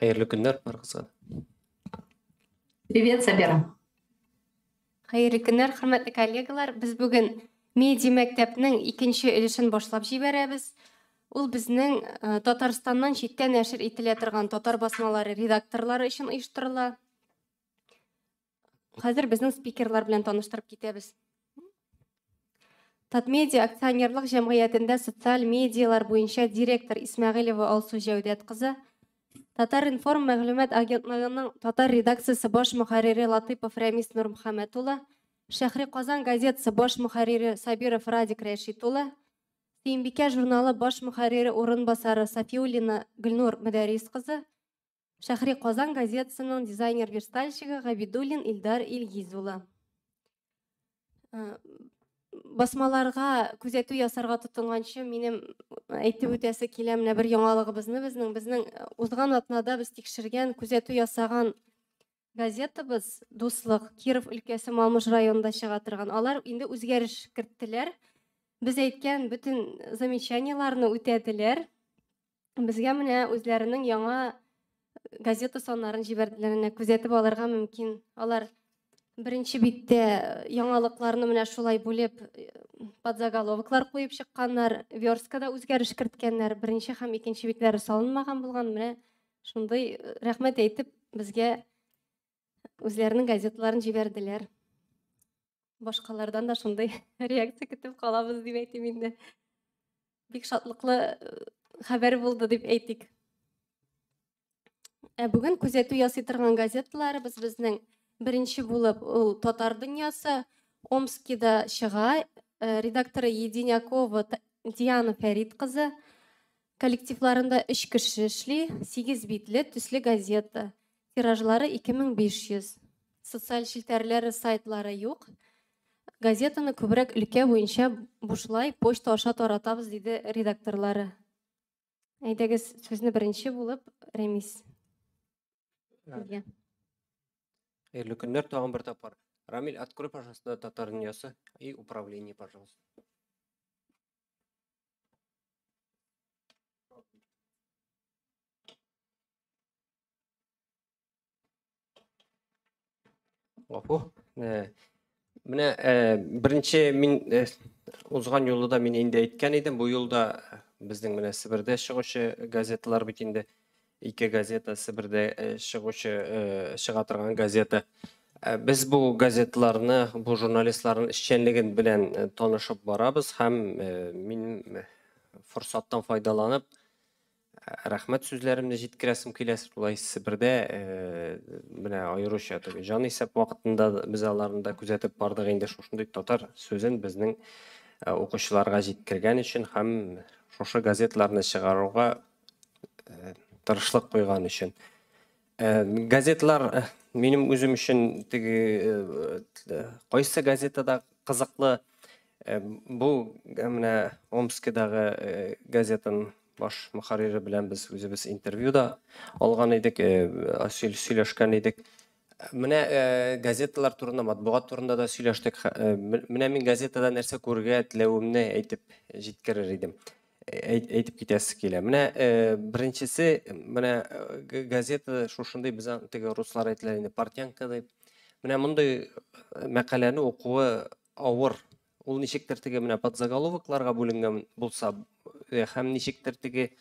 Хәерле көннәр барыгызга да. Привет, Сабира. Хәерле көннәр, хөрмәтле коллегалар. Без бүген медиа мәктәпнең икенче өлешен башлап җибәрәбез. Ул безнең Татарстаннан читтә нәшер ителә торган татар басмалары редакторлары өчен оештырыла. Хәзер безнең спикерлар белән таныштырып китәбез. Татмедиа акционерлык җәмгыятендә социаль медиалар буенча директор Исмәгыйлева Алсу Җәүдәт кызы, Татар-информ мәгълүмат агентлыгының татар редакциясе баш мөхәррире Латыйпов Рәмис Нурмөхәммәт улы, Шәһри Казан газетасы баш мөхәррире Сабиров Радик Рәшит улы, Сөембикә журналы баш мөхәррире урынбасары Сафиуллина Гөлнур Мөдәррис кызы, Шәһри Казан газетасының дизайнер-верстальщигы Габидуллин Илдар Илгиз улы. Басмаларга күзәтү ясарга тотынганчы минем әйтеп үтәсе килә менә бер яңалыгыбызны безнең узган атнада без тикшергән, күзәтү ясаган газетабыз Дуслык Киров өлкәсе Малмыж районында чыга торган. Алар инде үзгәреш керттеләр. Без әйткән бөтен замечаниеларны үтәделәр. Безгә менә үзләренең яңа газета саннарын җибәрделәр, менә күзәтеп алырга мөмкин. Алар беренче биттә яңалыкларны менә шулай бүлеп подзаголовоклар куеп чыкканнар, версткада үзгәреш керткәннәр, беренче һәм икенче битләре салынмаган булган. Менә шундый рәхмәт әйтеп безгә үзләренең газеталарын җибәрделәр. Башкалардан да шундый реакция көтеп калабыз дип әйтим инде. Бик шатлыклы хәбәр булды дип әйтик. Ә бүген күзәтү ясый торган газеталарыбыз безнең беренче булып ул Татар дөньясы Омскида чыга. Редакторы Единякова Диана Фәрит кызы. Коллективларында 3 кеше эшли, 8 битле төсле газета. Тиражлары 2500. Социаль челтәрләре, сайтлары юк. Газетаны күбрәк өлкә буенча бушлай почта аша таратабыз, диде редакторлары. Әйдәгез, сүзне беренче булып Рәмис. Сезгә. Хәерле көннәр тагын бер тапкыр. Рамиль, открой, пожалуйста, Татар дөньясы и управление, пожалуйста. Гафу. Менә беренче мин узган юлы да мин инде әйткән идем, бу юлда безнең менә Себердә чыгучы газеталар бит инде ике газета Себердә чыгучы чыга торган газета. Без бу газетларны, бу журналистларның эшчәнлеген белән танышып барабыз һәм мин форсаттан файдаланып рәхмәт сүзләремне җиткерәсем килә. Шулай Себердә менә аеруча теге җан исәп вакытында без аларны да күзәтеп бардык инде, шушындый татар сүзен безнең укучыларга җиткергән өчен һәм шушы газетларны чыгаруга тырышлык куйган өчен. Газетлар минем үзем өчен теге кайсы газетада кызыклы, бу менә Омскидагы газетаның баш мөхәррире белән без үзебез интервью да алган идек, сөйләшкән идек. Менә газеталар турында, матбугат турында да сөйләштек. Менә мин газетада нәрсә күрергә теләвемне әйтеп җиткерер идем. Әйтеп китәсе килә. Менә беренчесе, менә газета шушындый, без теге руслар әйтәләр инде, портянка дип. Менә мондый мәкаләне укуы авыр. Ул ничектер теге менә подзаголовокларга бүленгән булса, һәм ничектер теге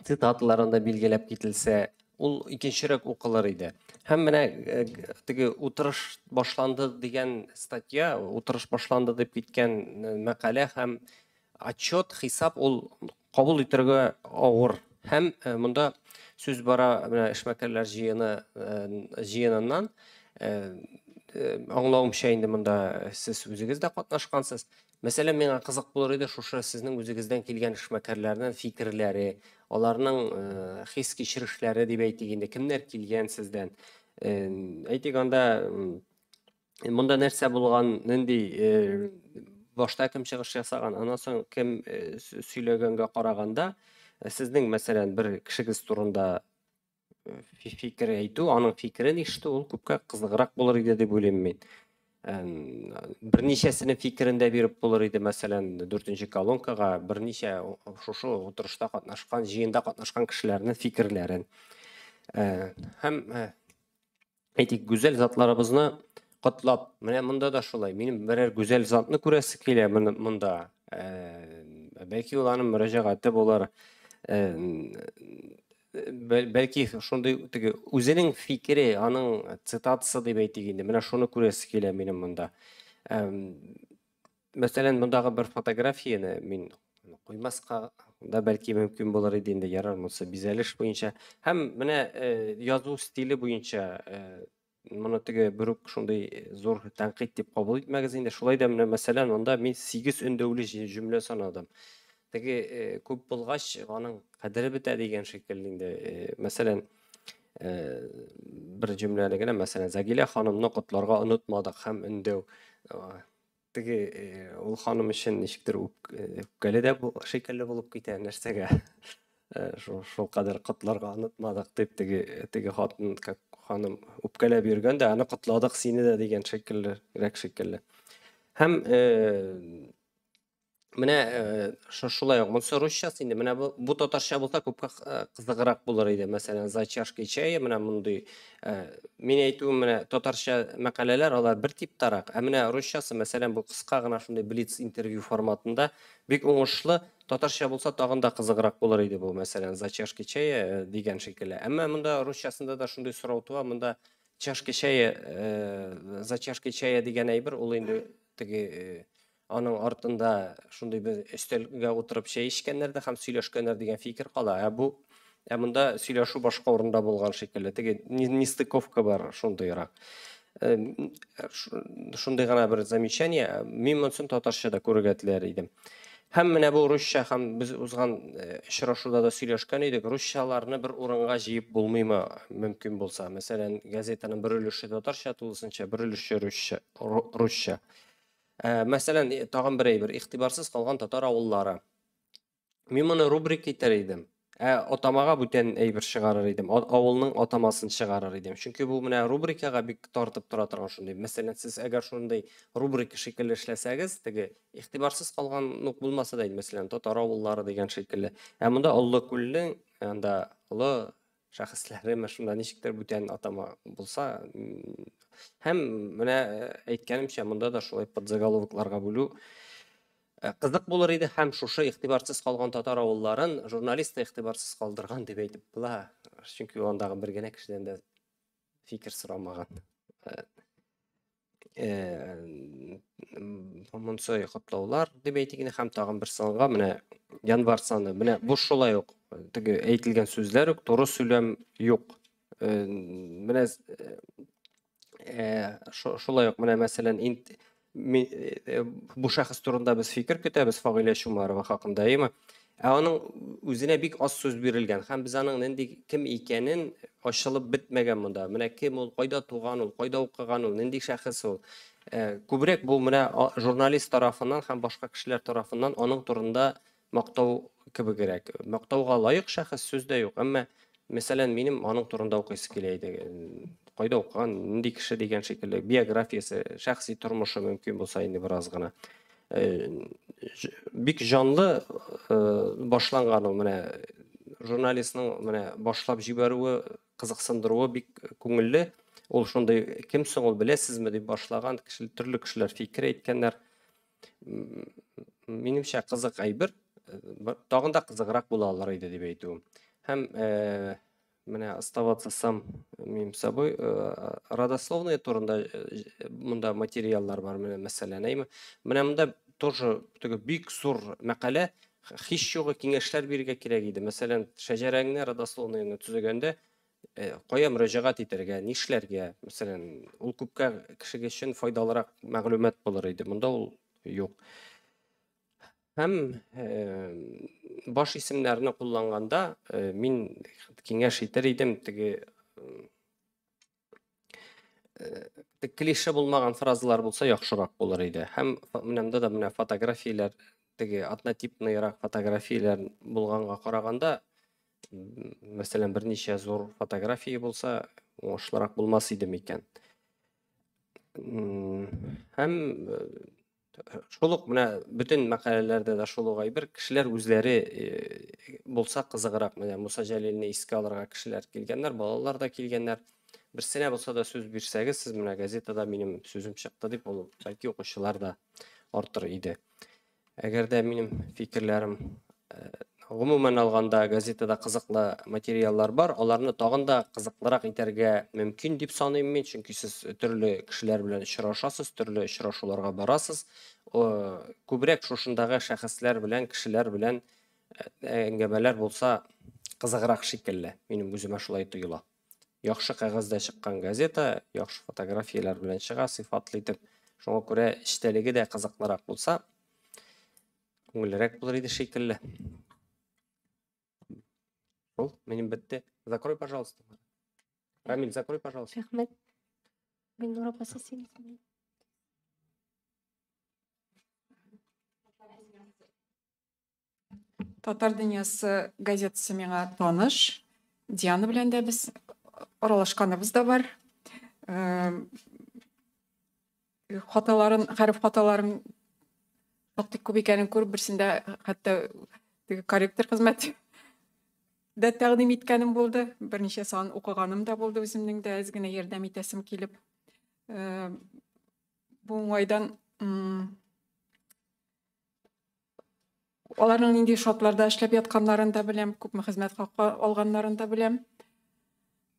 цитаталарын да билгеләп кителсә, ул икенчерәк укылыр иде. Һәм менә теге утырыш башланды дигән статья, утырыш башланды дип киткән мәкалә һәм отчет, хисап ул кабул итәргә авыр. Һәм монда сүз бара менә эшмәкәрләр җыеныннан, аңлавымча инде монда сез үзегез дә катнашкансыз. Мәсәлән, миңа кызык булыр иде шушы сезнең үзегездән килгән эшмәкәрләрнең фикерләре, аларның хис-кичерешләре дип әйтик инде, кемнәр килгән сездән. Әйтик анда, монда нәрсә булган, нинди башта кем чыгыш ясаган, аннан соң кем сөйләгәнгә караганда, сезнең, мәсәлән, бер кешегез турында фикер әйтү, аның фикерен ишетү ул күпкә кызыграк булыр иде дип уйлыйм мин. Берничәсенең фикерен дә биреп булыр иде, мәсәлән, дүртенче колонкага берничә шушы утырышта катнашкан, җыенда катнашкан кешеләрнең фикерләрен. Һәм әйтик, гүзәл затларыбызны котлап, менә монда да шулай, минем берәр гүзәл затны күрәсе килә монда. Бәлки ул аның мөрәҗәгате булыр. Бәлки шундый теге үзенең фикере, аның цитатасы дип әйтик инде. Менә шуны күрәсе килә минем монда. Мәсәлән, мондагы бер фотографияне мин куймаска да бәлки мөмкин булыр иде инде, ярар, монысы бизәлеш буенча. Һәм менә язу стиле буенча моны теге бер үк шундый зур тәнкыйть дип кабул итмәгез инде. Шулай да менә мәсәлән, монда мин 8 өндәүле җөмлә санадым. Теге күп булгач, аның кадере бетә дигән шикелле инде. Мәсәлән, бер җөмләне генә, мәсәлән, Загилә ханымны котларга онытмадык һәм өндәү. Теге ул ханым өчен ничектер үпкәле дә шикелле булып китә, нәрсәгә шул кадәр котларга онытмадык дип теге хатын, как ханым үпкәләп йөргән дә, аны котладык сине дә дигән шикеллерәк шикелле. Һәм менә шулай ук монысы русчасы инде. Менә бу татарча булса күпкә кызыграк булыр иде. Мәсәлән, за чашкой чая, менә мондый, мин әйтүем, менә татарча мәкаләләр алар бер типтарак, ә менә русчасы, мәсәлән, бу кыска гына шундый блиц интервью форматында бик уңышлы. Татарча булса тагын да кызыграк булыр иде бу, мәсәлән, за чашкой чая дигән шикелле. Әмма монда русчасында да шундый сорау туа, монда чашка чая, за чашкой чая дигән әйбер, ул инде теге аның артында шундый бер өстәлгә утырып чәй эчкәннәр дә һәм сөйләшкәннәр дигән фикер кала. Ә монда сөйләшү башка урында булган шикелле. Теге нестыковка бар шундыйрак. Шундый гына бер замечание. Мин монысын татарча да күрергә теләр идем. Һәм менә бу русча, һәм без узган очрашуда да сөйләшкән идек, русчаларны бер урынга җыеп булмыймы мөмкин булса? Мәсәлән, газетаның бер өлеше татарча тулысынча, бер өлеше русча. Мәсәлән, тагын бер әйбер, игътибарсыз калган татар авыллары. Мин моны рубрика итәр идем. Атамага бүтән әйбер чыгарыр идем. Авылның атамасын чыгарыр идем. Чөнки бу менә рубрикага бик тартып тора торган шундый. Мәсәлән, сез әгәр шундый рубрика шикелле эшләсәгез, теге игътибарсыз калган ук булмаса да инде, мәсәлән, татар авыллары дигән шикелле. Ә монда Олы Күлнең, анда олы шәхесләре, менә шунда ничектер бүтән атама булса, һәм менә әйткәнемчә, монда да шулай подзаголовокларга бүлү кызык булыр иде, һәм шушы игътибарсыз калган татар авылларын журналист та игътибарсыз калдырган дип әйтеп була, чөнки ул андагы бер генә кешедән дә фикер сорамаган. Монысы котлаулар дип әйтик инде, һәм тагын бер санга, менә январь саны, менә бу шулай ук теге әйтелгән сүзләр үк, туры сөйләм юк. Менә шулай ук менә мәсәлән, бу шәхес турында без фикер көтәбез, Фагыйлә Чумарова хакында, әйеме? Ә аның үзенә бик аз сүз бирелгән, һәм без аның нинди кем икәнен ачылып бетмәгән монда. Менә кем ул, кайда туган ул, кайда укыган ул, нинди шәхес ул. Күбрәк бу менә журналист тарафыннан һәм башка кешеләр тарафыннан аның турында мактау кебегрәк. Мактауга лаек шәхес, сүз дә юк. Әмма, мәсәлән, минем аның турында укыйсы килә иде. Кайда укыган, нинди кеше дигән шикелле, биографиясе, шәхси тормышы мөмкин булса инде бераз гына. Бик җанлы башланган ул, менә журналистның менә башлап җибәрүе, кызыксындыруы бик күңелле. Ул шундый, кем соң ул, беләсезме дип башлаган, төрле кешеләр фикер әйткәннәр. Минемчә, кызык әйбер, тагын да кызыграк була алыр иде дип әйтүем. Һәм менә оставаться сам мим собой, родословные турында монда материаллар бар, менә мәсәлән, әйме? Менә монда тоже теге бик зур мәкалә, һич югы киңәшләр бирергә кирәк иде. Мәсәлән, шәҗәрәңне, родословныйны төзегәндә, кая мөрәҗәгать итәргә, нишләргә, мәсәлән, ул күпкә кешегә өчен файдалырак мәгълүмат булыр иде. Монда ул юк. Һәм баш исемнәрне кулланганда мин киңәш итер идем, теге клише булмаган фразалар булса яхшырак булыр иде. Һәм менә монда да менә фотографияләр, теге однотипныйрак фотографияләр булганга караганда, мәсәлән, берничә зур фотография булса, уңышлырак булмас иде микән? Һәм шул ук менә бөтен мәкаләләрдә дә шул ук әйбер, кешеләр үзләре булса кызыграк. Менә Муса Җәлилне искә алырга кешеләр килгәннәр, балалар да килгәннәр. Берсенә булса да сүз бирсәгез, сез менә газетада минем сүзем чыкты дип, ул бәлки укучылар да артыр иде. Әгәр дә минем фикерләрем, гомумән алганда, газетада кызыклы материаллар бар, аларны тагын да кызыклырак итәргә мөмкин дип саныйм мин, чөнки сез төрле кешеләр белән очрашасыз, төрле очрашуларга барасыз. Күбрәк шушындагы шәхесләр белән, кешеләр белән әңгәмәләр булса кызыграк шикелле. Минем үземә шулай тоела. Яхшы кәгазьдә чыккан газета, яхшы фотографияләр белән чыга, сыйфатлы итеп. Шуңа күрә эчтәлеге дә кызыклырак булса, күңеллерәк булыр иде шикелле. Шул, минем бетте. Закрой, пожалуйста. Рамиль, закрой, пожалуйста. Рәхмәт. Гөлнур апа, сез сөйлисезме? Татар дөньясы газетасы миңа таныш. Диана белән дә без аралашканыбыз да бар. Хаталарын, хәреф хаталарын шактый күп икәнен күреп, берсендә хәтта теге корректор хезмәте дә тәкъдим иткәнем булды. Берничә сан укыганым да булды үземнең дә әз генә ярдәм итәсем килеп. Бу уңайдан аларның нинди шартларда эшләп ятканнарын да беләм, күпме хезмәт хакы алганнарын да беләм.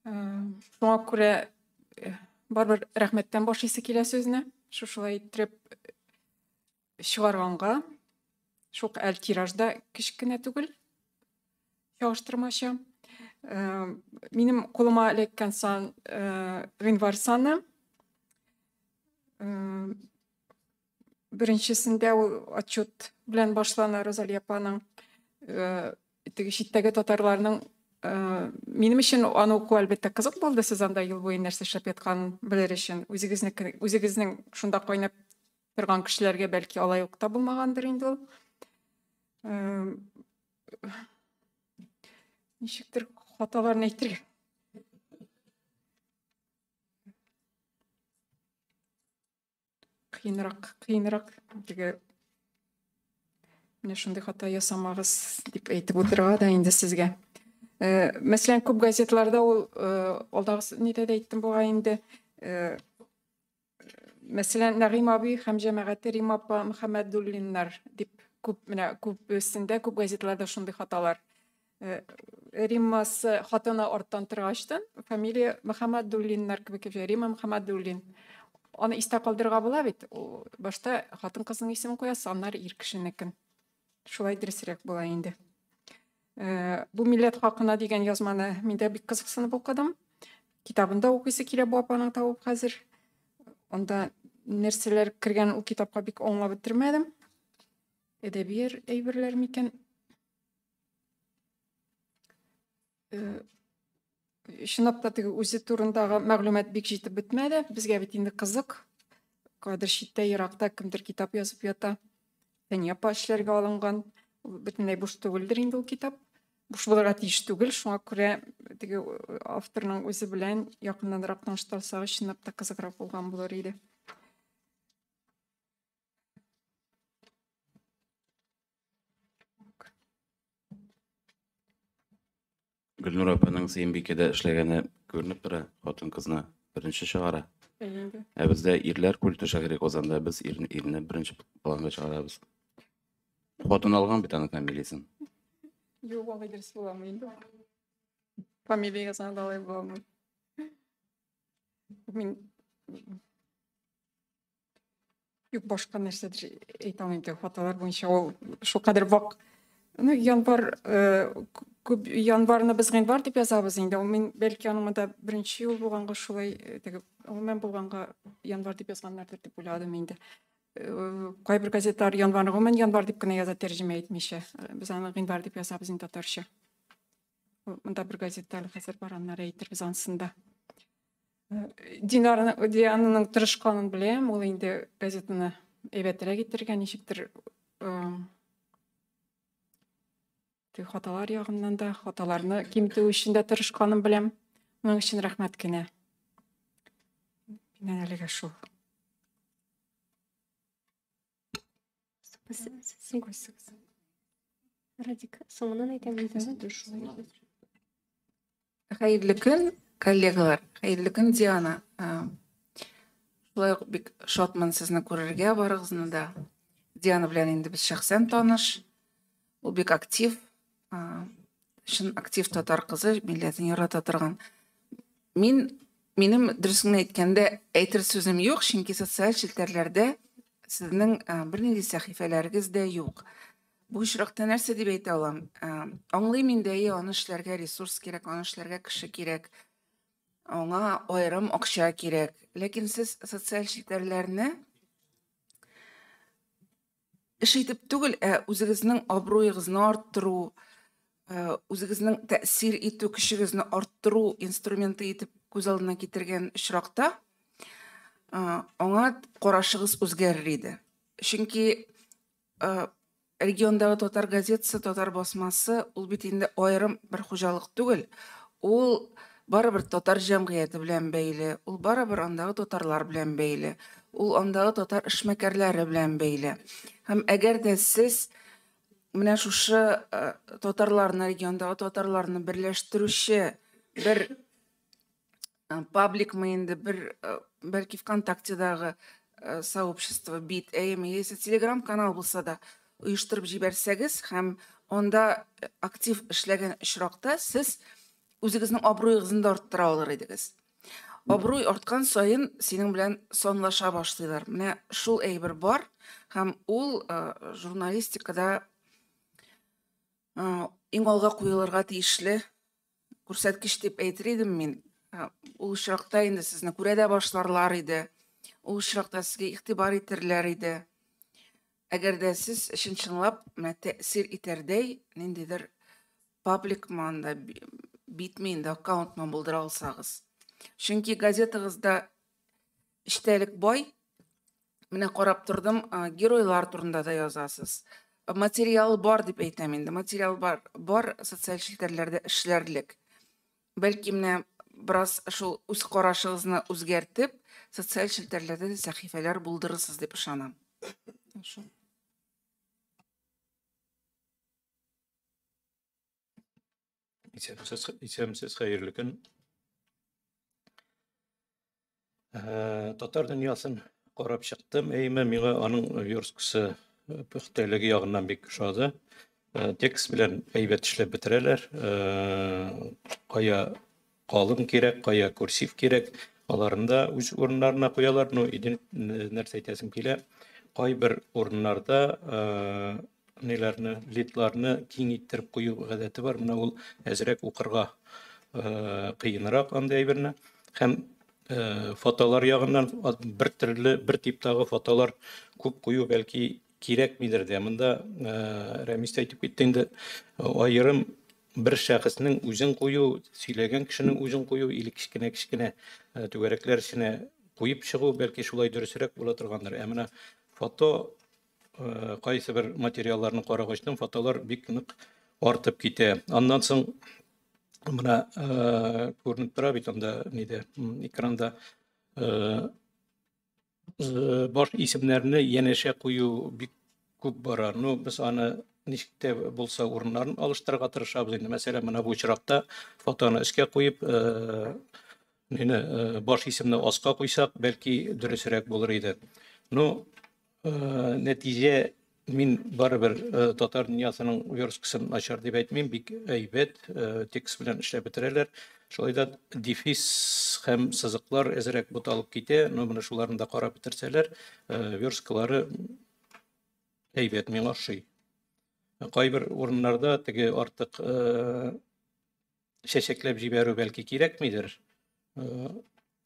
Шуңа күрә барыбер рәхмәттән башлыйсы килә сүзне. Шушылай иттереп чыгарганга, шул әле тиражда кечкенә түгел, чагыштырмача. Минем кулыма эләккән сан гыйнвар саны. Беренчесендә ул отчет белән башлана Розалия апаның. Теге читтәге татарларның, минем өчен аны уку әлбәттә кызык булды, сез анда ел буе нәрсә эшләп ятканын белер өчен. Үзегезнең шунда кайнап торган кешеләргә бәлки алай ук та булмагандыр инде ул. Ничектер хаталарын әйтергә. Кыенрак, кыенрак теге менә шундый хата ясамагыз дип әйтеп утырырга да инде сезгә. Мәсәлән, күп газетларда ул алдагы нидә дә әйттем бугай инде. Мәсәлән, Нәгыйм абый һәм җәмәгате Рима апа Мөхәммәдуллиннар дип күп, менә күбесендә, күп газетларда шундый хаталар. Риммасы хатыны арттан торгачтан, фамилия Мөхәммәдуллиннар кебек, Рима Мөхәммәдуллин. Аны истә калдырырга була бит. Ул башта хатын-кызның исемен куясыз, аннары ир кешенекен. Шулай дөресрәк була инде. Бу милләт хакына дигән язманы мин дә бик кызыксынып укыдым. Китабын да укыйсы килә бу апаның табып хәзер. Анда нәрсәләр кергән ул китапка бик аңлап бетермәдем. Әдәби әйберләр микән? Чынлап та теге үзе турындагы мәгълүмат бик җитеп бетмәде. Безгә бит инде кызык. Кайдыр читтә, еракта кемдер китап язып ята. Фәния апа эшләргә алынган. Ул бөтенләй буш түгелдер инде ул китап. Буш булырга тиеш түгел. Шуңа күрә теге авторның үзе белән якыннанрак таныштырсак, чынлап та кызыграк булган булыр иде. Гөлнур апаның Сөембикәдә эшләгәне күренеп тора, хатын-кызны беренче чыгара. Әйе. Ә бездә ирләр культы Шәһри Казанда, без ирне беренче планга чыгарабыз. Хатын алган бит аның фамилиясен. Юк, алай дөрес буламы инде? Фамилия язганда алай буламы? Мин юк, башка нәрсәдер әйтә алмыйм, теге хаталар буенча ул шулкадәр вак. Ну, январ, күп январны без гыйнвар дип язабыз инде. Ул мин бәлки аның монда беренче юл булганга шулай, теге гомумән булганга январ дип язганнардыр дип уйладым инде. Кайбер газетлар январны гомумән январ дип кенә яза, тәрҗемә итмичә. Без аны гыйнвар дип язабыз инде татарча. Монда бер газета әле хәзер бар, аннары әйтербез ансында. Диананың тырышканын беләм, ул инде газетаны әйбәтрәк итергә ничектер, теге хаталар ягыннан да, хаталарны киметү өчен дә тырышканын беләм. Моның өчен рәхмәт кенә. Миннән әлегә шул. Радик, соңыннан әйтәм инде. Хәерле көн, коллегалар. Хәерле көн, Диана. Шулай ук бик шатмын сезне күрергә, барыгызны да. Диана белән инде без шәхсән таныш. Ул бик актив, чын актив татар кызы, милләтен ярата торган. Минем дөресен генә әйткәндә, әйтер сүзем юк, чөнки социаль челтәрләрдә сезнең бернинди сәхифәләрегез дә юк. Бу очракта нәрсә дип әйтә алам? Аңлыйм инде, әйе, аны эшләргә ресурс кирәк, аны эшләргә кеше кирәк, аңа аерым акча кирәк. Ләкин сез социаль челтәрләрне эш итеп түгел, ә үзегезнең абруегызны арттыру, үзегезнең тәэсир итү көчегезне арттыру инструменты итеп күз алдына китергән очракта, аңа карашыгыз үзгәрер иде. Чөнки региондагы татар газетасы, татар басмасы, ул бит инде аерым бер хуҗалык түгел. Ул барыбер татар җәмгыяте белән бәйле, ул барыбер андагы татарлар белән бәйле, ул андагы татар эшмәкәрләре белән бәйле. Һәм әгәр дә сез менә шушы татарларны, региондагы татарларны берләштерүче бер пабликмы инде, бер бәлки ВКонтактедагы сообщество бит, әйеме, яисә телеграм-канал булса да оештырып җибәрсәгез һәм анда актив эшләгән очракта сез үзегезнең абруегызны да арттыра алыр идегез. Абруй арткан саен синең белән санлаша башлыйлар. Менә шул әйбер бар һәм ул журналистикада иң алга куелырга тиешле күрсәткеч дип әйтер идем мин. Ул очракта инде сезне күрә дә башларлар иде. Ул очракта сезгә игътибар итерләр иде. Әгәр дә сез чын-чынлап менә тәэсир итәрдәй ниндидер пабликмы анда, битме инде, аккаунтмы булдыра алсагыз. Чөнки газетагызда эчтәлек бай. Менә карап тордым, геройлар турында да язасыз. Материал бар дип әйтәм инде. Материал бар, бар социаль челтәрләрдә эшләрлек. Бәлки менә бераз шул үз карашыгызны үзгәртеп, социаль челтәрләрдә дә сәхифәләр булдырырсыз дип ышанам. Шул. Исәнмесез, исәнмесез, хәерле көн. Татар дөньясын карап чыктым. Әйме, миңа аның версткасы пөхтәлеге ягыннан бик ошады. Текст белән әйбәт эшләп бетерәләр. Кая калын кирәк, кая курсив кирәк, аларны да үз урыннарына куялар. Ну, нәрсә әйтәсем килә, кайбер урыннарда ниләрне, лидларны киң иттереп кую гадәте бар. Менә ул әзрәк укырга кыенрак андый әйберне. Һәм фотолар ягыннан бер төрле, бер типтагы фотолар күп кую бәлки кирәкмидер дә. Монда Рәмис тә әйтеп китте инде, аерым бер шәхеснең үзен кую, сөйләгән кешенең үзен кую или кечкенә-кечкенә түгәрәкләр эченә куеп чыгу бәлки шулай дөресрәк була торгандыр. Ә менә фото, кайсы бер материалларны карагачтан фотолар бик нык артып китә. Аннан соң менә күренеп тора бит анда нидә, экранда баш исемнәрне янәшә кую бик күп бара. Ну, без аны ничек тә булса урыннарын алыштырырга тырышабыз инде. Мәсәлән, менә бу очракта фотоны өскә куеп, мине баш исемне аска куйсак, бәлки дөресрәк булыр иде. Ну, нәтиҗә мин барыбер татар дөньясының версткасын начар дип әйтмим, бик әйбәт текст белән эшләп бетерәләр. Шулай да дефис һәм сызыклар әзрәк буталып китә, но менә шуларны да карап бетерсәләр, версткалары әйбәт, миңа ошый. Кайбер урыннарда теге артык чәчәкләп җибәрү бәлки кирәкмидер.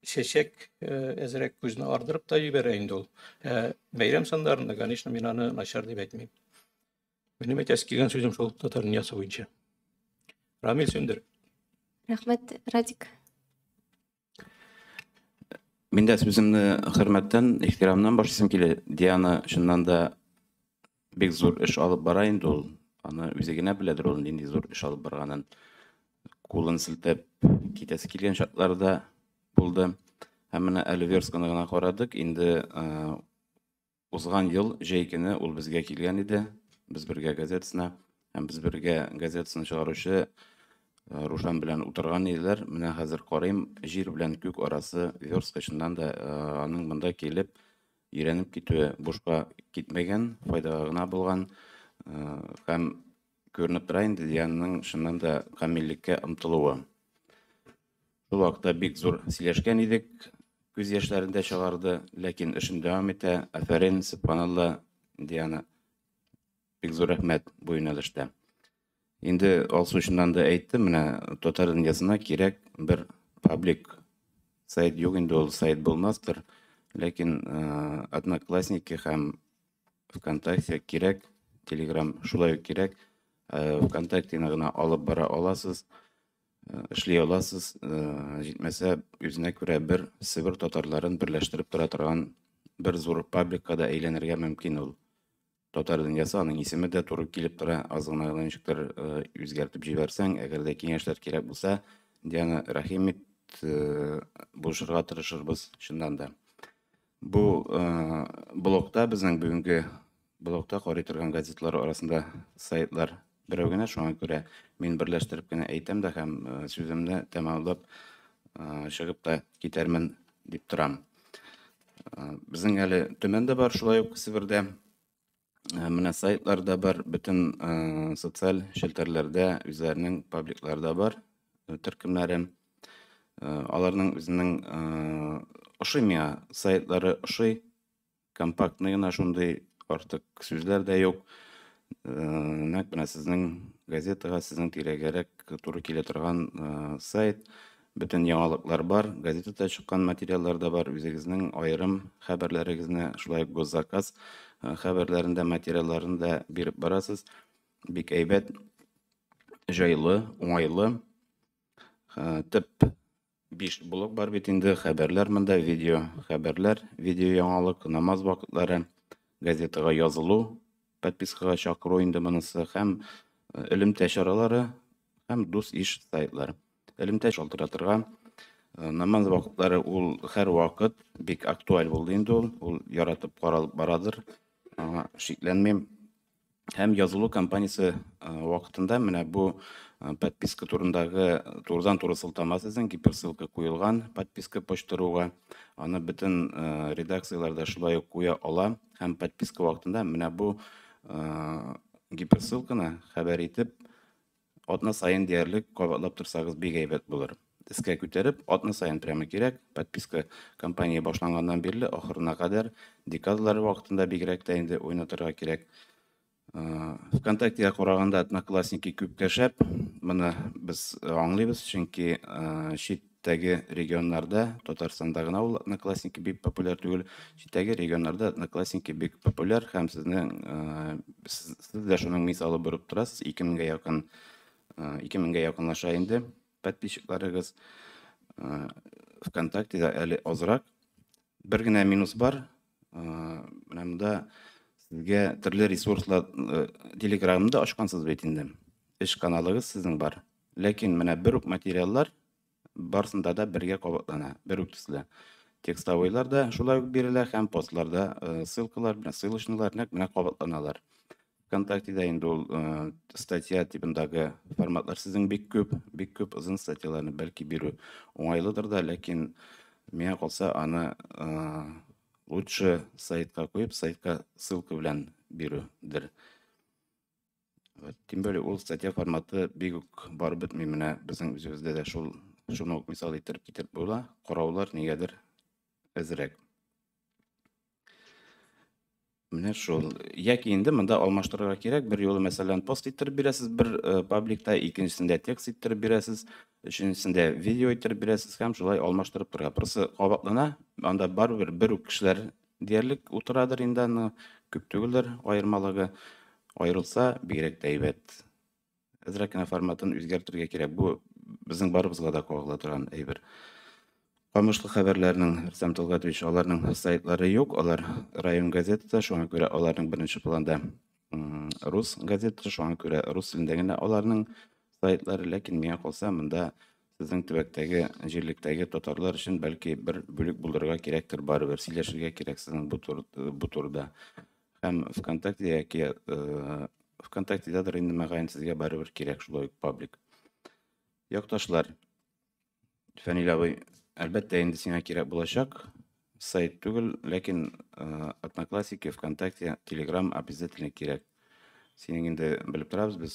Чәчәк әзрәк күзне ардырып та җибәрә инде ул. Бәйрәм саннарында, конечно, мин аны начар дип әйтмим. Минем әйтәсе килгән сүзем шул татар дөньясы буенча. Рамил Сүндер. Рәхмәт, Радик. Мин дә сүземне хөрмәттән, ихтирамнан башлыйсым килә. Диана чыннан да бик зур эш алып бара инде ул. Аны үзе генә беләдер ул нинди зур эш алып барганын. Кулын селтәп китәсе килгән шартларда булды. Һәм менә әле верстканы гына карадык. Инде Узган ел җәй көне ул безгә килгән иде. Без бергә газетасына һәм без бергә газетасын чыгаручы Рушан белән утырган иделәр. Менә хәзер карыйм, җир белән күк арасы верстка. Чыннан да аның монда килеп өйрәнеп китүе бушка китмәгән, файдага гына булган. Һәм күренеп тора инде Диананың чыннан да камиллеккә омтылуы. Шул вакытта бик зур сөйләшкән идек, күз яшьләрен дә чыгарды, ләкин эшен дәвам итә. Афәрин, сөбханалла, Диана. Бик зур рәхмәт бу юнәлештә. Инде Алсу чыннан да әйтте, менә татар дөньясына кирәк бер паблик. Сайт юк инде, ул сайт булмастыр, ләкин Одноклассники һәм ВКонтакте кирәк, Телеграм шулай ук кирәк. ВКонтактены гына алып бара аласыз, эшли аласыз, җитмәсә, үзенә күрә бер Себер татарларын берләштереп тора торган бер зур пабликка да әйләнергә мөмкин ул. Татар дөньясы, аның исеме дә туры килеп тора, аз гына гына ничектер үзгәртеп җибәрсәң, әгәр дә киңәшләр кирәк булса, Диана, рәхим ит, булышырга тырышырбыз, чыннан да. Бу блогта, безнең бүгенге блогта карый торган газетлар арасында сайтлар берәү генә, шуңа күрә мин берләштереп кенә әйтәм дә һәм сүземне тәмамлап чыгып та китәрмен дип торам. Безнең әле Төмән дә бар, шулай ук Себердә. Менә сайтлар да бар, бөтен социаль челтәрләрдә үзләренең пабликлары да бар, төркемнәре. Аларның үзенең ошый миңа, сайтлары ошый, компактный гына шундый, артык сүзләр дә юк. Нәкъ менә сезнең газетага, сезнең тирәгәрәк туры килә торган сайт. Бөтен яңалыклар бар, газетада чыккан материаллар да бар, үзегезнең аерым хәбәрләрегезне, шулай ук госзаказ хәбәрләрен дә, материалларын да биреп барасыз. Бик әйбәт, җайлы, уңайлы. Төп 5 блок бар бит инде, хәбәрләр монда, видео хәбәрләр, видео яңалык, намаз вакытлары, газетага язылу, подпискага чакыру инде монысы, һәм элемтә чаралары, һәм дус-иш сайтлар. Элемтә шалтыратырга, намаз вакытлары ул һәр вакыт бик актуаль булды инде ул, ул яратып каралып барадыр, аңа шикләнмим. Һәм язылу кампаниясе вакытында менә бу подписка турындагы турыдан-туры сылтама сезнең, гиперссылка куелган подписка почта.руга, аны бөтен редакцияләрдә шулай ук куя ала, һәм подписка вакытында менә бу гиперссылканы хәбәр итеп, атна саен диярлек кабатлап торсагыз бик әйбәт булыр. Искә күтәреп, атна саен прямо кирәк, подписка кампания башланганнан бирле ахырына кадәр, декадалар вакытында бигрәк тә инде уйнатырга кирәк. ВКонтактега караганда Одноклассники күпкә шәп, моны без аңлыйбыз, чөнки читтәге регионнарда, Татарстанда гына ул Одноклассники бик популяр түгел, читтәге регионнарда Одноклассники бик популяр, һәм сез дә шуның мисалы булып торасыз, ике меңгә якын, ике меңгә якынлаша инде подписчикларыгыз. ВКонтактеда әле азрак. Бер генә минус бар. Менә монда сезгә төрле ресурслар, Телеграмда ачкансыз бит инде. Эш каналыгыз сезнең бар. Ләкин менә бер үк материаллар барсында да бергә кабатлана, бер үк төсле. Текстовыйлар да шулай ук бирелә һәм постларда ссылкалар, менә ссылочныйлар нәкъ менә кабатланалар. ВКонтактеда инде ул статья тибындагы форматлар сезнең бик күп, бик күп озын статьяларны бәлки бирү уңайлыдыр да, ләкин миңа калса аны лучше сайтка куеп, сайтка ссылка белән бирүдер. Вот, тем более ул статья форматы бик үк барып бетми, менә безнең үзебездә дә шуны ук мисал иттереп китереп була, караулар нигәдер әзрәк. Менә шул. Яки инде монда алмаштырырга кирәк, бер юлы мәсәлән пост иттереп бирәсез бер пабликта, икенчесендә текст иттереп бирәсез, өченчесендә видео иттереп бирәсез һәм шулай алмаштырып торырга. Просто кабатлана, анда барыбер бер үк кешеләр диярлек утырадыр инде, аны күп түгелдер аермалыгы. Аерылса бигрәк тә әйбәт. Әзрәк кенә форматын үзгәртергә кирәк. Бу безнең барыбызга да кагыла торган әйбер. Камышлы хәбәрләренең, Рөстәм Тәлгатович, аларның сайтлары юк, алар район газетасы, шуңа күрә аларның беренче планда рус газетасы, шуңа күрә рус телендә генә аларның сайтлары, ләкин миңа калса монда Сезнең төбәктәге, җирлектәге татарлар өчен бәлки бер бүлек булдырырга кирәктер барыбер, сөйләшергә кирәк сезнең бу, тур, бу турыда. Һәм ВКонтакте яки ВКонтактедадыр инде мөгаен сезгә барыбер кирәк шулай ук паблик. Якташлар, Фәнил абый, әлбәттә инде сиңа кирәк булачак. Сайт түгел, ләкин Одноклассники, ВКонтакте, Телеграм обязательно кирәк. Синең инде белеп торабыз, без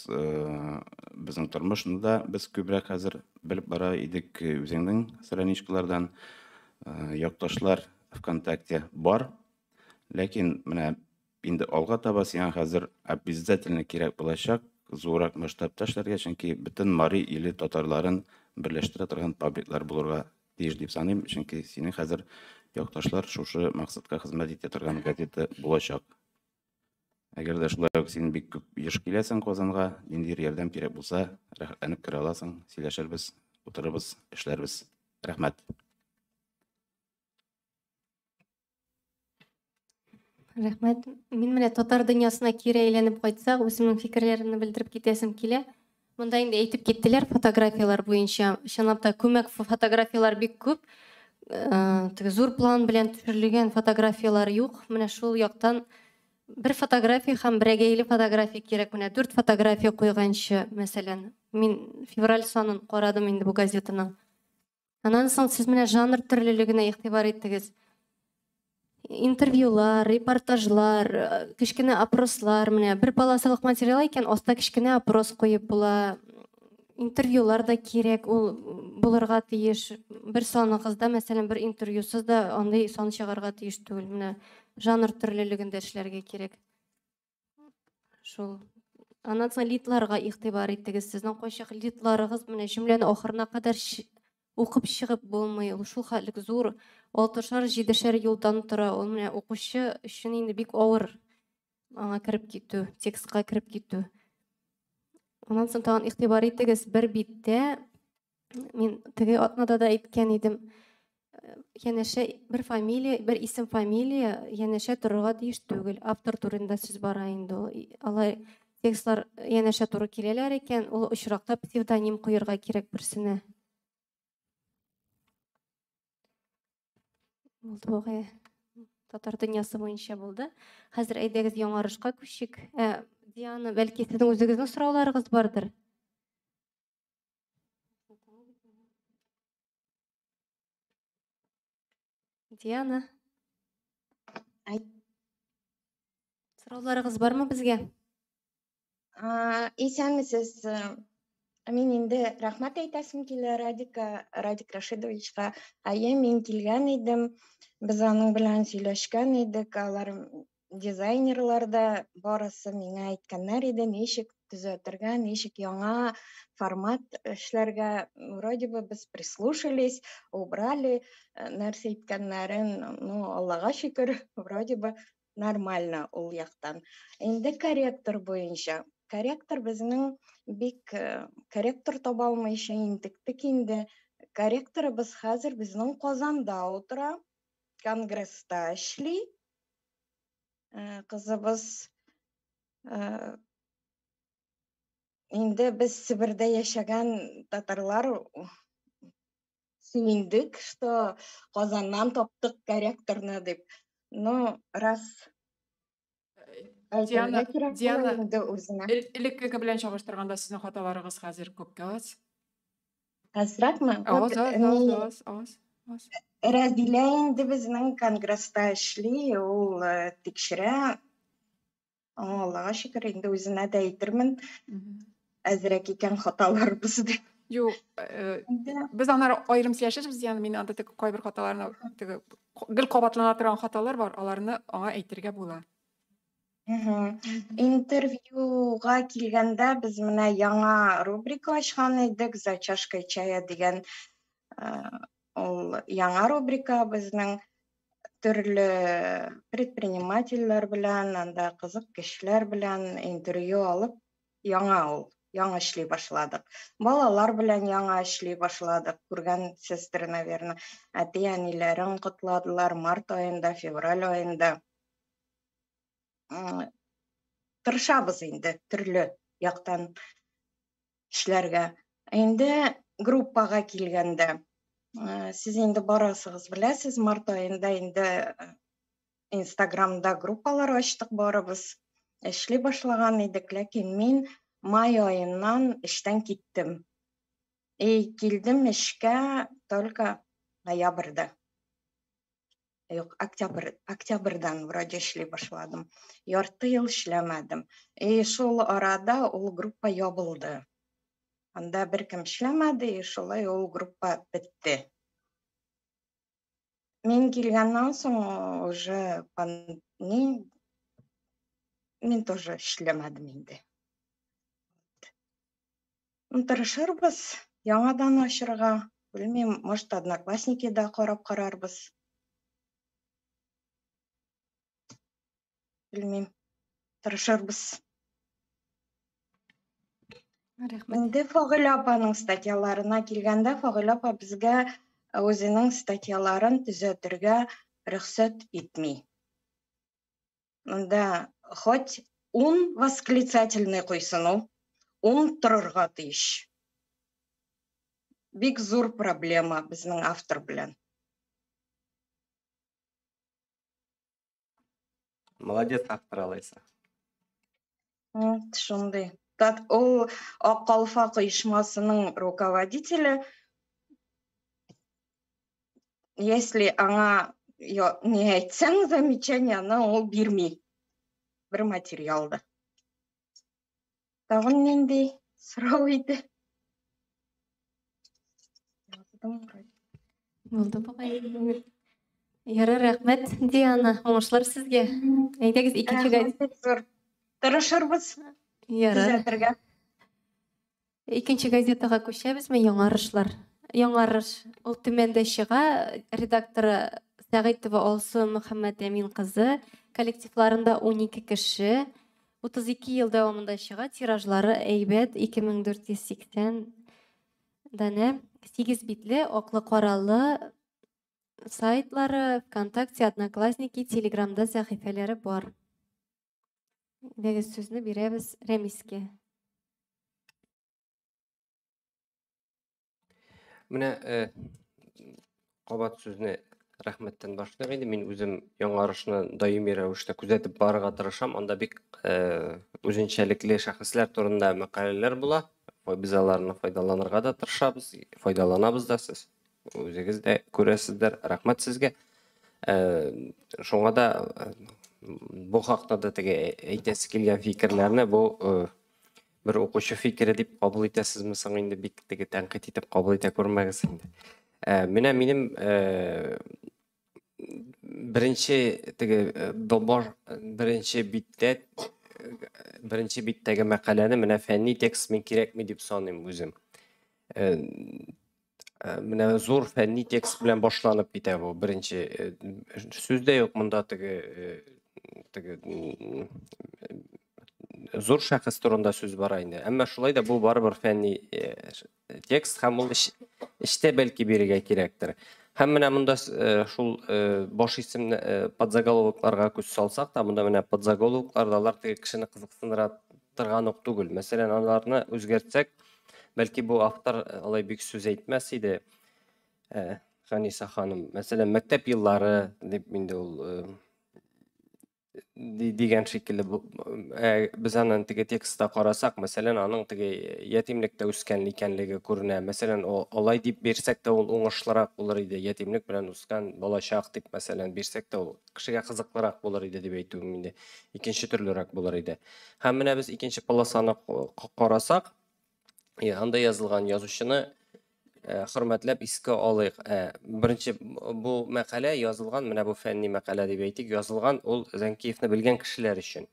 безнең тормышны да без күбрәк хәзер белеп бара идек үзеңнең страничкалардан. Якташлар ВКонтакте бар, ләкин менә инде алга таба сиңа хәзер обязательно кирәк булачак зуррак масштабта эшләргә, чөнки бөтен Мари иле татарларын берләштерә торган пабликлар булырга тиеш дип саныйм, чөнки синең хәзер якташлар шушы максатка хезмәт итә торган газета булачак. Әгәр дә шулай ук син бик күп еш киләсең Казанга, ниндидер ярдәм кирәк булса, рәхәтләнеп керә аласың, сөйләшербез, утырырбыз, эшләрбез. Рәхмәт. Рәхмәт. Мин менә татар дөньясына кире әйләнеп кайтсак, үземнең фикерләремне белдереп китәсем килә. Монда инде әйтеп киттеләр фотографияләр буенча. Чынлап та күмәк фотографияләр бик күп. Теге зур план белән төшерелгән фотографияләр юк. Менә шул яктан бер фотография һәм берәгәйле фотография кирәк. Менә дүрт фотография куйганчы, мәсәлән, мин февраль санын карадым инде бу газетаның. Аннан соң сез менә жанр төрлелегенә игътибар иттегез. Интервьюлар, репортажлар, кечкенә опрослар, менә бер полосалык материал икән, аста кечкенә опрос куеп була. Интервьюлар да кирәк, ул булырга тиеш. Бер саныгызда, мәсәлән, бер интервьюсыз да андый сан чыгарга тиеш түгел. Менә жанр төрлелегендә эшләргә кирәк. Шул. Аннан соң лидларга игътибар итегез. Сезнең кайчак лидларыгыз менә җөмләне ахырына кадәр укып чыгып булмый. Ул шул хәтлек зур, алтышар, җидешәр юлдан тора. Ул менә укучы өчен инде бик авыр аңа кереп китү, текстка кереп китү. Аннан соң тагын игътибар итегез, бер биттә мин теге атнада да әйткән идем, янәшә бер фамилия, бер исем фамилия янәшә торырга тиеш түгел. Автор турында сүз бара инде ул. Алай текстлар янәшә туры киләләр икән, ул очракта псевдоним куярга кирәк берсенә. Булды бугай. Татар дөньясы буенча булды. Хәзер әйдәгез яңарышка күчик. Диана, бәлки сезнең үзегезнең сорауларыгыз бардыр? Диана. Ай. Сорауларыгыз бармы безгә? Исәнмесез. Мин инде рәхмәт әйтәсем килә Радика, Радик Рашидовичка. Әйе, мин килгән идем. Без аның белән сөйләшкән идек. Алар дизайнерлар да барысы миңа әйткәннәр иде, ничек төзәтергә, ничек яңа формат эшләргә. Вроде бы без прислушались, убрали нәрсә әйткәннәрен. Ну, Аллага шөкер, вроде бы нормально ул яктан. Инде корректор буенча. Корректор безнең бик корректор таба алмыйча интектек инде. Корректорыбыз хәзер безнең Казанда утыра, конгресста эшли. Кызыбыз инде без Себердә яшәгән татарлар сөендек, что Казаннан таптык корректорны дип. Ну, раз Диана, әйтергә кирәк була Диана, инде үзенә. Элеккеге белән чагыштырганда сезнең хаталарыгыз хәзер күпкә аз. Азракмы? Аз, Вот, аз, аз, ни аз, аз, аз. Рәзилә инде безнең конгресста эшли, ул тикшерә. Аллага шөкер, инде үзенә дә әйтермен. Әзрәк икән хаталарыбыз дип. Юк, Инде без аннары аерым сөйләшербез, Диана, мин анда теге кайбер хаталарны, теге гел кабатлана торган хаталар бар, аларны аңа әйтергә була. Интервьюга килгәндә без менә яңа рубрика ачкан идек, «За чашкой чая» дигән, ул яңа рубрика безнең төрле предпринимательләр белән, анда кызык кешеләр белән интервью алып, яңа ул, яңа эшли башладык. Балалар белән яңа эшли башладык, күргәнсездер, наверное. Әти-әниләрен котладылар март аенда, февраль аенда. Тырышабыз инде төрле яктан эшләргә. Инде Группага килгәндә, сез инде барасыгыз беләсез, март аенда инде Инстаграмда группалар ачтык барыбыз. Эшли башлаган идек, ләкин мин май аеннан эштән киттем. И килдем эшкә только ноябрьдә. Юк, октябрь, октябрьдан вроде эшли башладым. Ярты ел эшләмәдем. И шул арада ул группа ябылды. Анда беркем эшләмәде, и шулай ул группа бетте. Мин килгәннән соң уже ни мин тоже эшләмәдем инде. Тырышырбыз яңадан ачырга. Белмим, может, Одноклассники да карап карарбыз. Белмим. Тырышырбыз. Рәхмәт. Инде Фагыйлә апаның статьяларына килгәндә, Фагыйлә апа безгә үзенең статьяларын төзәтергә рөхсәт итми. Монда хоть 10 восклицательный куйсын ул, 10 торырга тиеш. Бик зур проблема безнең автор белән. Молодец автор алайса. Вот шундый. Тат ул Ак калфак оешмасының руководителе. Если аңа не әйтсәң замечание, аны ул бирми. Бер материалда. Тагын нинди сорау иде? Яздым вроде. Булды бугай. Ярар, рәхмәт, Диана. Уңышлар сезгә. Әйдәгез икенче Рәхмәт бик зур. Тырышырбыз Ярар. төзәтергә. Икенче газетага күчәбезме? Яңарышлар. Яңарыш. Ул Төмәндә чыга. Редакторы Сәгыйтова Алсу Мөхәммәт Әмин кызы. Коллективларында 12 кеше. 32 ел дәвамында чыга. Тиражлары әйбәт. 2480 данә. 8 битле, аклы-каралы сайтлары, ВКонтакте, Одноклассники, Телеграмда сәхифәләре бар. Әйдәгез, сүзне бирәбез Рәмискә. Менә кабат сүзне рәхмәттән башлыйк инде. Мин үзем Яңарышны даими рәвештә күзәтеп барырга тырышам. Анда бик үзенчәлекле шәхесләр турында мәкаләләр була. Без аларны файдаланырга да тырышабыз, файдаланабыз да, сез үзегез дә күрәсездер. Рәхмәт сезгә. Шуңа да бу хакта да теге әйтәсе килгән фикерләрне бу бер укучы фикере дип кабул итәсезме соң инде, бик теге тәнкыйть итеп кабул итә күрмәгез инде. Менә минем беренче теге баш беренче биттә беренче биттәге мәкаләне менә фәнни текст мин кирәкми дип саныйм үзем. Менә зур фәнни текст белән башланып китә бу беренче. Сүз дә юк, монда теге зур шәхес турында сүз бара инде. Әмма шулай да бу барыбер фәнни текст һәм ул эчтә бәлки бирергә кирәктер. Һәм менә монда шул баш исемне подзаголовокларга күз салсак та, монда менә подзаголовокларда алар теге кешене кызыксындыра торган ук түгел. Мәсәлән, аларны үзгәртсәк, бәлки бу автор алай бик сүз әйтмәс иде. Ханиса ханым, мәсәлән, мәктәп еллары дип инде ул дигән шикелле без аның теге текстта карасак, мәсәлән, аның теге ятимлектә үскән икәнлеге күренә. Мәсәлән, алай дип бирсәк тә ул уңышлырак булыр иде. Ятимлек белән үскән балачак дип, мәсәлән, бирсәк тә ул кешегә кызыклырак булыр иде дип әйтүем инде. Икенче төрлерәк булыр иде. Һәм менә без икенче полосаны карасак, анда язылган язучыны хөрмәтләп искә алыйк. Беренче бу мәкалә язылган, менә бу фәнни мәкалә дип әйтик, язылган ул Зәнкиевне белгән кешеләр өчен.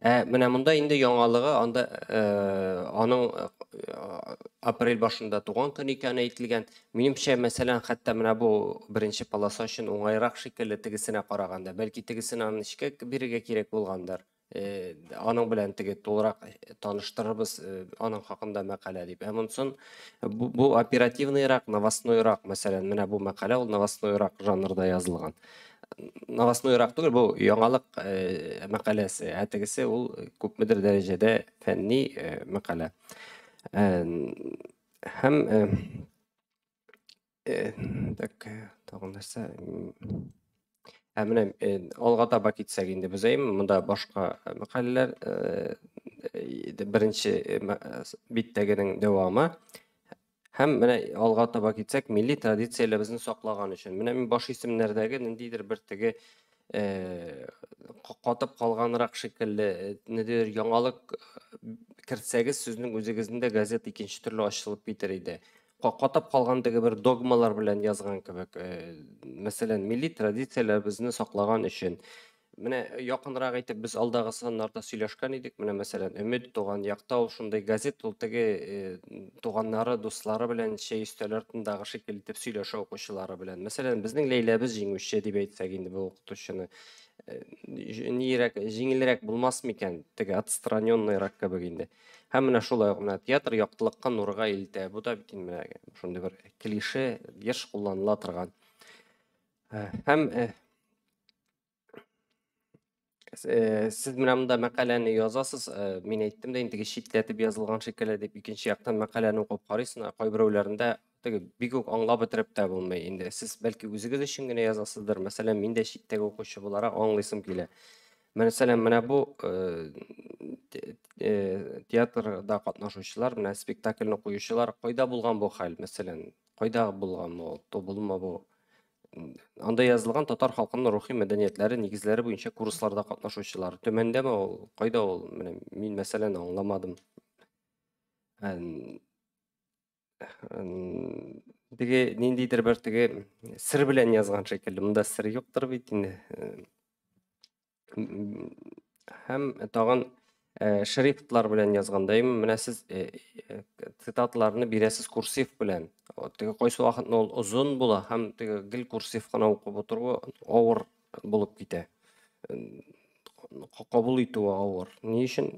Менә монда инде яңалыгы, анда аның апрель башында туган көн икәне әйтелгән. Минемчә, мәсәлән, хәтта менә бу беренче полоса өчен уңайрак шикелле тегесенә караганда. Бәлки тегесен аны эчкә бирергә кирәк булгандыр. Аның белән теге тулырак таныштырырбыз, аның хакында мәкалә дип. Ә монсын бу оперативныйрак, новостнойрак, мәсәлән, менә бу мәкалә ул новостнойрак жанрда язылган. Новостнойрак түгел, бу яңалык мәкаләсе, ә тегесе ул күпмедер дәрәҗәдә фәнни мәкалә. Һәм так, тагын нәрсә? Ә менә алга таба китсәк инде без әйме, монда башка мәкаләләр, беренче биттәгенең дәвамы. Һәм менә алга таба китсәк, милли традицияләребезне саклаган өчен. Менә мин баш исемнәрдәге ниндидер бер теге катып калганрак шикелле, ниндидер яңалык кертсәгез, сезнең үзегезнең дә газета икенче төрле ачылып китер иде. Катып калган теге бер догмалар белән язган кебек. Мәсәлән, милли традицияләребезне саклаган өчен. Менә якынрак итеп без алдагы саннарда сөйләшкән идек. Менә мәсәлән, Өмет туган якта ул шундый газет, ул теге туганнары, дуслары белән чәй өстәле артындагы шикелле итеп сөйләшә укучылары белән. Мәсәлән, безнең Ләйләбез җиңүче дип әйтсәк инде бу укытучыны. Нирәк, җиңелрәк булмас микән? Теге отстраненныйрак кебек инде. Һәм менә шулай ук менә театр яктылыкка, нурга илтә. Бу да бит инде менә шундый бер клише, еш кулланыла торган. Һәм сез менә монда мәкаләне язасыз, мин әйттем дә инде теге читләтеп язылган шикелле дип, икенче яктан мәкаләне укып карыйсың, кайберәүләрендә теге бик үк аңлап бетереп тә булмый инде. Сез бәлки үзегез өчен генә язасыздыр. Мәсәлән, мин дә читтәге укучы буларак аңлыйсым килә. Мәсәлән, менә бу театрда катнашучылар, менә спектакльне куючылар, кайда булган бу хәл, мәсәлән, кайда булган бу, тубылма бу? Анда язылган татар халкының рухи мәдәниятләре нигезләре буенча курсларда катнашучылар. Төмәндәме ул? Кайда ул? Менә мин мәсәлән аңламадым. Теге ниндидер бер теге сер белән язган шикелле. Монда сер юктыр бит инде. Һәм тагын шрифтлар белән язганда, менә сез цитаталарны бирәсез курсив белән. Теге кайсы вакытны ул озын була һәм теге гел курсив кына укып утыру авыр булып китә. Кабул итүе авыр. Ни өчен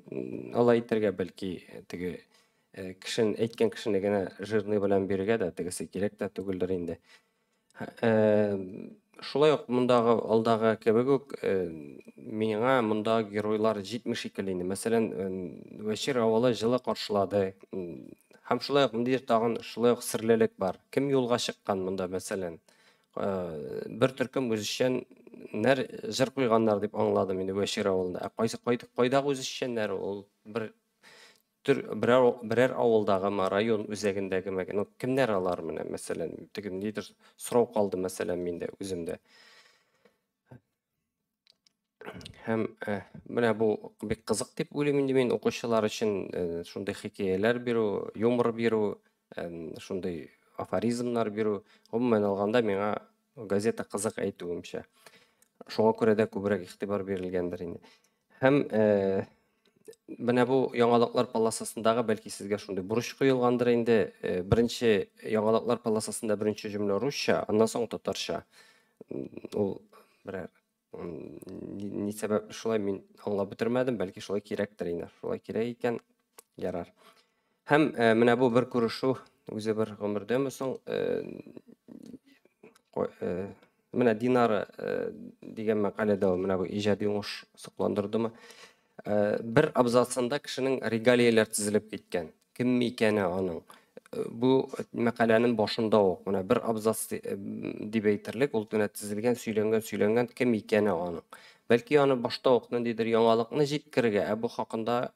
алай итәргә, бәлки теге кешен әйткән кешене генә жирный белән бирергә дә тегесе кирәк тә түгелдер инде. Шулай ук мондагы алдагы кебек үк миңа монда геройлар җитми шикелле инде. Мәсәлән, Вәчир авылы җылы каршылады. Һәм шулай ук ниндидер тагын шулай ук серлелек бар. Кем юлга чыккан монда, мәсәлән? Бер төркем үзешчәннәр җыр куйганнар дип аңладым инде Вәчир авылында. Ә кайсы кайдагы үзешчәннәр ул? Бер төр берәр авылдагымы, район үзәгендәгеме? Ну, кемнәр алар менә, мәсәлән, теге ниндидер сорау калды, мәсәлән, миндә үземдә. Һәм менә бу бик кызык дип уйлыйм инде мин укучылар өчен шундый хикәяләр бирү, юмор бирү, шундый афоризмнар бирү. Гомумән алганда миңа газета кызык әйтүемчә. Шуңа күрә дә күбрәк игътибар бирелгәндер инде. Һәм менә бу яңалыклар полосасындагы бәлки сезгә шундый бурыч куелгандыр инде. Беренче яңалыклар полосасында беренче җөмлә русча, аннан соң татарча. Ул берәр ни сәбәпле шулай мин аңлап бетермәдем, бәлки шулай кирәктер инде. Шулай кирәк икән, ярар. Һәм менә бу бер күрешү үзе бер гомердәме соң, менә Динара дигән мәкаләдә ул менә бу иҗади уңыш сокландырдымы? Бер абзацында кешенең регалияләр тезелеп киткән. Кем икәне аның? Бу мәкаләнең башында ук менә бер абзац дип әйтерлек, ул менә тезелгән, сөйләнгән, сөйләнгән кем икәне аның. Бәлки аны башта ук ниндидер яңалыкны җиткерергә, ә бу хакында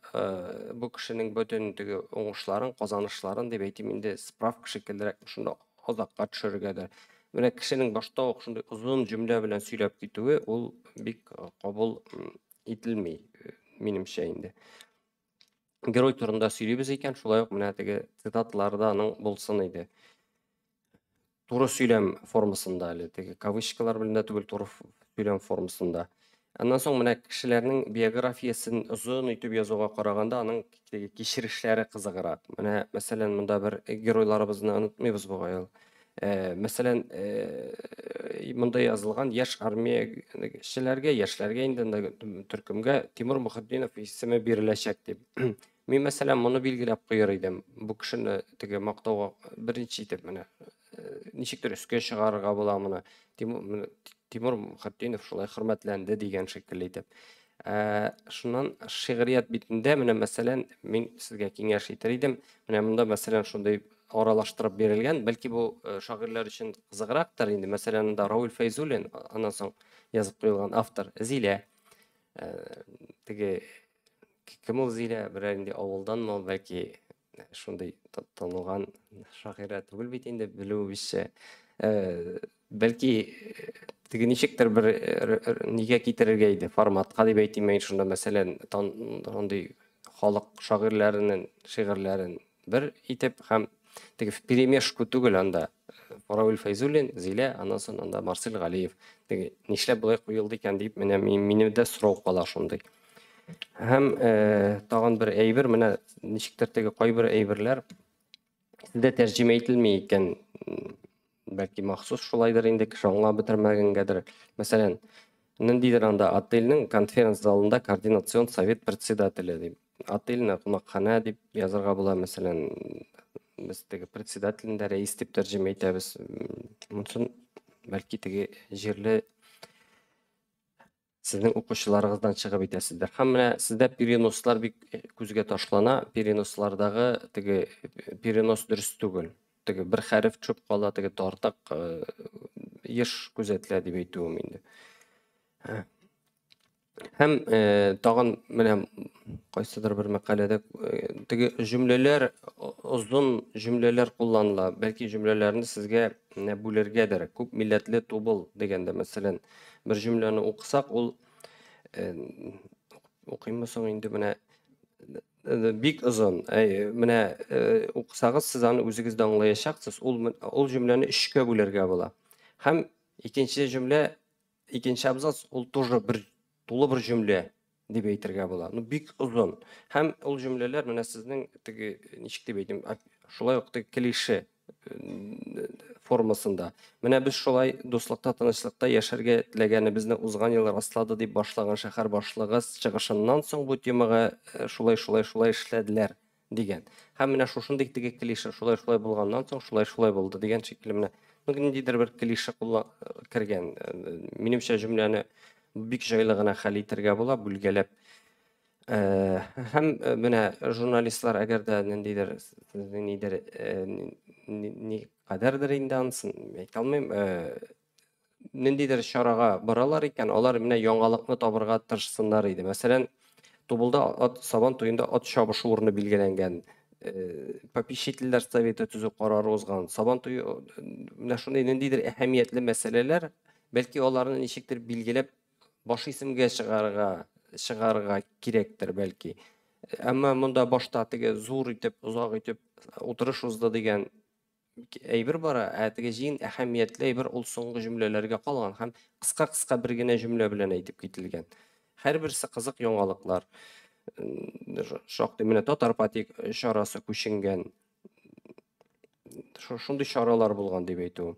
бу кешенең бөтен теге уңышларын, казанышларын дип әйтим инде, справка шикеллерәк шунда азакка төшерергәдер. Менә кешенең башта ук шундый озын җөмлә белән сөйләп китүе ул бик кабул ителми, минемчә инде. Герой турында сөйлибез икән, шулай ук менә теге цитатларда аның булсын иде. Туры сөйләм формасында әле, теге кавычкалар белән дә түгел, туры сөйләм формасында. Аннан соң менә кешеләрнең биографиясен озын итеп язуга караганда аның теге кичерешләре кызыграк. Менә мәсәлән, монда бер геройларыбызны онытмыйбыз бугай ул. Мәсәлән, монда язылган яшь армиячеләргә, яшьләргә инде төркемгә Тимур Мөхетдинов исеме биреләчәк дип. Мин мәсәлән моны билгеләп куяр идем. Бу кешене теге мактауга беренче итеп менә ничектер өскә чыгарырга була моны. Тимур Мөхетдинов шулай хөрмәтләнде дигән шикелле итеп. Шуннан шигърият битендә менә мәсәлән мин сезгә киңәш итер идем. Менә монда мәсәлән шундый аралаштырып бирелгән. Бәлки бу шагыйрьләр өчен кызыграктыр инде. Мәсәлән, анда Рауль Фәйзуллин, аннан соң язып куелган автор Зилә. Теге кем ул Зилә? Берәр инде авылданмы ул, бәлки шундый танылган шагыйрә түгел бит инде, белүебезчә. Бәлки теге ничектер бер нигә китерергә иде, форматка дип әйтим мин шунда, мәсәлән, андый халык шагыйрьләренең шигырьләрен бер итеп һәм теге вперемешку түгел, анда Равил Фәйзуллин, Зилә, аннан соң анда Марсель Галиев. Теге нишләп болай куелды икән дип, менә минем дә сорау кала шундый. Һәм тагын бер әйбер, менә ничектер теге кайбер әйберләр сездә тәрҗемә ителми икән, бәлки махсус шулайдыр инде, кеше аңлап бетермәгәнгәдер. Мәсәлән, ниндидер анда отельнең конференц-залында координацион совет председателе дип. Отельне кунакханә дип язарга була, мәсәлән, без теге председательне дә рәис дип тәрҗемә итәбез. Монысын бәлки теге җирле сезнең укучыларыгыздан чыгып итәсездер. Һәм менә сездә перенослар бик күзгә ташлана. Перенослардагы теге перенос дөрес түгел. Теге бер хәреф төшеп кала, теге тартык еш күзәтелә дип әйтүем инде. Һәм тагын менә кайсыдыр бер мәкаләдә теге җөмләләр, озын җөмләләр кулланыла. Бәлки җөмләләрне сезгә менә бүлергәдер. Күп милләтле Тубыл дигәндә, мәсәлән, бер җөмләне укысак, ул укыйммы соң инде, менә бик озын. Менә укысагыз, сез аны үзегез дә аңлаячаксыз. Ул җөмләне өчкә бүлергә була. Һәм икенче җөмлә, икенче абзац, ул тоже бер тулы бер җөмлә дип әйтергә була. Ну, бик озын. Һәм ул җөмләләр менә сезнең теге, ничек дип әйтим, шулай ук теге клише формасында. Менә без шулай дуслыкта, тынычлыкта яшәргә теләгәнебезне узган ел раслады дип башлаган шәһәр башлыгы чыгышыннан соң бу темага шулай, шулай, шулай эшләделәр дигән. Һәм менә шушындый теге клише, шулай, шулай булганнан соң шулай, шулай булды дигән шикелле менә, ну, ниндидер бер клише кергән. Минемчә, җөмләне бик җайлы гына хәл итәргә була, бүлгәләп. Һәм менә журналистлар, әгәр дә ниндидер, нидер, ни кадәрдер инде, анысын әйтә алмыйм, ниндидер чарага баралар икән, алар менә яңалыкны табырга тырышсыннар иде. Мәсәлән, Тубылда ат Сабан туенда ат чабышы урыны билгеләнгән, попечительләр советы төзү карары узган, Сабан туе, менә шундый ниндидер әһәмиятле мәсьәләләр, бәлки аларны ничектер билгеләп баш исемгә чыгарырга кирәктер бәлки. Әмма монда башта теге зур итеп, озак итеп утырыш узды дигән әйбер бара, ә теге җыен әһәмиятле әйбер ул соңгы җөмләләргә калган һәм кыска-кыска бер генә җөмлә белән әйтеп кителгән. Һәрберсе кызык яңалыклар. Шактый менә татар патик чарасы күченгән. Шундый чаралар булган дип әйтү.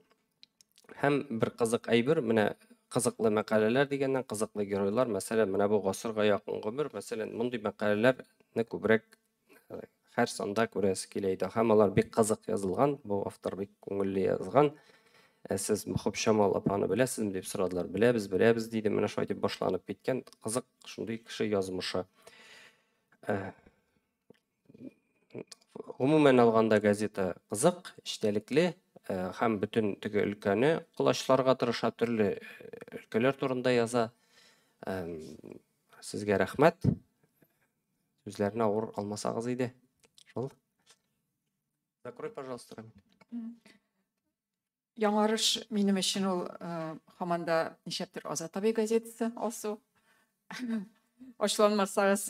Һәм бер кызык әйбер, менә кызыклы мәкаләләр дигәннән кызыклы геройлар, мәсәлән, менә бу гасырга якын гомер, мәсәлән, мондый мәкаләләрне күбрәк һәр санда күрәсе килә иде. Һәм алар бик кызык язылган, бу автор бик күңелле язган. Сез Мөхәммәтшамал апаны беләсезме дип сорадылар. Беләбез, беләбез диде. Менә шулай дип башланып киткән кызык шундый кеше язмышы. Гомумән алганда газета кызык, эчтәлекле һәм бөтен теге өлкәне колачларга тырыша, төрле өлкәләр турында яза. Сезгә рәхмәт. Сүзләрне авыр алмасагыз иде. Шул. Закрой, пожалуйста, Рамиль. Яңарыш минем өчен ул һаман да нишләптер Азат абый газетасы, Алсу. Ачуланмасагыз.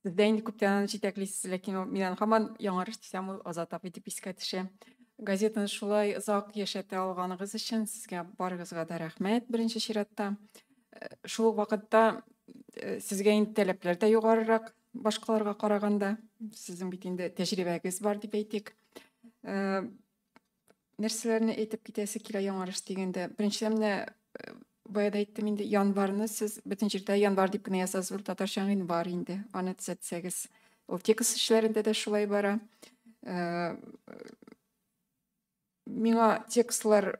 Сез дә инде күптән аны җитәклисез, ләкин ул мин аны һаман Яңарыш дисәм, ул Азат абый дип искә төшә. Газетаны шулай озак яшәтә алганыгыз өчен сезгә барыгызга да рәхмәт беренче чиратта. Шул ук вакытта сезгә инде таләпләр дә югарырак башкаларга караганда. Сезнең бит инде тәҗрибәгез бар дип әйтик. Нәрсәләрне әйтеп китәсе килә Яңарыш дигәндә? Беренчедән, менә бая да әйттем инде, январны сез бөтен җирдә январ дип кенә язасыз, ул татарча гыйнвар инде, аны төзәтсәгез. Ул текст эшләрендә дә шулай бара. Миңа текстлар,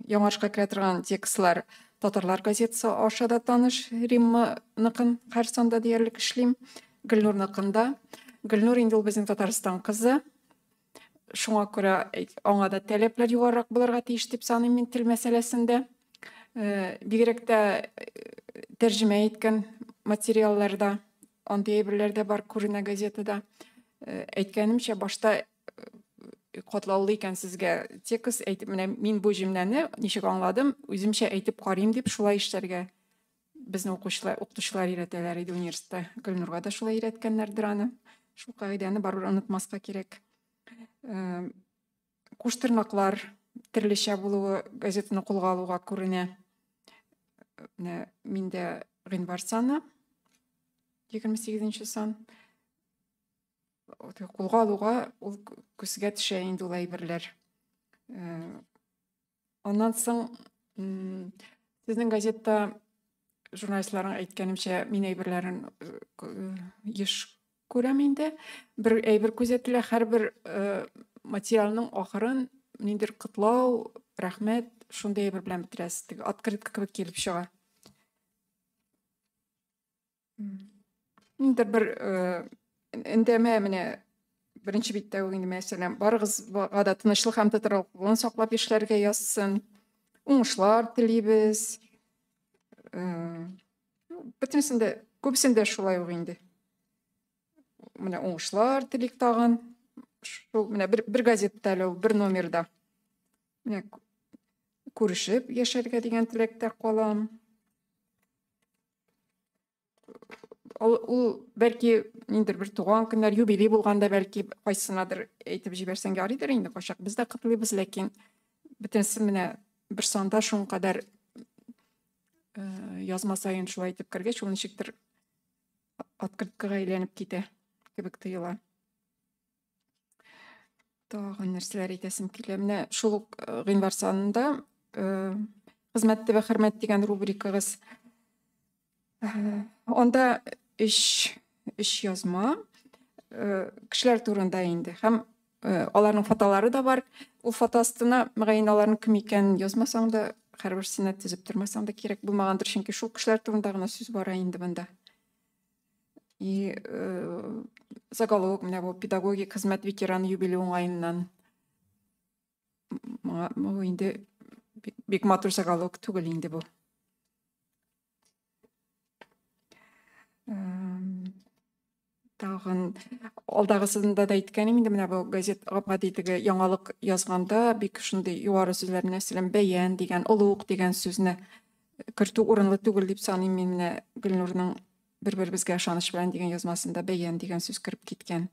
Яңарышка керә торган текстлар Татарлар газетасы аша да таныш, Римманыкын һәр санда диярлек эшлим, Гөлнурныкын да. Гөлнур инде ул безнең Татарстан кызы. Шуңа күрә аңа да таләпләр югарырак булырга тиеш дип саныйм мин тел мәсьәләсендә. Бигрәк тә тәрҗемә иткән материалларда андый әйберләр дә бар күренә газетада. Әйткәнемчә, башта катлаулы икән сезгә текст әйтеп, менә мин бу җөмләне ничек аңладым, үземчә әйтеп карыйм дип шулай эшләргә безне укучылар, укытучылар өйрәтәләр иде университетта. Гөлнурга да шулай өйрәткәннәрдер аны. Шул кагыйдәне барыбер онытмаска кирәк. Куштырнаклар төрлечә булуы газетаны кулга алуга күренә. Менә миндә гыйнвар саны, 28 сан. Кулга алуга ул күзгә төшә инде ул әйберләр. Аннан соң сезнең газетта журналистларның әйткәнемчә, мин әйберләрен еш күрәм инде. Бер әйбер күзәтелә, һәрбер материалның ахырын ниндидер котлау, рәхмәт, шундый әйбер белән бетерәсез. Теге открытка кебек килеп чыга. Ниндидер бер өндәмә менә беренче биттә үк инде, мәсәлән, барыгызга да тынычлык һәм тотрыклылыгын саклап яшьләргә язсын. Уңышлар телибез. Бөтенесендә, күбесендә шулай ук инде. Менә уңышлар телик тагын. Шул менә бер газетта әле ул, бер номерда. Менә күрешеп яшәргә дигән теләктә калам. Ул бәлки ниндидер бер туган көннәр, юбилей булганда бәлки кайсынадыр әйтеп җибәрсәң ярыйдыр инде, кайчак без дә котлыйбыз, ләкин бөтенесе менә бер санда шуның кадәр язма саен шулай итеп кергәч, ул ничектер открыткага әйләнеп китә кебек тоела. Тагын нәрсәләр әйтәсем килә. Менә шул ук гыйнвар санында хезмәт вә хөрмәт дигән рубрикагыз. Анда өч язма кешеләр турында инде. Һәм аларның фотолары да бар. Ул фото астына мөгаен аларның кем икәнен язмасаң да, һәрберсенә төзеп тормасаң да кирәк булмагандыр, чөнки шул кешеләр турында гына сүз бара инде монда. И заголовок менә бу педагогик хезмәт ветераны юбилей уңаеннан. Бу инде бик матур заголовок түгел инде бу. Тагын алдагысында да әйткәнем инде, менә бу газет гап-гади теге яңалык язганда бик шундый югары сүзләр, мәсәлән, бәян дигән, олуг дигән сүзне кертү урынлы түгел дип саныйм мин. Менә Гөлнурның бер-беребезгә ышаныч белән дигән язмасында бәян дигән сүз кереп киткән.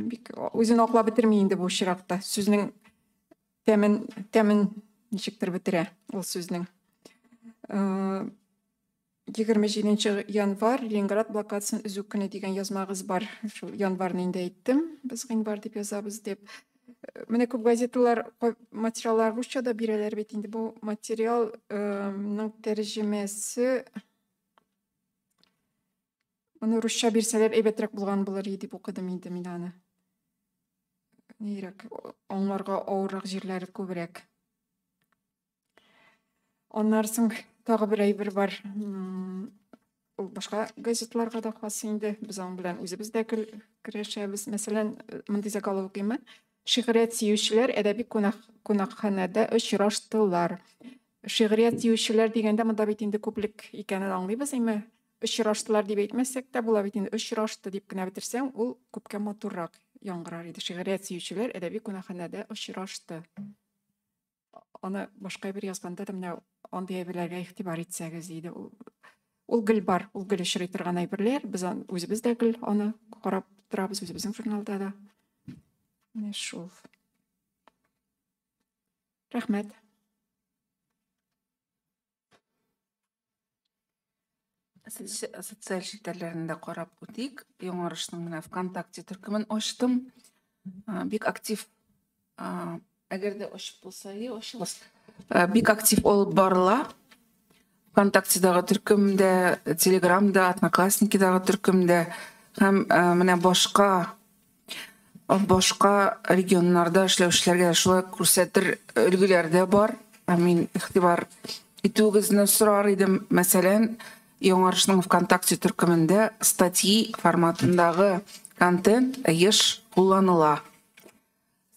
Бик үзен аклап бетерми инде бу очракта. Сүзнең тәмен ничектер бетерә ул сүзнең. 27 январь Ленинград блокадасын өзү көне дигән язмагыз бар. Шул январьны инде әйттем, без гыйнвар дип язабыз дип. Менә күп газеталар материаллар русча да бирәләр бит инде. Бу материалның тәрҗемәсе, моны русча бирсәләр әйбәтрәк булган булыр иде дип укыдым инде мин аны. Нирәк, аңларга авыррак җирләре күбрәк. Аннан соң тагы бер әйбер бар. Ул башка газетларга да хас инде. Без аның белән үзебез дә көрәшәбез. Мәсәлән, мондый заголовок име? Шигърият сөючеләр әдәби кунакханәдә очраштылар. Шигърият сөючеләр дигәндә монда бит инде күплек икәнен аңлыйбыз, име? Очраштылар дип әйтмәсәк тә була бит инде. Очрашты дип кенә бетерсәң, ул күпкә матуррак яңгырар иде. Шигърият сөючеләр әдәби кунакханәдә очрашты. Аны башка бер язганда да менә андый әйберләргә игътибар итсәгез иде. Ул гел бар, ул гел очрый торган әйберләр. Без үзебез дә гел аны карап торабыз, үзебезнең журналда да. Менә шул. Рәхмәт. Социаль челтәрләрен дә карап үтик. Яңарышның менә ВКонтакте төркемен ачтым. Бик актив, әгәр дә ачып булса, ачыгыз. Бик актив алып барыла. ВКонтактедагы төркемдә, Телеграмда, Одноклассникидагы төркемдә һәм менә башка регионнарда эшләүчеләргә шулай күрсәтер өлгеләр дә бар. Мин игътибар итүегезне сорар идем. Мәсәлән, Яңарышның ВКонтакте төркемендә статьи форматындагы контент еш кулланыла.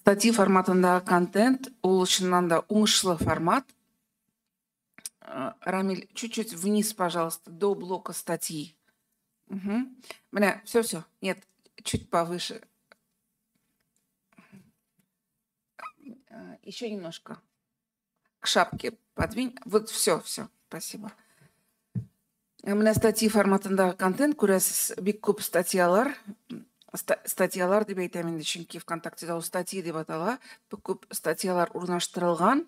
Статьи форматындагы контент ул чыннан да уңышлы формат. Рамиль, чуть-чуть вниз, пожалуйста, до блока статьи. Угу. Менә, все, все. Нет, чуть повыше. Еще немножко. К шапке подвинь. Вот все, все. Спасибо. Менә статьи форматындагы контент күрәсез, бик күп статьялар, статьялар дип әйтәм инде, чөнки ВКонтактеда ул статьи дип атала, бик күп статьялар урнаштырылган.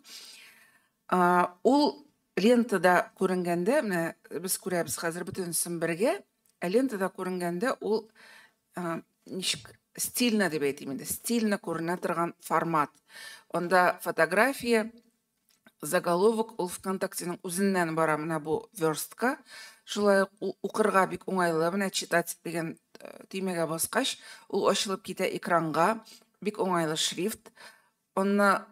Ул лентада күренгәндә, менә без күрәбез хәзер бөтенесен бергә, ә лентада күренгәндә ул ничек стильно дип әйтим инде, стильно күренә торган формат. Анда фотография, заголовок ул ВКонтактеның үзеннән бара, менә бу верстка. Шулай ук укырга бик уңайлы, менә читать дигән төймәгә баскач, ул ачылып китә экранга, бик уңайлы шрифт. Аны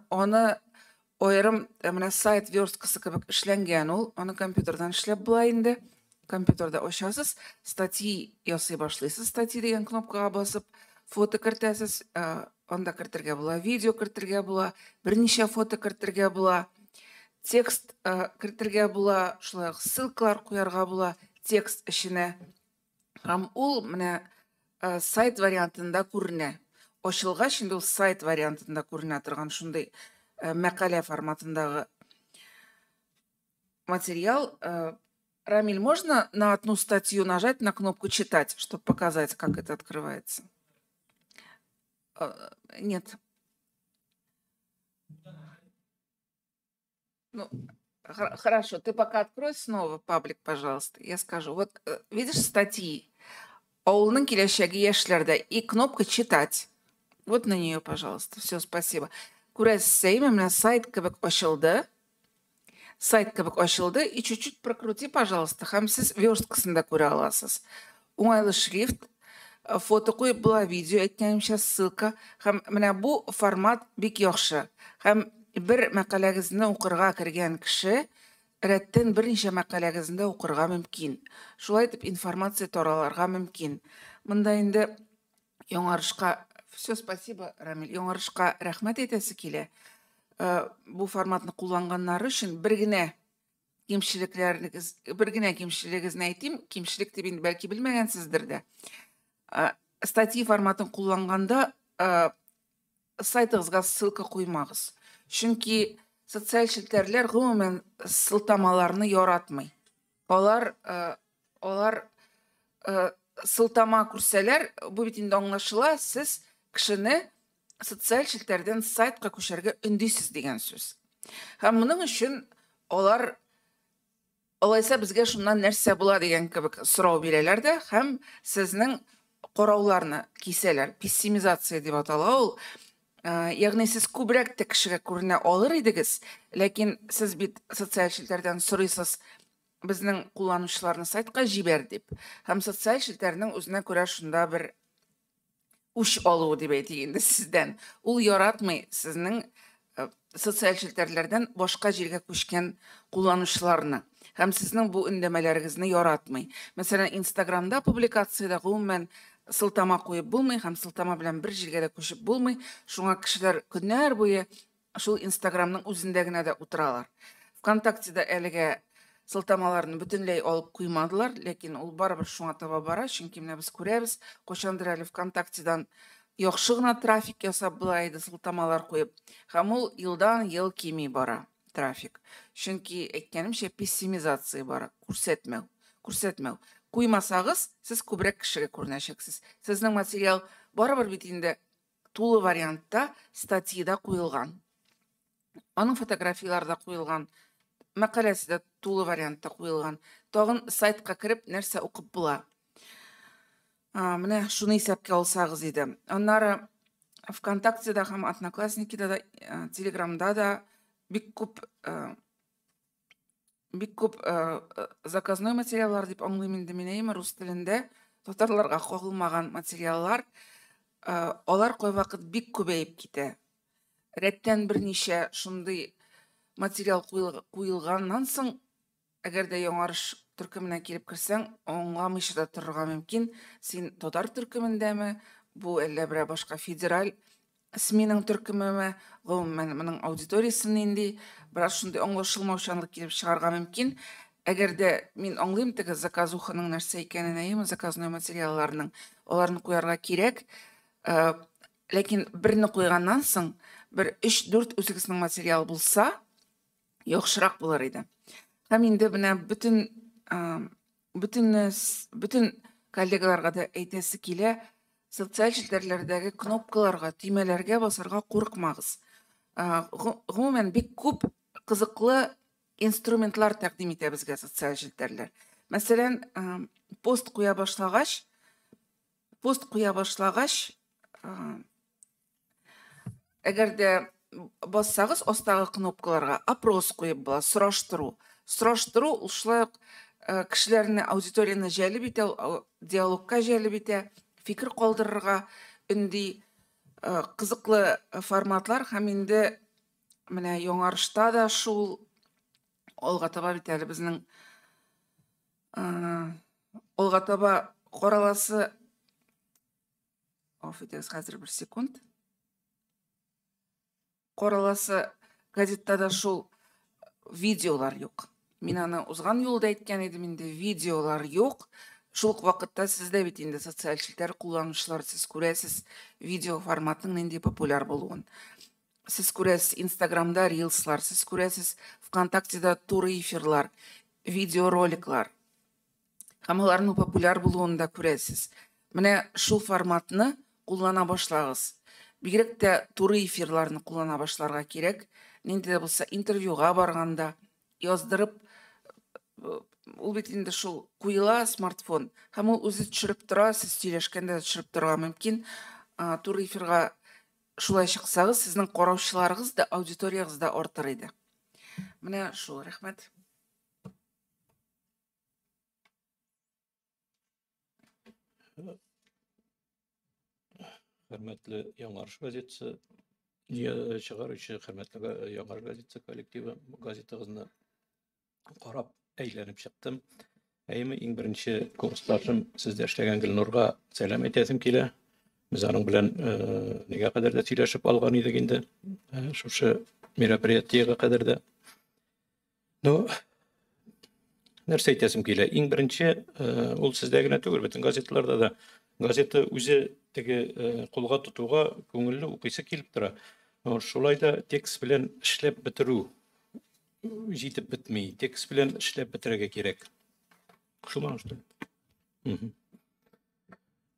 аерым менә сайт версткасы кебек эшләнгән ул, аны компьютердан эшләп була инде. Компьютерда ачасыз, статьи ясый башлыйсыз, статьи дигән кнопкага басып, фото кертәсез, анда кертергә була, видео кертергә була, берничә фото кертергә була, текст кертергә була, шулай ук ссылкалар куярга була текст эченә. Һәм ул менә сайт вариантында күренә. Ачылгач инде ул сайт вариантында күренә торган шундый мәкалә форматындагы материал. Рамиль, можно на одну статью нажать на кнопку «Читать», чтобы показать, как это открывается? Нет. Ну, хорошо, ты пока открой снова паблик, пожалуйста, я скажу. Вот, видишь статьи? Авылның киләчәге яшьләрдә и кнопка «Читать». Вот на нее, пожалуйста. Все, спасибо. Күрәсез, менә сайт кебек ачылды. Сайт кебек ачылды. И чуть-чуть прокрути, пожалуйста. Һәм сез версткасын да күрә аласыз. Уңайлы шрифт, фото куеп була, видео, әйткәнемчә, ссылка. Һәм менә бу формат бик яхшы. Һәм бер мәкаләгезне укырга кергән кеше рәттән берничә мәкаләгезне дә укырга мөмкин. Шулай итеп информация таралырга мөмкин. Монда инде яңарышка, все, спасибо, Рамиль, яңарышка рәхмәт әйтәсе килә. Бу форматны кулланганнары өчен бер генә кимчелекләрегез, бер генә кимчелегезне әйтим, кимчелек дип инде бәлки белмәгәнсездер дә. Статьи форматын кулланганда сайтыгызга ссылка куймагыз. Чөнки социаль челтәрләр гомумән сылтамаларны яратмый. Алар сылтама күрсәләр, бу бит инде аңлашыла, сез кешене социаль челтәрдән сайтка күчәргә өндисез дигән сүз. Һәм моның өчен алар алайса безгә шуннан нәрсә була дигән кебек сорау бирәләр дә һәм сезнең карауларны кисәләр. Пессимизация дип атала ул. Ягъни сез күбрәк тә кешегә күренә алыр идегез, ләкин сез бит социаль челтәрдән сорыйсыз безнең кулланучыларны сайтка җибәр дип. Һәм социаль челтәрнең үзенә күрә шунда бер үч алуы дип әйтик инде сездән. Ул яратмый сезнең социаль челтәрләрдән башка җиргә күчкән кулланучыларны. Һәм сезнең бу өндәмәләрегезне яратмый. Мәсәлән, Инстаграмда публикациядә гомумән сылтама куеп булмый һәм сылтама белән бер җиргә дә күчеп булмый. Шуңа кешеләр көннәр буе шул Инстаграмның үзендә генә дә утыралар. ВКонтактеда әлегә сылтамаларны бөтенләй алып куймадылар, ләкин ул барыбер шуңа таба бара, чөнки менә без күрәбез, кайчандыр әле ВКонтактедан яхшы гына трафик ясап була иде сылтамалар куеп. Һәм ул елдан ел кими бара трафик. Чөнки әйткәнемчә, пессимизация бара, күрсәтмәү, күрсәтмәү. Куймасагыз, сез күбрәк кешегә күренәчәксез. Сезнең материал барыбер бит инде тулы вариантта статьяда куелган. Аның фотографиялары да куелган, мәкаләсе дә тулы вариантта куелган. Тагын сайтка кереп нәрсә укып була. Менә шуны исәпкә алсагыз иде. Аннары ВКонтактеда һәм Одноклассникида да, Телеграмда да бик күп заказной материаллар дип аңлыйм инде мин, әйме, рус телендә татарларга кагылмаган материаллар, алар кайвакыт бик күбәеп китә. Рәттән берничә шундый материал куелганнан соң, әгәр дә яңарыш төркеменә килеп керсәң, аңламыйча да торырга мөмкин. Син татар төркемендәме, бу әллә берәр башка федераль СМИның төркемеме, гомумән, моның аудиториясе нинди, бераз шундый аңлашылмаучанлык килеп чыгарга мөмкин. Әгәр дә мин аңлыйм теге заказуханың нәрсә икәнен, әйеме, заказной материалларның, аларны куярга кирәк. Ләкин берне куйганнан соң, бер 3-4 үзегезнең материал булса, яхшырак булыр иде. Һәм инде менә бөтен коллегаларга да әйтәсе килә, социаль челтәрләрдәге кнопкаларга, төймәләргә басарга курыкмагыз. Гомумән, бик күп кызыклы инструментлар тәкъдим итә безгә социаль челтәрләр. Мәсәлән, пост куя башлагач, әгәр дә бассагыз астагы кнопкаларга, опрос куеп була, сораштыру. Сораштыру ул шулай ук кешеләрне, аудиторияне җәлеп итә, диалогка җәлеп итә, фикер калдырырга өнди. Кызыклы форматлар һәм инде менә Яңарышта да шул, алга таба бит әле безнең алга таба караласы, гафу итегез, хәзер бер секунд, караласы газетта да шул видеолар юк. Мин аны узган юлда әйткән идем инде, видеолар юк. Шул ук вакытта сез дә бит инде социаль челтәр кулланучылар, сез күрәсез видео форматының нинди популяр булуын. Сез күрәсез Инстаграмда рилслар, сез күрәсез ВКонтактеда туры эфирлар, видеороликлар. Һәм аларның популяр булуын да күрәсез. Менә шул форматны куллана башлагыз. Бигрәк тә туры эфирларны куллана башларга кирәк. Нинди дә булса интервьюга барганда яздырып, ул бит инде шул куела смартфон һәм ул үзе төшереп тора, сез сөйләшкәндә дә төшереп торырга мөмкин. Туры эфирга шулай чыксагыз, сезнең караучыларыгыз да, аудиториягез дә артыр иде. Менә шул, рәхмәт. Хөрмәтле Яңарыш газетасы чыгаручы, хөрмәтле Яңарыш газетасы коллективы, газетагызны карап, әйләнеп чыктым. Әйеме, иң беренче курсташым, сездә эшләгән Гөлнурга сәлам әйтәсем килә. Без аның белән нигә кадәр дә сөйләшеп алган идек инде, шушы мероприятиегә кадәр дә. Ну, нәрсә әйтәсем килә? Иң беренче, ул сездә генә түгел, бөтен газеталарда да газета үзе теге кулга тотуга күңелле, укыйсы килеп тора. Но шулай да текст белән эшләп бетерү җитеп бетми. Текст белән эшләп бетерергә кирәк. Шулай, что ли?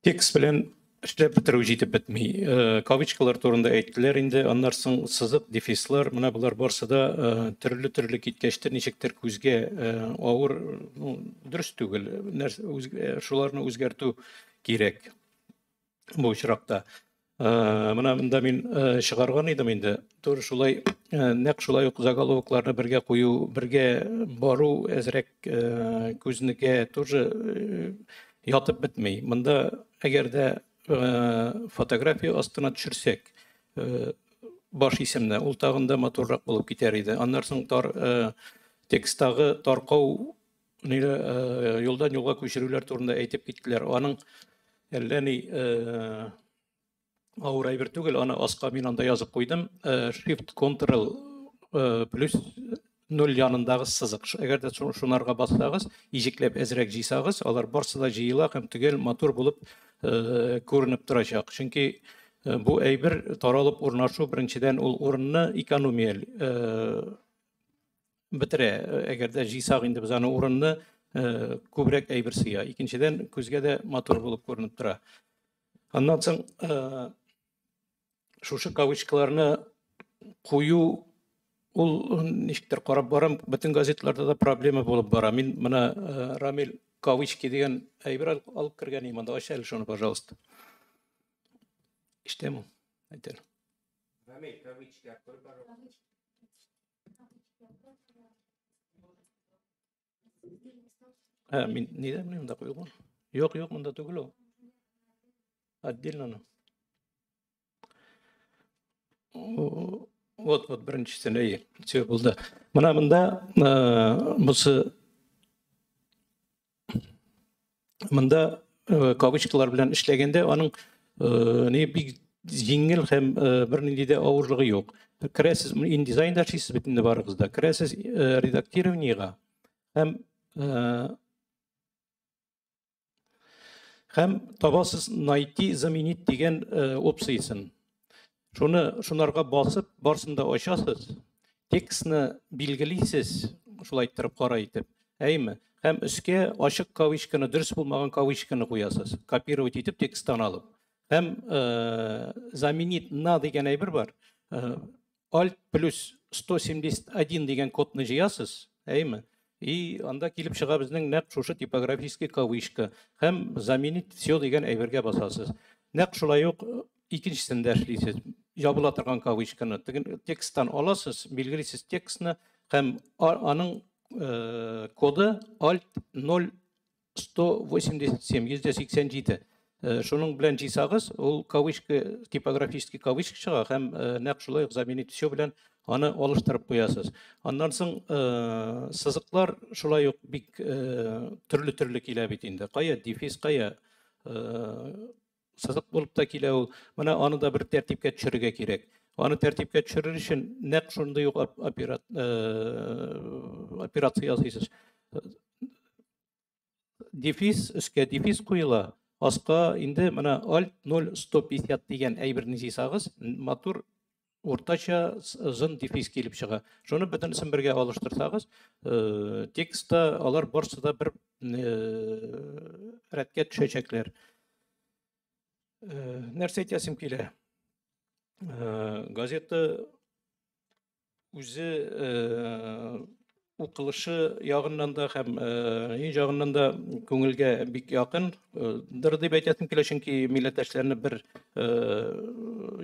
Текст белән эшләп бетерү җитеп бетми. Кавычкалар турында әйттеләр инде, аннан соң сызык, дефислар, менә болар барсы да төрле-төрле киткәчтер, ничектер күзгә авыр, ну, дөрес түгел. Нәрсә, шуларны үзгәртү кирәк бу очракта. Менә монда мин чыгарган идем инде. Туры шулай, нәкъ шулай ук заголовокларны бергә кую, бергә бару әзрәк күзнекә тоже ятып бетми. Монда әгәр дә фотография астына төшерсәк, баш исемне, ул тагын да матуррак булып китәр иде. Аннан соң тар тексттагы таркау ниле, юлдан юлга күчерүләр турында әйтеп киттеләр. Аның әллә ни авыр әйбер түгел, аны аска мин анда язып куйдым. Shift Ctrl плюс 0 янындагы сызык. Әгәр дә шунарга бассагыз, иҗекләп әзрәк җыйсагыз, алар барсы да җыела һәм төгәл матур булып күренеп торачак. Чөнки бу әйбер таралып урнашу, беренчедән, ул урынны экономия бетерә. Әгәр дә җыйсак инде без аны, урынны күбрәк әйбер сыя. Икенчедән, күзгә дә матур булып күренеп тора. Аннан соң шушы кавычкаларны кую ул ничектер карап барам, бөтен газетларда да проблема булып бара. Мин менә Рамил кавычки дигән әйбер алып кергән идем анда. Ач әле шуны, пожалуйста. Ишетәме? Әйт әле. Рамил, кавычки открой, пожалуйста. Ә, мин нидә белмим, монда куелган. Юк, юк, монда түгел ул. Отдельно. Ну. Вот, вот беренчесен, әйе. Все булды. Менә монда бусы Монда кавычкалар белән эшләгәндә аның ни бик җиңел һәм бернинди дә авырлыгы юк. Керәсез, InDesignда эшлисез бит инде барыгыз да. Керәсез редактированиега һәм табасыз найти заменить дигән опциясен. Шуны шунарга басып, барсын да ачасыз. Текстны билгелисез, шулай иттереп кара итеп. Әйме? Һәм өскә ачык кавычканы, дөрес булмаган кавычканы куясыз. Копировать итеп тексттан алып. Һәм заменить на дигән әйбер бар. Alt плюс 171 дигән кодны җыясыз, әйме? И анда килеп чыга безнең нәкъ шушы типографический кавычка. Һәм заменить все дигән әйбергә басасыз. Нәкъ шулай ук икенчесен дә эшлисез. Ябыла торган кавычканы тексттан аласыз, билгелисез текстны һәм аның коды Alt 0 187, 187. Шуның белән җыйсагыз, ул кавычка, типографический кавычка чыга һәм нәкъ шулай ук заменить все белән аны алыштырып куясыз. Аннан соң сызыклар шулай ук бик төрле-төрле килә бит инде. Кая дефис, кая сызык булып та килә ул. Менә аны да бер тәртипкә төшерергә кирәк. Аны тәртипкә төшерер өчен нәкъ шундый ук операция ясыйсыз. Дефис, өскә дефис куела. Аска инде менә Alt 0 150 дигән әйберне җыйсагыз, матур уртача озын дефис килеп чыга. Шуны бөтенесен бергә алыштырсагыз, текстта алар барсы да бер рәткә төшәчәкләр. Нәрсә әйтәсем килә? Газета үзе укылышы ягыннан да һәм ин ягыннан да күңелгә бик якын. Дыр дип әйтәсем килә, чөнки милләттәшләрне бер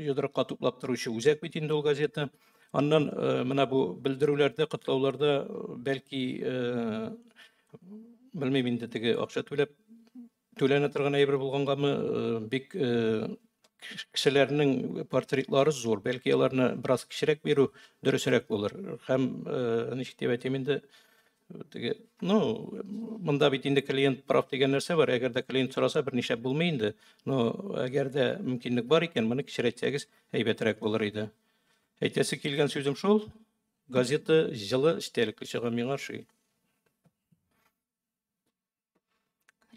йодрыкка туплап торучы үзәк бит инде ул газета. Аннан менә бу белдерүләрдә, котлауларда бәлки белмим инде теге акча түләп түләнә торган әйбер булгангамы, бик кешеләрнең портретлары зур, бәлки аларны бераз кечерәк бирү дөресрәк булыр. Һәм ничек дип әйтим инде, теге, ну, монда бит инде клиент прав дигән нәрсә бар. Әгәр дә клиент сораса, берничә булмый инде. Но әгәр дә мөмкинлек бар икән, моны кечерәйтсәгез әйбәтрәк булыр иде. Әйтәсе килгән сүзем шул. Газета җылы эчтәлекле чыга, миңа ошый.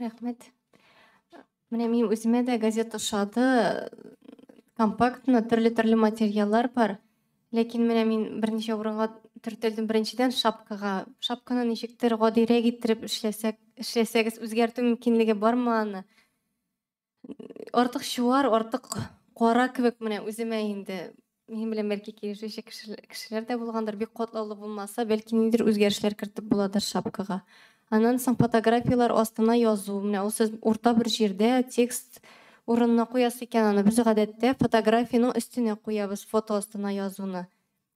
Рәхмәт. Менә минем үземә дә газета ошады. Компактно, төрле-төрле материаллар бар. Ләкин менә мин берничә урынга төртелдем. Беренчедән шапкага. Шапканы ничектер гадирәк иттереп эшләсәгез, үзгәртү мөмкинлеге бармы аны? Артык чуар, артык кара кебек менә үземә инде. Минем белән бәлки килешүче кешеләр дә булгандыр, бик катлаулы булмаса, бәлки ниндидер үзгәрешләр кертеп буладыр шапкага. Аннан соң фотографияләр астына язу. Менә ул сез урта бер җирдә текст урынына куясыз икән, аны без гадәттә фотографиянең өстенә куябыз, фото астына язуны.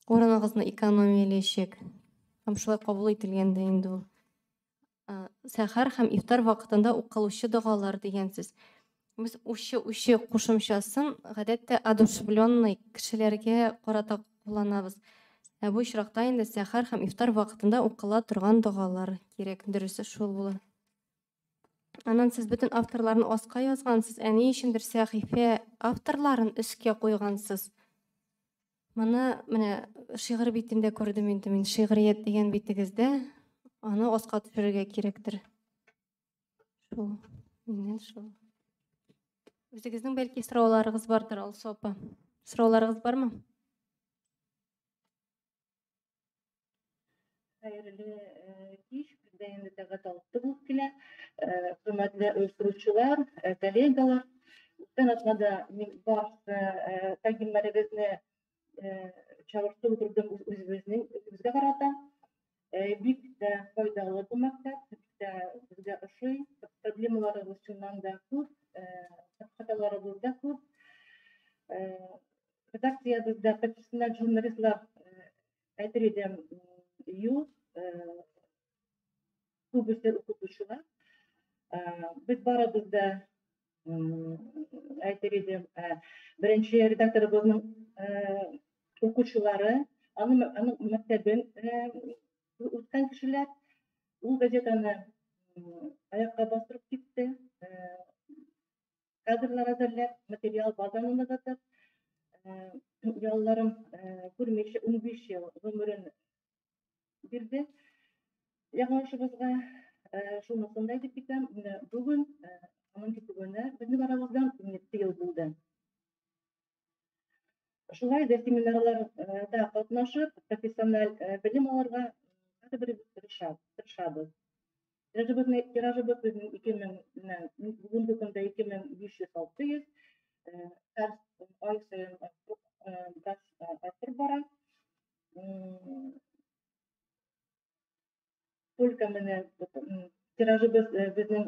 Урыныгызны экономияләячәк. Һәм шулай кабул ителгән дә инде ул. Сәхәр һәм ифтар вакытында укылучы догалар дигән сүз. Без учы-учы кушымчасын гадәттә одушевленный кешеләргә карата кулланабыз. Ә бу очракта инде сәхәр һәм ифтар вакытында укыла торган догалар кирәк. Дөресе шул була. Аннан сез бөтен авторларны аска язгансыз, ә ни өчендер сәхифә авторларын өскә куйгансыз. Моны менә шигырь битендә күрдем инде мин, шигърият дигән битегездә аны аска төшерергә кирәктер. Шул, миннән шул. Үзегезнең бәлки сорауларыгыз бардыр, Алсу апа. Сорауларыгыз бармы? Хәерле кич, бездә инде сәгать 6 булып килә. Хөрмәтле оештыручылар, коллегалар, үткән атнада мин барысы тәкъдимнәрегезне чагыштырып утырдым үзебезнең үзебезгә карата. Бик тә файдалы бу мәктәп, бик тә безгә ошый. Проблемаларыбыз чыннан да күп, хаталарыбыз да күп. Редакциябездә профессиональ журналистлар әйтер идем, юк, күбесе укытучылар. Без барыбыз да әйтер идем, беренче редакторыбызның укучылары, аның мәктәбен үткән кешеләр. Ул газетаны Аякка бастырып китте. Кадрлар әзерләп, материал базаны ныгытып, ялларын күрмичә 15 ел гомерен бирде. Яңалышыбызга шунысын да әйтеп китәм, менә бүген аның китүенә безнең арабыздан 17 ел булды. Шулай да семинарларда катнашып, профессиональ белем алырга һәрберебез тырышабыз. Тиражыбыз безнең 2000, бүгенге көндә 2500-600, һәр ай саен бераз артып бара. Только менә тиражыбыз безнең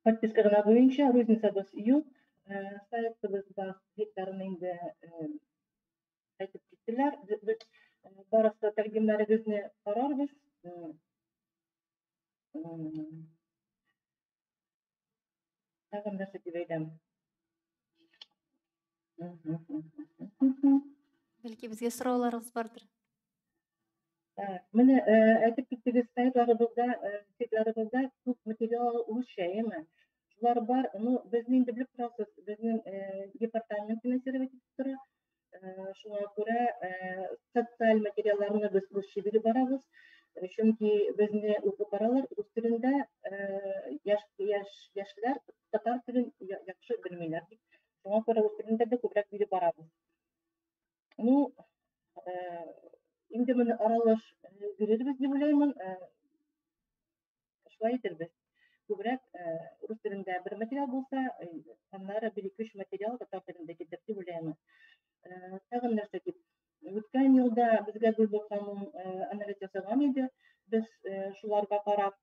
подписка гына буенча, розницабыз юк. Сайтыбызда гектарын инде әйтеп киттеләр. Без барысы тәкъдимнәрегезне карарбыз. Тагын нәрсә дип әйтәм? Бәлки безгә сорауларыгыз бардыр. Менә әйтеп киттегез, сайтларыбызда күп материал русча, әйеме? Шулар бар, ну, безне инде белеп торасыз, безнең департамент финансировать итеп тора. Шуңа күрә социаль материалларны без русча биреп барабыз. Чөнки безне укып баралар рус телендә, яшьләр татар телен яхшы белмиләр дип. Шуңа күрә рус телендә дә күбрәк биреп барабыз. Ну, инде менә аралаш бирербез дип уйлыймын. Шулай итәрбез. Күбрәк рус телендә бер материал булса, аннары бер ике өч материал татар телендә китер дип уйлыймын. Тагын нәрсә дип? Үткән елда безгә Гөлбак ханым анализ ясаган иде. Без шуларга карап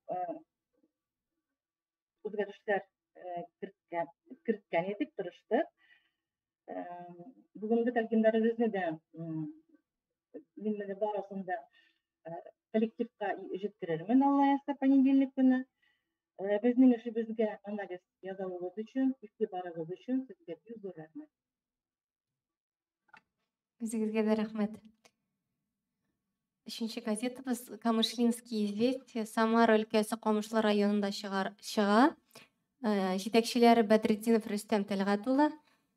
үзгәрешләр керткән идек, тырыштык. Бүгенге тәкъдимнәребезне дә мин менә барысын да коллективка җиткерермен, Алла язса, понедельник көне. Безнең эшебезгә анализ язавыгыз өчен, игътибарыгыз өчен сезгә бик зур рәхмәт. Үзегезгә дә рәхмәт. Өченче газетабыз Камышлинские известия Самара өлкәсе Камышлы районында чыга. Җитәкчеләре Бәдретдинов Рөстәм Тәлгать улы.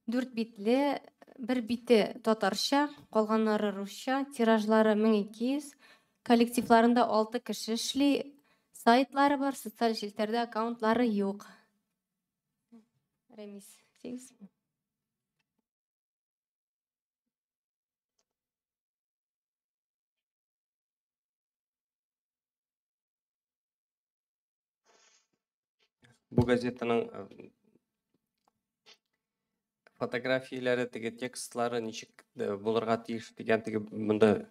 4 битле, бер бите татарча, калганнары русча, тиражлары 1200. Коллективларында 6 кеше эшли, сайтлары бар, социаль челтәрдә аккаунтлары юк. Рәмис, сигез. Бу газетаның фотографияләре, теге текстлары ничек булырга тиеш дигән теге монда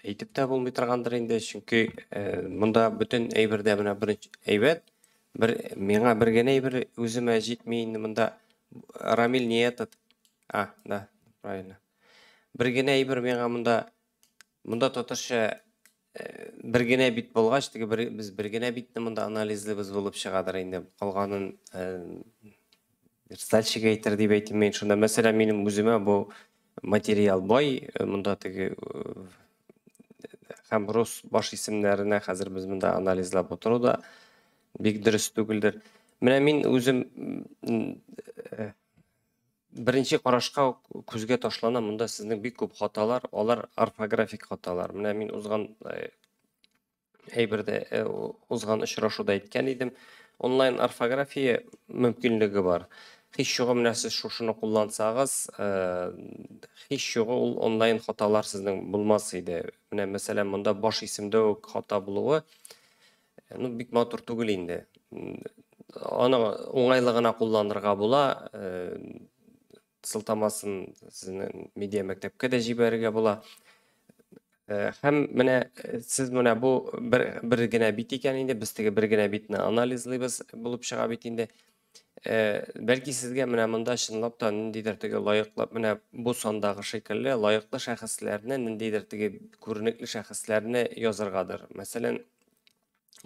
әйтеп тә булмый торгандыр инде, чөнки монда бөтен әйбер дә менә беренче әйбәт, бер миңа бер генә әйбер үземә җитми инде монда. Рамиль не этот. А, да, правильно. Бер генә әйбер миңа монда татарча бер генә бит булгач, теге бер, без бер генә битне монда анализлыйбыз булып чыгадыр инде. Калганын верстальщик әйтер дип әйтим мин. Шунда, мәсәлән, минем үземә бу материал бай, монда теге һәм рус баш исемнәренә хәзер без монда анализлап утыру да бик дөрес түгелдер. Менә мин үзем беренче карашка күзгә ташлана, монда сезнең бик күп хаталар, алар орфографик хаталар. Менә мин узган әйбердә, узган очрашуда әйткән идем, онлайн орфография мөмкинлеге бар. Һич югы менә сез шушыны куллансагыз, һич югы ул онлайн хаталар сезнең булмас иде. Менә мәсәлән, монда баш исемдә үк хата булуы, ну, бик матур түгел инде. Аны уңайлы гына кулланырга була, сылтамасын сезнең медиа мәктәпкә дә җибәрергә була. Һәм менә сез менә бу бер генә бит икән инде, без теге бер генә битне анализлыйбыз булып чыга бит инде. Бәлки сезгә менә монда чынлап та ниндидер теге лаеклы, менә бу сандагы шикелле лаеклы шәхесләрне, ниндидер теге күренекле шәхесләрне языргадыр. Мәсәлән,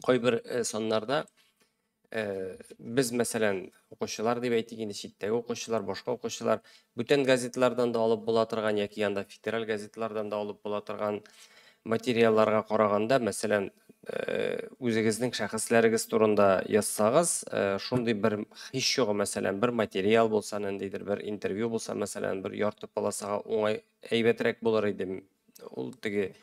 кайбер саннарда без, мәсәлән, укучылар дип әйтик инде, читтәге укучылар, башка укучылар, бүтән газетлардан да алып була торган яки анда федераль газетлардан да алып була торган материалларга караганда, мәсәлән, үзегезнең шәхесләрегез турында язсагыз, шундый бер һич югы, мәсәлән, бер материал булса, ниндидер бер интервью булса, мәсәлән, бер ярты полосага уңай әйбәтрәк булыр иде. Ул теге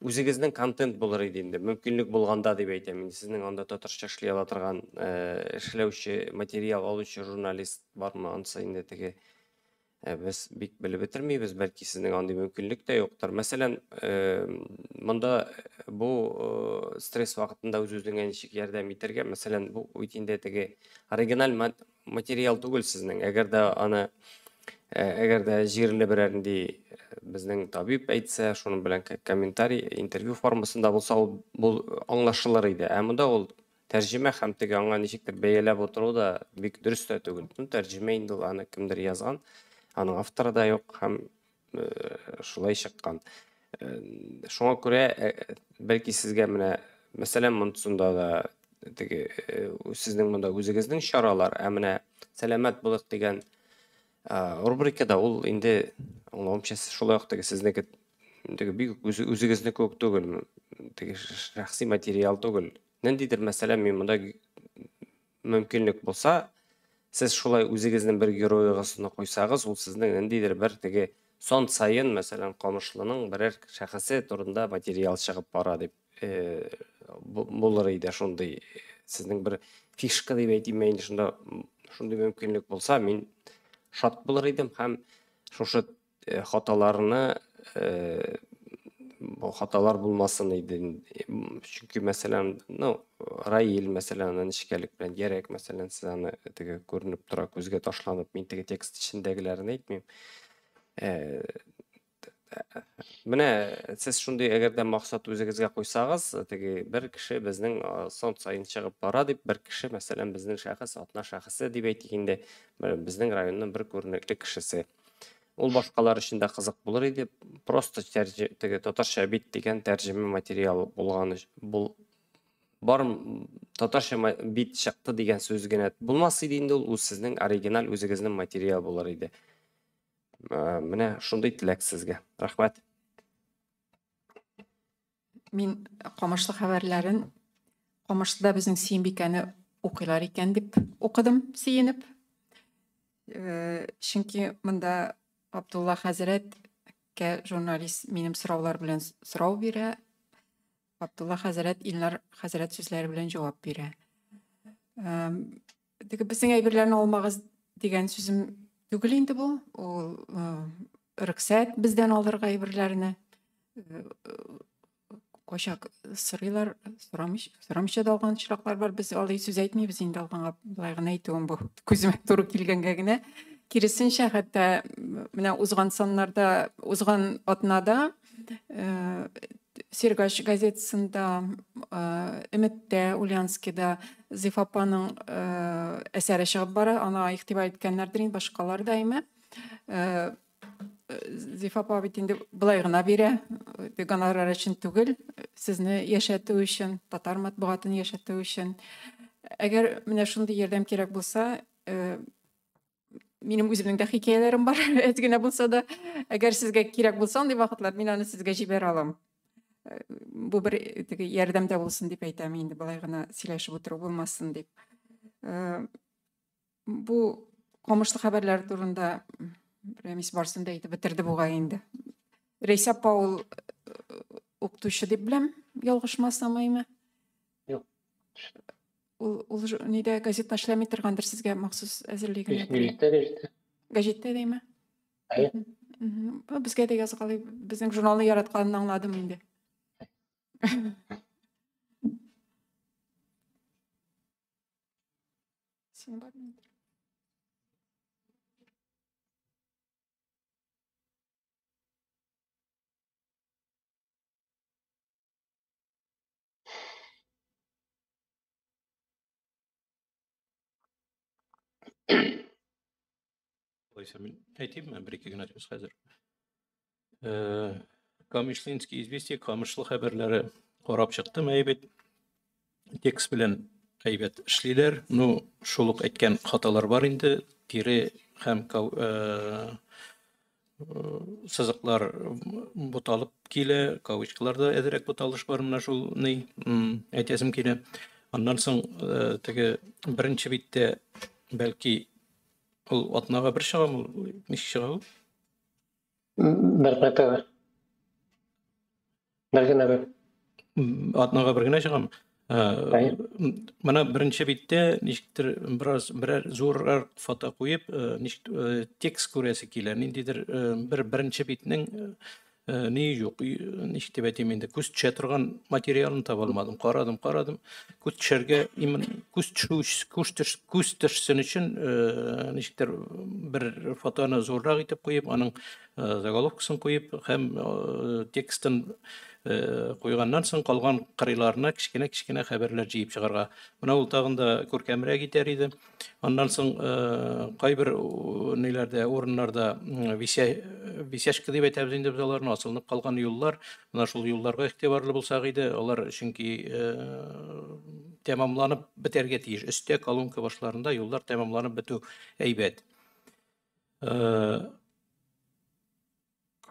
үзегезнең контент булыр иде инде, мөмкинлек булганда дип әйтәм. Инде сезнең анда татарча эшли ала торган, эшләүче, материал алучы журналист бармы, анысы инде теге без бик белеп бетермибез, бәлки сезнең андый мөмкинлек тә юктыр. Мәсәлән, монда бу стресс вакытында үз-үзеңә ничек ярдәм итәргә, мәсәлән, бу бит инде теге оригиналь материал түгел сезнең. Әгәр дә аны, әгәр дә җирле берәр нинди безнең табиб әйтсә, шуның белән комментарий, интервью формасында булса, ул бу аңлашылыр иде. Ә монда ул тәрҗемә һәм теге аңа ничектер бәяләп утыру да бик дөрес тә түгел. Ну, тәрҗемә инде ул, аны кемдер язган, аның авторы да юк һәм шулай чыккан. Шуңа күрә, бәлки сезгә менә, мәсәлән, монсында да теге сезнең монда үзегезнең чаралар, ә менә сәламәт булыйк дигән рубрикада ул инде аңлавымча шулай ук теге сезнеке теге бик үзегезнеке үк түгел, теге шәхси материал түгел. Ниндидер, мәсәлән, мин монда мөмкинлек булса, сез шулай үзегезнең бер героегызны куйсагыз, ул сезнең ниндидер бер теге сан саен, мәсәлән, Камышлының берәр шәхесе турында материал чыгып бара дип булыр иде шундый сезнең бер фишка дип әйтим инде, шунда шундый мөмкинлек булса, мин шат булыр идем һәм шушы хаталарны, бу хаталар булмасын иде. Чөнки, мәсәлән, ну, Раил, мәсәлән, аны нечкәлек белән Ярәк, мәсәлән, сез аны теге күренеп тора, күзгә ташланып, мин теге текст эчендәгеләрен әйтмим. Менә сез шундый әгәр дә максат үзегезгә куйсагыз, теге бер кеше безнең сан саен чыгып бара дип, бер кеше, мәсәлән, безнең шәхес, атна шәхесе дип әйтик инде, безнең районның бер күренекле кешесе. Ул башкалар өчен дә кызык булыр иде. Просто теге татарча бит дигән тәрҗемә материалы булган бул бар, татарча бит чыкты дигән сүз генә булмас иде инде, ул үз сезнең оригиналь үзегезнең материал булыр иде. Менә шундый теләк сезгә. Рәхмәт. Мин Камышлы хәбәрләрен, Камышлыда безнең Сөембикәне укыйлар икән дип укыдым, сөенеп. Чөнки монда Абдулла хәзрәткә журналист минем сораулар белән сорау бирә. Абдулла хәзрәт Илнар хәзрәт сүзләре белән җавап бирә. Теге безнең әйберләрне алмагыз дигән сүзем түгел инде бу. Ул рөхсәт бездән алырга әйберләрне. Кайчак сорыйлар, сорамыйча да алган очраклар бар. Без алай сүз әйтмибез инде, алганга былай гына әйтүем бу. Күземә туры килгәнгә генә. Киресенчә, хәтта менә узган саннарда, узган атнада Сергач газетасында, Өметтә, Ульяновскида Зифа апаның әсәре чыгып бара. Ана игътибар иткәннәрдер инде, башкалар да әйме. Зифа апа бит инде былай гына бирә, гонорар өчен түгел, сезне яшәтү өчен, татар матбугатын яшәтү өчен. Әгәр менә шундый ярдәм кирәк булса, минем үземнең дә хикәяләрем бар, әз генә булса да. Әгәр сезгә кирәк булса андый вакытлар, мин аны сезгә җибәрә алам. Бу бер теге ярдәм дә булсын дип әйтәм инде, былай гына сөйләшеп утыру булмасын дип. Бу Камышлы хәбәрләре турында Рәмис барсын да әйтеп бетерде бугай инде. Рәйсә апа ул укытучы дип беләм, ялгышмасам, әйме? Юк. Ул нидә газетта эшләми торгандыр, сезгә махсус әзерли генә. Гәҗиттә, гәҗиттә. Гәҗиттә дәйме? Әйе. Безгә дә язгалый, безнең журналны яратканын аңладым инде. Син бармы? Алайса мин әйтимме бер ике генә сүз хәзер. Камышлинский известия, Камышлы хәбәрләре карап чыктым, әйбәт. Текст белән әйбәт эшлиләр. Ну, шул ук әйткән хаталар бар инде. Тире һәм Сызыклар буталып килә, кавычкаларда әзрәк буталыш бар, менә шул ни әйтәсем килә. Аннан соң теге беренче биттә, бәлки, ул атнага бер чыгамы, ул ничек чыга ул? Бер мәртәбә. Бер генә бер. Атнага бер генә чыгамы? Менә беренче биттә ничектер бераз берәр зуррак фото куеп, ничек текст күрәсе килә. Ниндидер бер беренче битнең ни юк, ничек дип әйтим инде, күз төшә торган материалын таба алмадым. Карадым, карадым. Күз төшәргә, именно күз төшү, күз төш, күз төшсен өчен ничектер бер фотоны зуррак итеп куеп, аның заголовкасын куеп һәм текстын куйганнан соң калган кырыйларына кечкенә-кечкенә хәбәрләр җыеп чыгарга. Менә ул тагын да күркәмрәк итәр иде. Аннан соң кайбер ниләрдә, урыннарда висяшка дип әйтәбез инде без аларны, асылынып калган юллар. Менә шул юлларга игътибарлы булсак иде, алар чөнки тәмамланып бетәргә тиеш. Өстә колонка башларында юллар тәмамланып бетү әйбәт.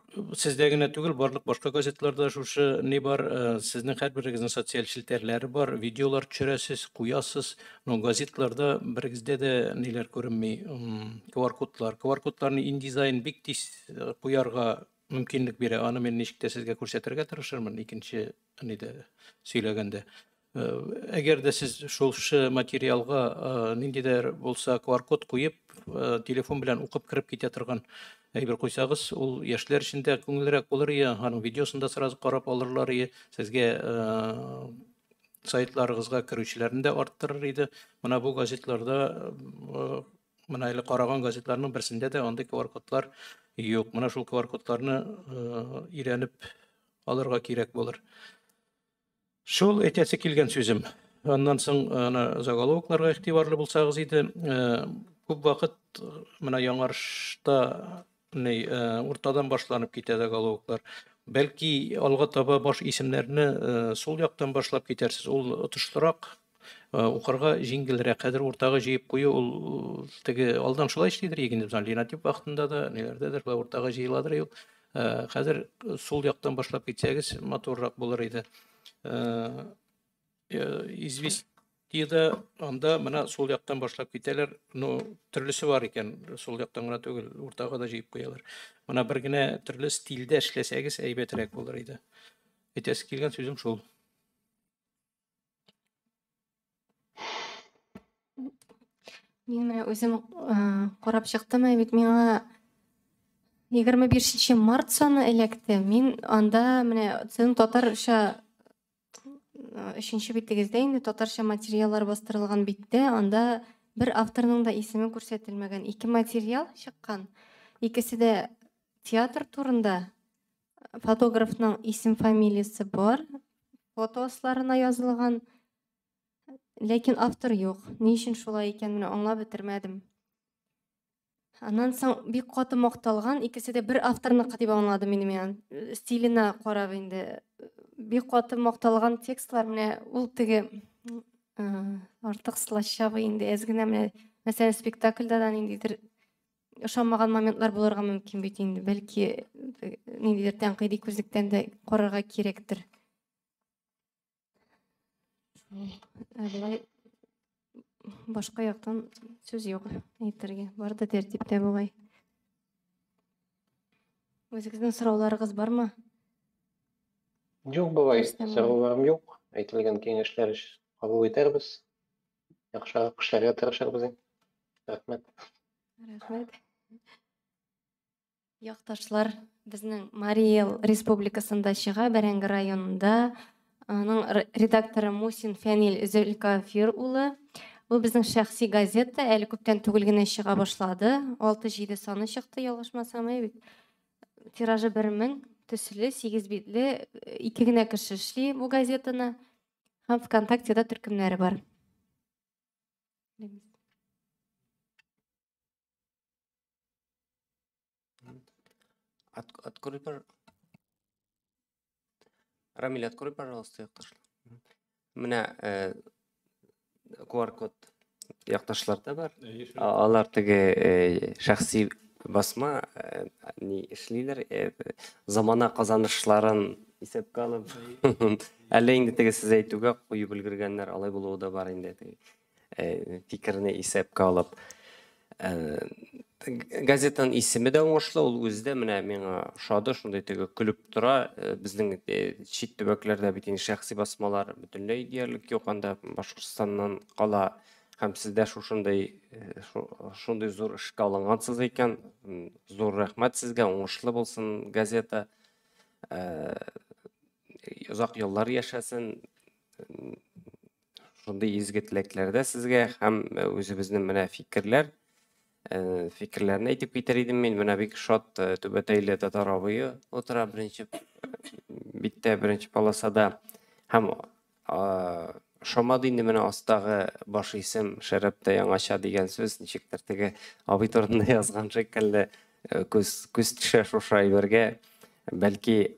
Сездә генә түгел, барлык башка газетларда шушы ни бар, сезнең һәрберегезнең социаль челтәрләре бар, видеолар төшерәсез, куясыз, но газетларда берегездә дә ниләр күренми, QR-кодлар. QR-кодларны InDesign бик тиз куярга мөмкинлек бирә. Аны мин ничек тә сезгә күрсәтергә тырышырмын икенче нидә сөйләгәндә. Әгәр дә сез шушы материалга ниндидер булса QR-код куеп, телефон белән укып кереп китә торган әйбер куйсагыз, ул яшьләр өчен дә күңеллерәк булыр иде, аның видеосын да сразу карап алырлар иде, сезгә сайтларыгызга керүчеләрне дә арттырыр иде. Менә бу газетларда, менә әле караган газетларның берсендә дә андый QR-кодлар юк. Менә шул QR-кодларны өйрәнеп алырга кирәк булыр. Шул әйтәсе килгән сүзем. Аннан соң ана заголовокларга игътибарлы булсагыз иде. Күп вакыт менә яңарышта ни уртадан башланып китә заголовоклар. Бәлки алга таба баш исемнәрне сул яктан башлап китәрсез. Ул отышлырак, укырга җиңелрәк. Хәзер уртага җыеп кую ул теге алдан шулай эшлидер инде, безнең линотип вакытында да, ниләрдәдер шулай уртага җыеладыр ул. Хәзер сул яктан башлап китсәгез матуррак булыр иде. Известиядә анда менә сул яктан башлап китәләр. Ну, төрлесе бар икән, сул яктан гына түгел, уртага да җыеп куялар. Менә бер генә төрле стильдә эшләсәгез әйбәтрәк булыр иде. Әйтәсе килгән сүзем шул. Мин менә үзем карап чыктым, бит миңа 25 март саны эләкте. Мин анда менә сезнең татарча өченче битегездә инде татарча материаллар бастырылган биттә, анда бер авторның да исеме күрсәтелмәгән. Ике материал чыккан. Икесе дә театр турында. Фотографның исем фамилиясе бар, фото асларына язылган. Ләкин автор юк. Ни өчен шулай икән, менә аңлап бетермәдем. Аннан соң бик каты макталган, икесе дә бер авторныкы дип аңладым инде мин. Стиленә карап инде. Бик каты макталган текстлар, менә ул теге артык слащавый инде, әз генә менә, мәсәлән, спектакльдә дә ниндидер ошамаган моментлар булырга мөмкин бит инде. Бәлки ниндидер тәнкыйди күзлектән дә карарга кирәктер. Болай башка яктан сүз юк әйтергә. Бар да тәртиптә бугай. Үзегезнең сорауларыгыз бармы? Юк, бугай, сорауларым юк. Әйтелгән киңәшләр кабул итәрбез. Яхшырак эшләргә тырышырбыз. Рәхмәт. Рәхмәт. Якташлар, безнең Марий Эл республикасында чыга, Бәрәңге районында. Аның редакторы Мусин Фәнил Зөлкафир улы. Бу безнең шәхси газета, әле күптән түгел генә чыга башлады. 6-7 саны чыкты, ялгышмасам, әй бит. Тиражы 1000, төсле, 8 битле, 2 генә кеше эшли бу газетаны. Һәм ВКонтактеда төркемнәре бар. Открой, пожалуйста. Рамиль, открой, пожалуйста, якташлар. Менә QR-код якташларда бар. Алар теге шәхси басма ни эшлиләр, замана казанышларын исәпкә алып. Әллә инде теге сез әйтүгә куеп өлгергәннәр, алай булуы да бар инде. Фикерне исәпкә алып. Газетаның исеме дә уңышлы, ул үзе дә менә миңа ошады, шундый теге көлеп тора. Безнең чит төбәкләрдә бит инде шәхси басмалар бөтенләй диярлек юк, анда Башкортстаннан кала. Һәм сездә шушындый шундый зур эшкә алынгансыз икән. Зур рәхмәт сезгә, уңышлы булсын газета. Озак еллар яшәсен. Шундый изге теләкләрдә сезгә һәм үзебезнең менә фикерләр, фикерләрне әйтеп китер идем мин. Менә бик шат түбәтәйле татар абые утыра беренче биттә, беренче полосада. Һәм ошамады инде менә астагы баш исем Шәрәптә яңача дигән сүз, ничектер теге абый турында язган шикелле күз төшә шушы әйбергә. Бәлки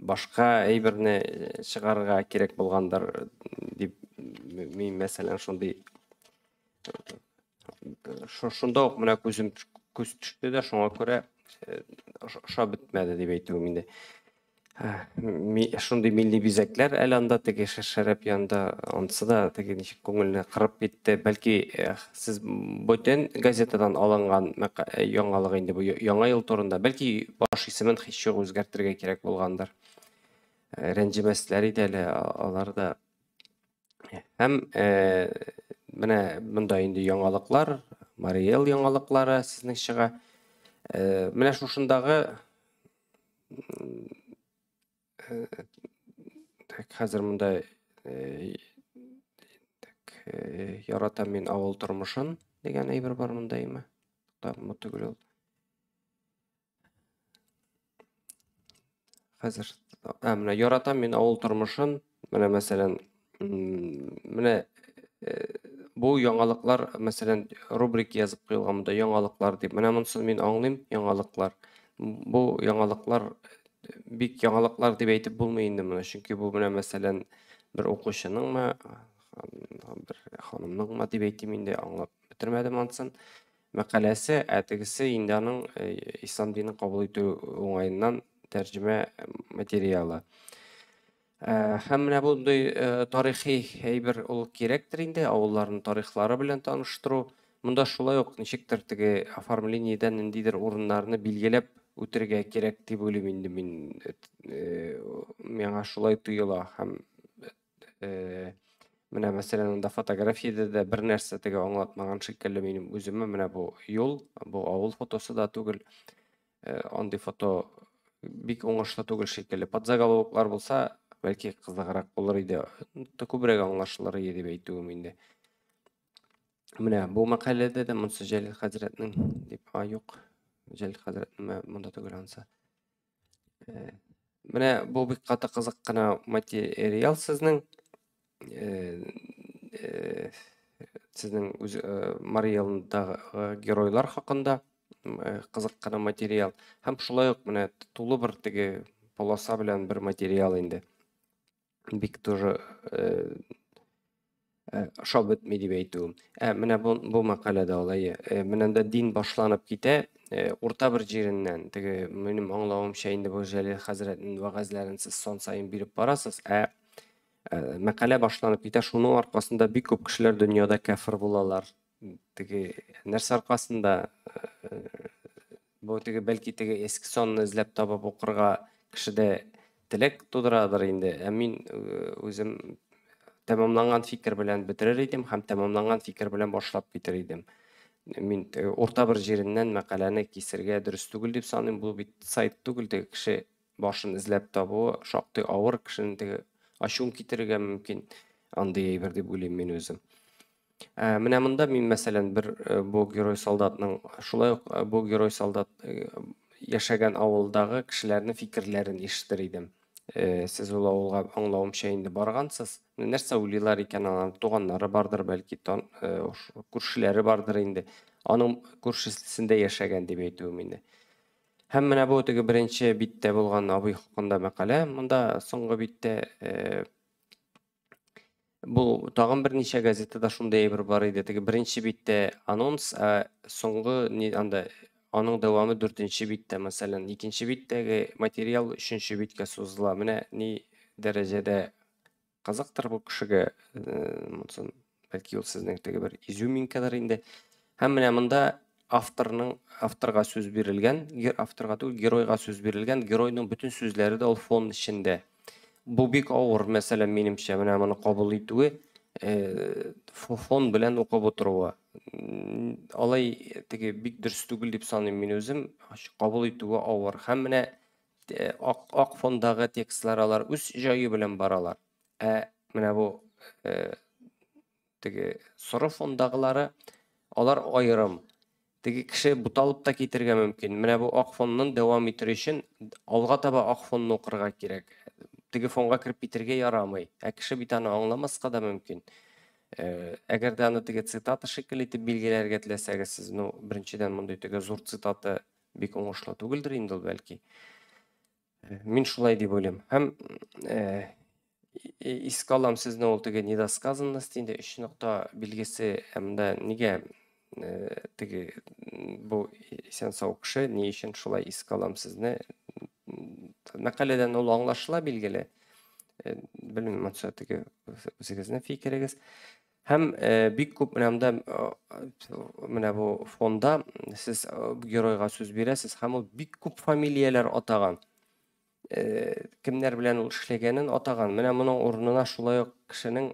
башка әйберне чыгарырга кирәк булгандыр дип мин мәсәлән шундый шунда ук менә күзем күз төште дә, шуңа күрә ошап бетмәде дип әйтүем инде. Шундый милли бизәкләр әле анда теге шәрәп янында, анысы да теге ничек күңелне кырып китте. Бәлки сез бүтән газетадан алынган яңалык инде бу яңа ел турында, бәлки баш исемен һич юк үзгәртергә кирәк булгандыр. Рәнҗемәсләр иде әле алар да. Һәм менә монда инде яңалыклар, Марий Эл яңалыклары сезнең чыга. Менә шушындагы хәзер монда яратам мин авыл тормышын дигән әйбер бар монда име? Бу түгел ул. Хәзер менә яратам мин авыл тормышын. Менә мәсәлән, менә бу яңалыклар, мәсәлән, рубрика язып куелган монда яңалыклар дип. Менә монысын мин аңлыйм, яңалыклар. Бу яңалыклар бик яңалыклар дип әйтеп булмый инде моны, чөнки бу менә мәсәлән бер укучыныңмы, бер ханымныңмы дип әйтим инде, аңлап бетермәдем анысын. Мәкаләсе, ә тегесе инде аның ислам динен кабул итү уңаеннан тәрҗемә материалы. Һәм менә мондый тарихи әйбер ул кирәктер инде, авылларның тарихлары белән таныштыру. Монда шулай ук ничектер теге оформлениедән ниндидер урыннарны билгеләп үтергә кирәк дип уйлыйм инде мин. Миңа шулай тоела. Һәм менә мәсәлән монда фотографиядә дә бер нәрсә теге аңлатмаган шикелле минем үземә. Менә бу юл, бу авыл фотосы да түгел. Андый фото бик уңышлы түгел шикелле. Подзаголовоклар булса, бәлки кызыграк булыр иде, күбрәк аңлашылыр иде дип әйтүем инде. Менә бу мәкаләдә дә монысы Җәлил хәзрәтнең дип, юк, Җәлил хәзрәтнең монда түгел анысы. Менә бу бик каты кызык кына материал сезнең. Сезнең үз Марий Элдагы геройлар хакында кызык кына материал. Һәм шулай ук менә тулы бер теге полоса белән бер материал инде. Бик тоже ошап бетми дип әйтүем. Менә бу мәкаләдә алай. Менә анда дин башланып китә, урта бер җиреннән. Теге минем аңлавымча инде бу Җәлил хәзрәтнең вәгазьләрен сез сан саен биреп барасыз. Мәкалә башланып китә, шуның аркасында бик күп кешеләр дөньяда кәфер булалар. Теге нәрсә аркасында бу теге бәлки теге эске санны эзләп табып укырга кешедә теләк тудырадыр инде. Ә мин үзем тәмамланган фикер белән бетерер идем һәм тәмамланган фикер белән башлап китер идем. Мин урта бер җиреннән мәкаләне кисергә дөрес түгел дип саныйм. Бу бит сайт түгел, теге кеше башын эзләп табуы шактый авыр, кешенең теге ачуын китерергә мөмкин андый әйбер дип уйлыйм мин үзем. Менә монда мин мәсәлән бер бу герой солдатның шулай ук бу герой солдат яшәгән авылдагы кешеләрнең фикерләрен ишетер идем. Сез ул авылга аңлавымча инде баргансыз. Нәрсә уйлыйлар икән, аларның туганнары бардыр, бәлки күршеләре бардыр инде. Аның күршесендә яшәгән дип әйтүем инде. Һәм менә бу теге беренче биттә булган абый хакында мәкалә. Монда соңгы биттә Бу тагын берничә газетада шундый әйбер бар иде. Теге беренче биттә анонс, ә соңгы ни анда аның дәвамы дүртенче биттә, мәсәлән, икенче биттәге материал өченче биткә сузыла. Менә ни дәрәҗәдә кызыктыр бу кешегә, монысын бәлки ул сезнең теге бер изюминкадыр инде. Һәм менә монда авторның авторга сүз бирелгән, авторга түгел, геройга сүз бирелгән, геройның бөтен сүзләре дә ул фон эчендә. Бу бик авыр, мәсәлән, минемчә, менә моны кабул итүе, фон белән укып утыруы. Алай теге бик дөрес түгел дип саныйм мин үзем, кабул итүе авыр. Һәм менә ак фондагы текстлар алар үз җае белән баралар. Ә менә бу теге соры фондагылары алар аерым. Теге кеше буталып та китергә мөмкин. Менә бу ак фоннан дәвам итер өчен алга таба ак фонны укырга кирәк. Теге фонга кереп китергә ярамый. Ә кеше бит аны аңламаска да мөмкин. Әгәр дә аны теге цитата шикелле итеп билгеләргә теләсәгез, сез, ну, беренчедән, мондый теге зур цитата бик уңышлы түгелдер инде ул, бәлки. Мин шулай дип уйлыйм. Һәм искә алам сезне, ул теге недосказанность инде, өч нокта билгесе, монда нигә теге бу исән сау кеше ни өчен шулай искә алам сезне? Мәкаләдән ул аңлашыла, билгеле. Белмим, монысы теге үзегезнең фикерегез. Һәм бик күп менә монда, менә бу фонда сез геройга сүз бирәсез, һәм ул бик күп фамилияләр атаган. Кемнәр белән ул эшләгәнен атаган. Менә моның урынына шулай ук кешенең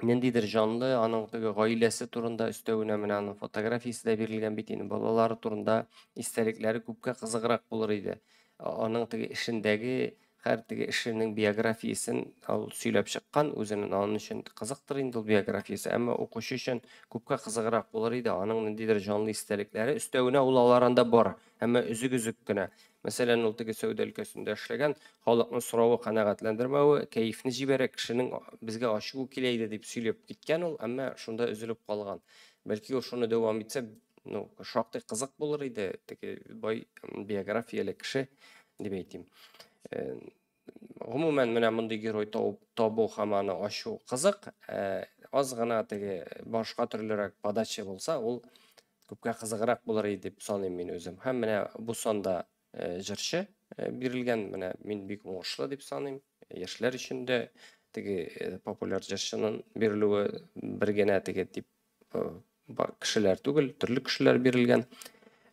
ниндидер җанлы, аның теге гаиләсе турында, өстәвенә менә аның фотографиясе дә бирелгән бит инде, балалары турында истәлекләре күпкә кызыграк булыр иде. Аның теге эшендәге һәр теге эшенең биографиясен ул сөйләп чыккан, үзенең аның өчен кызыктыр инде ул биографиясе, әмма укучы өчен күпкә кызыграк булыр иде аның ниндидер җанлы истәлекләре, өстәвенә ул алар анда бар, әмма өзек-өзек кенә. Мәсәлән, ул теге сәүдә өлкәсендә эшләгән, халыкның соравы канәгатьләндермәве, кәефне җибәрә, кешенең безгә ачуы килә иде дип сөйләп киткән ул, әмма шунда өзелеп калган. Бәлки ул шуны дәвам итсә, ну, шактый кызык булыр иде, теге бай биографияле кеше дип әйтим. Гомумән, менә мондый герой табу һәм аны ачу кызык. Аз гына теге башка төрлерәк подача булса, ул күпкә кызыграк булыр иде дип саныйм мин үзем. Һәм менә бу санда җырчы бирелгән, менә мин бик уңышлы дип саныйм. Яшьләр өчен дә теге популяр җырчының бирелүе бер генә теге дип кешеләр түгел, төрле кешеләр бирелгән.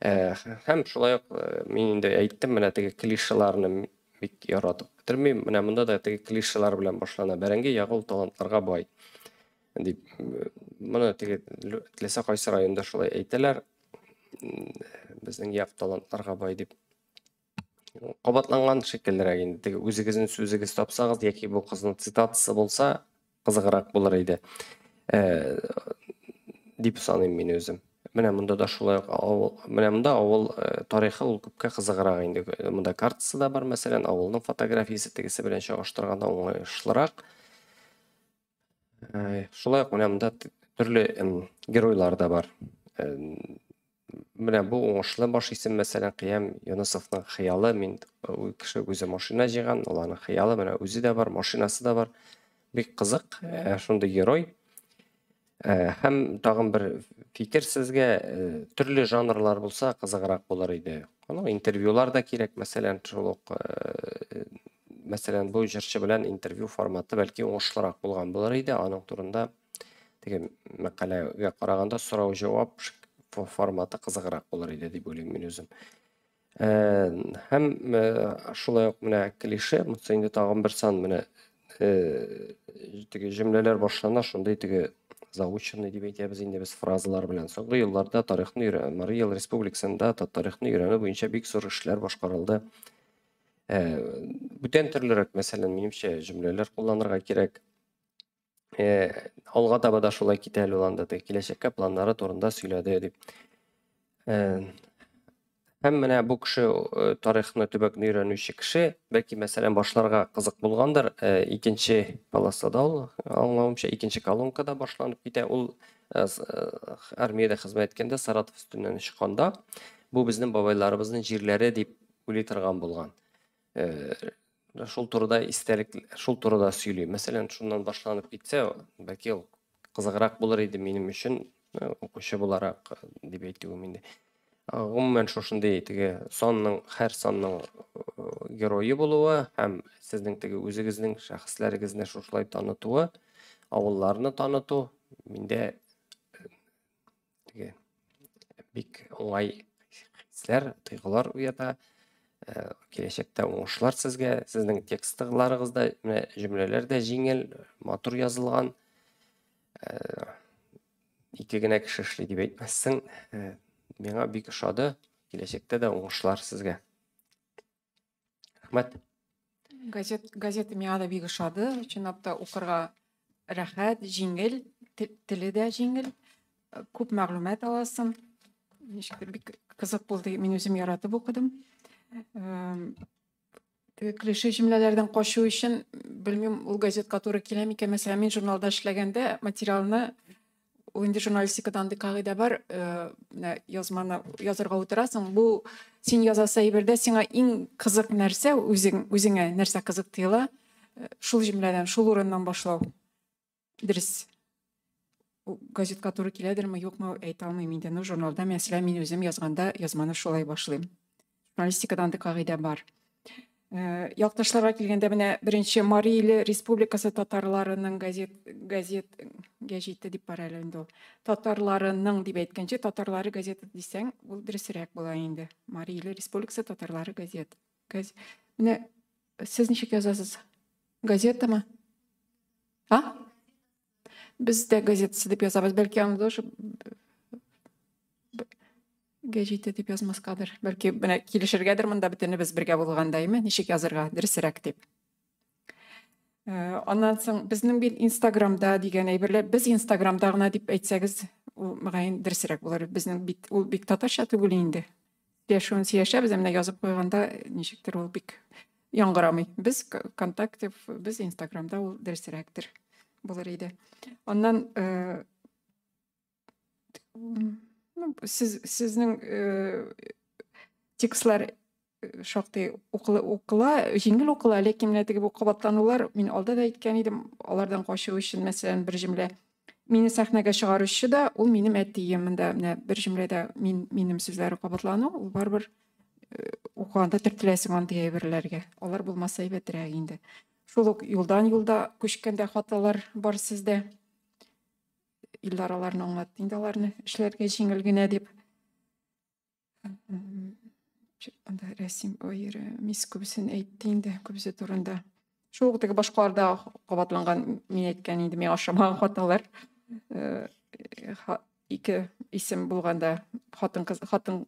Һәм шулай ук мин инде әйттем, менә теге клишеларны бик яратып бетермим. Менә монда да теге клишелар белән башлана. Бәрәңге ягы ул талантларга бай дип. Моны теге теләсә кайсы районда шулай әйтәләр. Безнең як талантларга бай дип. Кабатланган шикеллерәк инде. Теге үзегезнең сүзегез тапсагыз яки бу кызның цитатасы булса, кызыграк булыр иде. Дип саныйм мин үзем. Менә монда да шулай ук авыл, менә монда авыл тарихы ул күпкә кызыграк инде. Монда картасы да бар, мәсәлән, авылның фотографиясе тегесе белән чагыштырганда уңышлырак. Шулай ук менә монда төрле геройлар да бар. Менә бу уңышлы баш исем, мәсәлән, Кыям Юнысовның хыялы, мин ул кеше үзе машина җыйган, ул аның хыялы, менә үзе дә бар, машинасы да бар. Бик кызык, шундый герой. Һәм тагын бер фикер сезгә, төрле жанрлар булса кызыграк булыр иде. Аның интервьюлар да кирәк, мәсәлән, шул ук, мәсәлән, бу җырчы белән интервью форматы бәлки уңышлырак булган булыр иде. Аның турында теге мәкаләгә караганда сорау-җавап форматы кызыграк булыр иде дип уйлыйм мин үзем. Һәм шулай ук менә клише, монысы инде тагын бер сан, менә теге җөмләләр башлана шундый теге заученный дип әйтәбез инде без фразалар белән. Соңгы елларда тарихны өйрәнү, Марий Эл Республикасында тарихны өйрәнү буенча бик зур эшләр башкарылды. Бүтән төрлерәк, мәсәлән, минемчә, җөмләләр кулланырга кирәк. Алга таба да шулай китә әле ул анда, теге киләчәккә планнары турында сөйләде дип. Һәм менә бу кеше, тарихны, төбәкне өйрәнүче кеше, бәлки, мәсәлән, башларга кызык булгандыр, икенче полосада ул, аңлавымча, икенче колонкада башланып китә. Ул армиядә хезмәт иткәндә Саратов өстеннән очканда, бу безнең бабайларыбызның җирләре дип уйлый торган булган. Шул турыда истәлек, шул турыда сөйли. Мәсәлән, шуннан башланып китсә, бәлки ул кызыграк булыр иде минем өчен, укучы буларак дип әйтүем инде. Гомумән, шушындый теге санның, һәр санның герое булуы һәм сезнең теге үзегезнең шәхесләрегезне шушылай танытуы, авылларны таныту миндә теге бик уңай хисләр, тойгылар уята. Киләчәктә уңышлар сезгә, сезнең текстларыгыз да, менә җөмләләр дә җиңел, матур язылган. Ике генә кеше эшли дип әйтмәссең. Миңа бик ошады. Киләчәктә дә уңышлар сезгә. Рәхмәт. Газета миңа да бик ошады. Чынлап та укырга рәхәт, җиңел, теле дә җиңел. Күп мәгълүмат аласың. Ничектер бик кызык булды. Мин үзем яратып укыдым. Теге клише җөмләләрдән качу өчен, белмим, ул газетка туры килә микән. Мәсәлән, мин журналда эшләгәндә материалны, ул инде журналистикада андый кагыйдә бар, менә язманы язарга утырасың, бу син язасы әйбердә сиңа иң кызык нәрсә, үзең, үзеңә нәрсә кызык тоела, шул җөмләдән, шул урыннан башлау. Дөрес. Ул газетка туры киләдерме, юкмы, әйтә алмыйм инде. Но журналда, мәсәлән, мин үзем язганда язманы шулай башлыйм. Журналистикада андый кагыйдә бар. Якташларга килгәндә, менә беренче Мари Иле Республикасы татарларының газет гәҗите дип бар әле инде ул. Татарларының дип әйткәнче, татарлары газета дисәң, ул дөресрәк була инде. Мари Иле Республикасы татарлары газет. Менә сез ничек язасыз? Газетамы? А? Без дә газетасы дип язабыз. Бәлки аны тоже гәҗите дип язмаскадыр. Бәлки менә килешергәдер монда бөтенебез бергә булганда, әйме? Ничек язырга дөресрәк дип. Аннан соң безнең бит Инстаграмда дигән әйберләр, без Инстаграмда гына дип әйтсәгез, ул мөгаен дөресрәк булыр. Безнең бит ул бик татарча түгел инде. Сөйләшүен сөйләшәбез, ә менә язып куйганда ничектер ул бик яңгырамый. Без ВКонтакте, без Инстаграмда, ул дөресрәктер булыр иде. Аннан сез сезнең текстлар шактый укыла, җиңел укыла, ләкин менә теге бу кабатланулар, мин алда да әйткән идем, алардан качу өчен, мәсәлән, бер җөмлә: мине сәхнәгә чыгаручы да ул минем әтием. Монда менә бер җөмләдә мин, минем сүзләре кабатлану, ул барыбер укыганда төртеләсең андый әйберләргә. Алар булмаса әйбәтрәк инде. Шул ук юлдан юлда күчкәндә хаталар бар сездә. Илдар аларны аңлатты инде, аларны эшләргә җиңел генә дип. Анда Рәсим, ой, Мис күбесен әйтте инде, күбесе турында. Шул ук теге башкаларда кабатланган, мин әйткән инде, миңа ошамаган хаталар. Ике исем булганда хатын кыз, хатын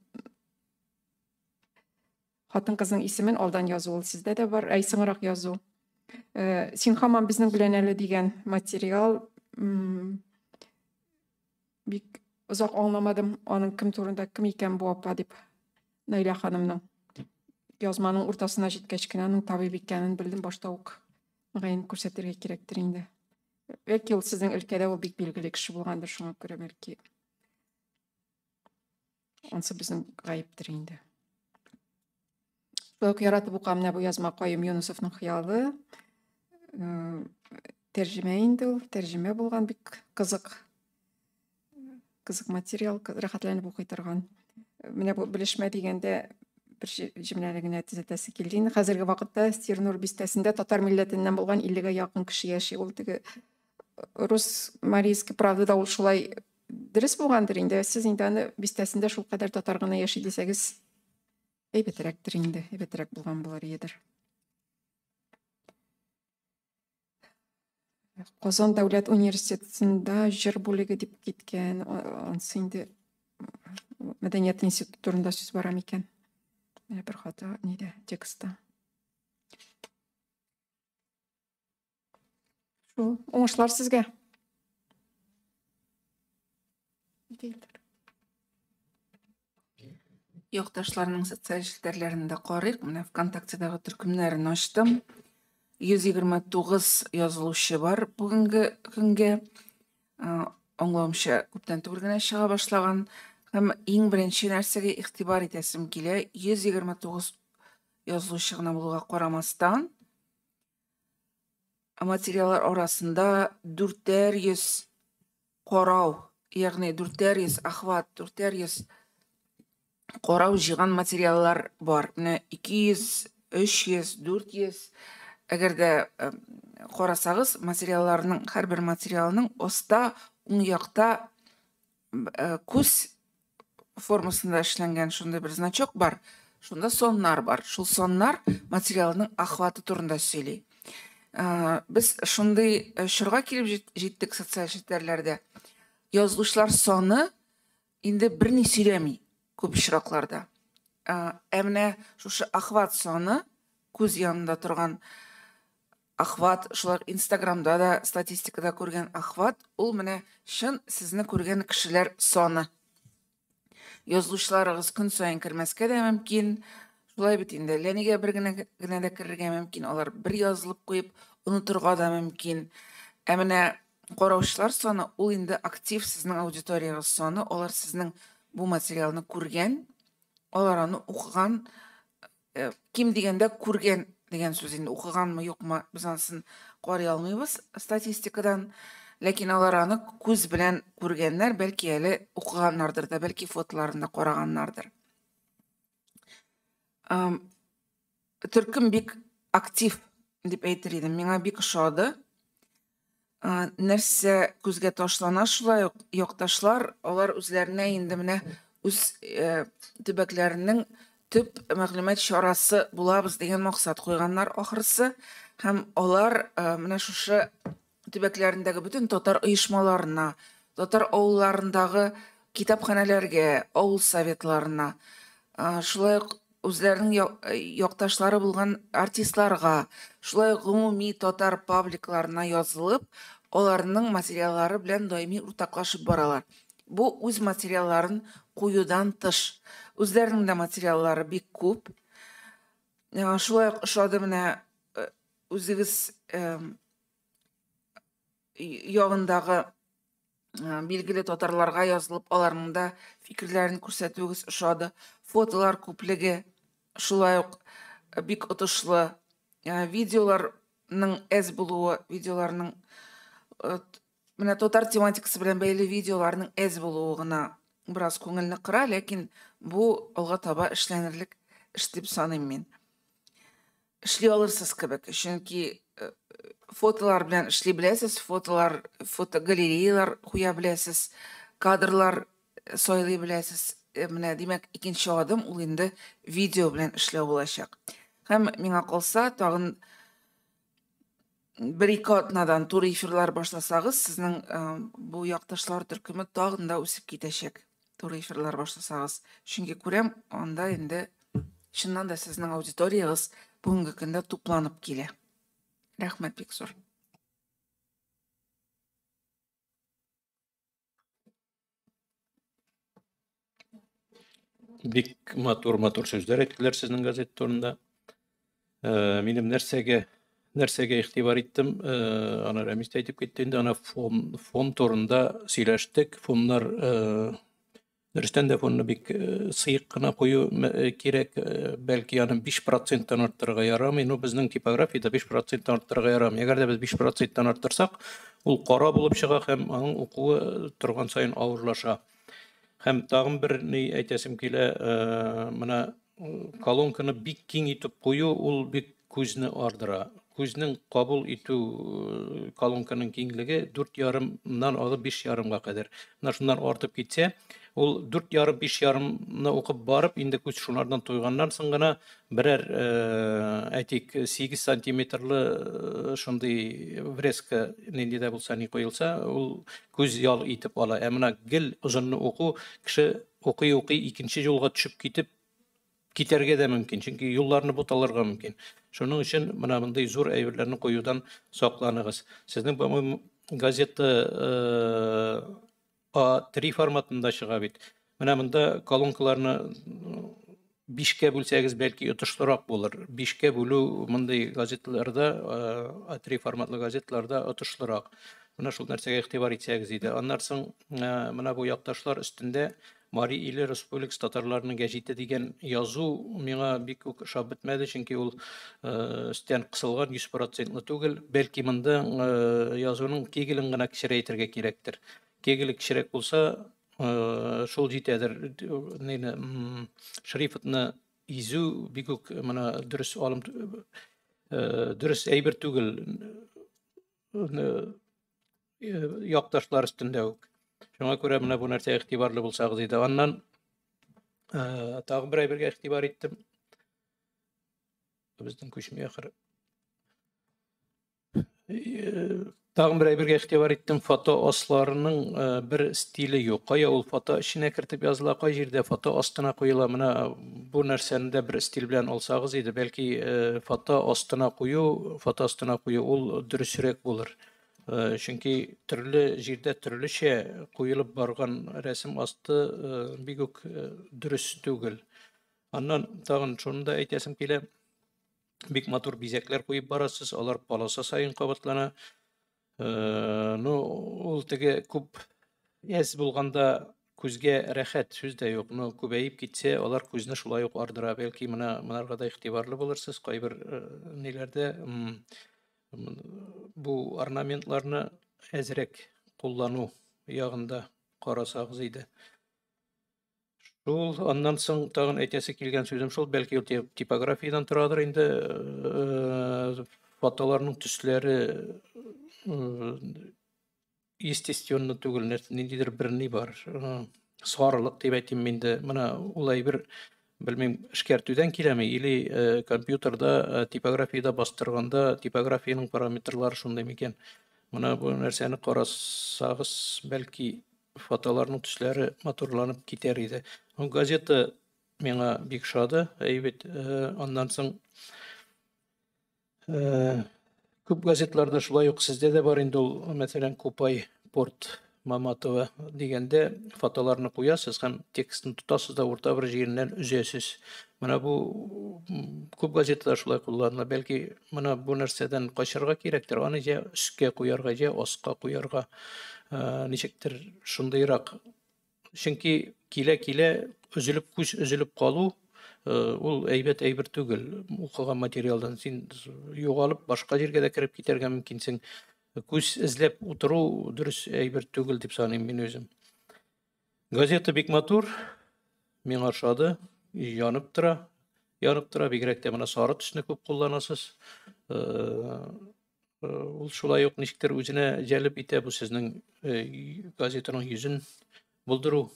кызның исемен алдан язу, ул сездә дә бар, әй, соңрак язу. Син һаман безнең белән әле дигән материал, бик озак аңламадым аның кем турында, кем икән бу апа дип. Наилә ханымның язманың уртасына җиткәч кенә аның табиб икәнен белдем, башта ук мөгаен күрсәтергә кирәктер инде. Бәлки ул сезнең өлкәдә ул бик билгеле кеше булгандыр, шуңа күрә бәлки. Ансы безнең гаептер инде. Шулай ук яратып укыган менә бу язма Каюм Юнусовның хыялы. Тәрҗемә инде ул, тәрҗемә булган, бик кызык. Кызык материал, рәхәтләнеп укый торган. Менә бу белешмә дигәндә бер җөмләне генә төзәтәсе килде. Инде хәзерге вакытта Сернур бистәсендә татар милләтеннән булган 50гә якын кеше яши. Ул теге Рус Марийский правдада ул шулай дөрес булгандыр инде. Сез инде аны бистәсендә шул кадәр татар гына яши дисәгез, әйбәтрәктер инде, әйбәтрәк булган булыр идер. Казан дәүләт университетында җыр бүлеге дип киткән, ансы инде мәдәният институты турында сүз бара микән? Менә бер хата нидә, текстта. Шул, уңышлар сезгә. Якташларның социаль челтәрләрен дә карыйк. Менә ВКонтактедагы төркемнәрен ачтым. 129 язылучы бар бүгенге көнгә. Аңлавымча, күптән түгел генә чыга башлаган. Һәм иң беренче нәрсәгә игътибар итәсем килә: 129 язылучы гына булуга карамастан, Материаллар арасында 400 карау, ягъни 400 охват, 400 карау җыйган материаллар бар. Менә 200, 300, 400. Әгәр дә карасагыз, материалларның һәрбер материалның оста уң якта күз формасында эшләнгән шундый бер значок бар. Шунда соннар бар. Шул соннар материалның охваты турында сөйли. Без шундый чорга килеп җиттек социаль челтәрләрдә. Язылучылар саны инде берни сөйләми күп очракларда. Ә менә шушы охват саны, күз янында торган охват, шулай Инстаграмда да статистикада күргән охват, ул менә чын сезне күргән кешеләр саны. Язылучыларыгыз көн саен кермәскә дә мөмкин. Шулай бит инде, әллә нигә бер генә дә керергә мөмкин, алар бер язылып куеп онытырга да мөмкин. Ә менә караучылар саны, ул инде актив сезнең аудиториягез саны, алар сезнең бу материалны күргән, алар аны укыган, ким дигәндә күргән дигән сүз инде, укыганмы, юкмы, без анысын карый алмыйбыз статистикадан. Ләкин алар аны күз белән күргәннәр, бәлки әле укыганнардыр да, бәлки фотоларын да караганнардыр. Төркем бик актив дип әйтер идем, миңа бик ошады. Нәрсә күзгә ташлана, шулай ук якташлар, алар үзләренә инде менә үз төбәкләренең төп мәгълүмат чарасы булабыз дигән максат куйганнар ахрысы, һәм алар менә шушы төбәкләрендәге бөтен татар оешмаларына, татар авылларындагы китапханәләргә, авыл советларына, шулай ук үзләренең якташлары булган артистларга, шулай ук гомуми татар пабликларына язылып, аларның материаллары белән даими уртаклашып баралар. Бу үз материалларын куюдан тыш. Үзләренең дә материаллары бик күп. Шулай ук ошады менә үзегез ягындагы билгеле татарларга язылып, аларның да фикерләрен күрсәтүегез ошады. Фотолар күплеге шулай ук бик отышлы. Видеоларның әз булуы, видеоларның менә татар тематикасы белән бәйле видеоларның әз булуы гына бераз күңелне кыра, ләкин бу алга таба эшләнерлек эш дип саныйм мин. Эшли алырсыз кебек, чөнки фотолар белән эшли беләсез, фотолар, фотогалереялар куя беләсез, кадрлар сайлый беләсез. Менә димәк, икенче адым ул инде видео белән эшләү булачак. Һәм миңа калса, тагын бер-ике атнадан туры эфирлар башласагыз, сезнең бу якташлар төркеме тагын да үсеп китәчәк. Туры эфирлар башласагыз. Чөнки күрәм, анда инде чыннан да сезнең аудиториягез бүгенге көндә тупланып килә. Рәхмәт бик зур. Бик матур-матур сүзләр әйттеләр сезнең газет турында. Минем нәрсәгә игътибар иттем, аны Рәмис тә әйтеп китте инде, аны фон турында сөйләштек. Фоннар, дөрестән дә фонны бик сыек кына кую кирәк, бәлки аны 5%-тан арттырырга ярамый, но безнең типографиядә 5%-тан арттырырга ярамый. Әгәр дә без 5%-тан арттырсак, ул кара булып чыга һәм аның укуы торган саен авырлаша. Һәм тагын бер ни әйтәсем килә, менә колонканы бик киң итеп кую, ул бик күзне ардыра. Күзнең кабул итү колонканың киңлеге 4,5-нан алып 5,5-га кадәр. Менә шуннан артып китсә, ул 4,5, 5,5-ны укып барып, инде күз шунардан туйганнан соң гына берәр, әйтик, 8 сантиметрлы шундый врезка нинди дә булса ни куелса, ул күз ял итеп ала. Ә менә гел озынны уку, кеше укый-укый икенче юлга төшеп китеп китәргә дә мөмкин, чөнки юлларны буталырга мөмкин. Шуның өчен менә мондый зур әйберләрне куюдан сакланыгыз. Сезнең, по-моему, газета А3 форматында чыга бит. Менә монда колонкаларны 5-кә бүлсәгез, бәлки отышлырак булыр. 5-кә бүлү мондый газетларда, А3 форматлы газетларда отышлырак. Менә шул нәрсәгә игътибар итсәгез иде. Аннан соң менә бу якташлар өстендә Мари Иле Республикасы татарларының гәҗите дигән язу миңа бик үк ошап бетмәде, чөнки ул өстән кысылган, 100 процентлы түгел. Бәлки монда язуның кегелен гына кечерәйтергә кирәктер. Кегеле кечерәк булса, шул җитәдер. Нейне, шрифтны изү бик үк менә дөрес алым, дөрес әйбер түгел. Якташлар өстендә үк. Шуңа күрә менә бу нәрсәгә игътибарлы булсагыз иде. Аннан тагын бер әйбергә игътибар иттем. Безнең күчми ахыры. Тагын бер әйбергә игътибар иттем. Фото асларының бер стиле юк. Кая ул фото эченә кертеп языла, кай җирдә фото астына куела. Менә бу нәрсәне дә бер стиль белән алсагыз иде, бәлки фото астына кую, фото астына кую ул дөресрәк булыр. Чөнки төрле җирдә төрлечә куелып барган рәсем асты бик үк дөрес түгел. Аннан тагын шуны да әйтәсем килә. Бик матур бизәкләр куеп барасыз, алар полоса саен кабатлана. Ну, ул теге күп әз булганда күзгә рәхәт, сүз дә юк. Но күбәеп китсә, алар күзне шулай ук ардыра. Бәлки менә монарга да игътибарлы булырсыз. Кайбер ниләрдә бу орнаментларны әзрәк куллану ягында карасагыз иде. Шул, аннан соң тагын әйтәсе килгән сүзем шул, бәлки ул типографиядән торадыр инде, фотоларның төсләре естественно түгел, ниндидер бер ни бар, сарылык дип әйтим инде. Менә ул әйбер, белмим, эшкәртүдән киләме или компьютерда типографиядә бастырганда типографиянең параметрлары шундый микән? Менә бу нәрсәне карасагыз, бәлки фотоларның төсләре матурланып китәр иде. Газета миңа бик ошады, әйбәт. Аннан соң күп газетларда шулай ук сездә дә бар инде ул, мәсәлән, Купай порт Маматова дигәндә фотоларны куясыз һәм текстын тотасыз да урта бер җиреннән өзәсез. Менә бу күп газетада шулай кулланыла. Бәлки менә бу нәрсәдән качарга кирәктер, аны җә өскә куярга, җә аска куярга, ничектер шундыйрак. Чөнки килә-килә өзелеп, күз өзелеп калу ул әйбәт әйбер түгел. Укыган материалдан син югалып башка җиргә дә кереп китәргә мөмкинсең. Күз эзләп утыру дөрес әйбер түгел дип саныйм мин үзем. Газета бик матур, миңа ошады, янып тора, янып тора, бигрәк тә менә сары төсне күп кулланасыз. Ул шулай ук ничектер үзенә җәлеп итә, бу сезнең газетаның йөзен булдыру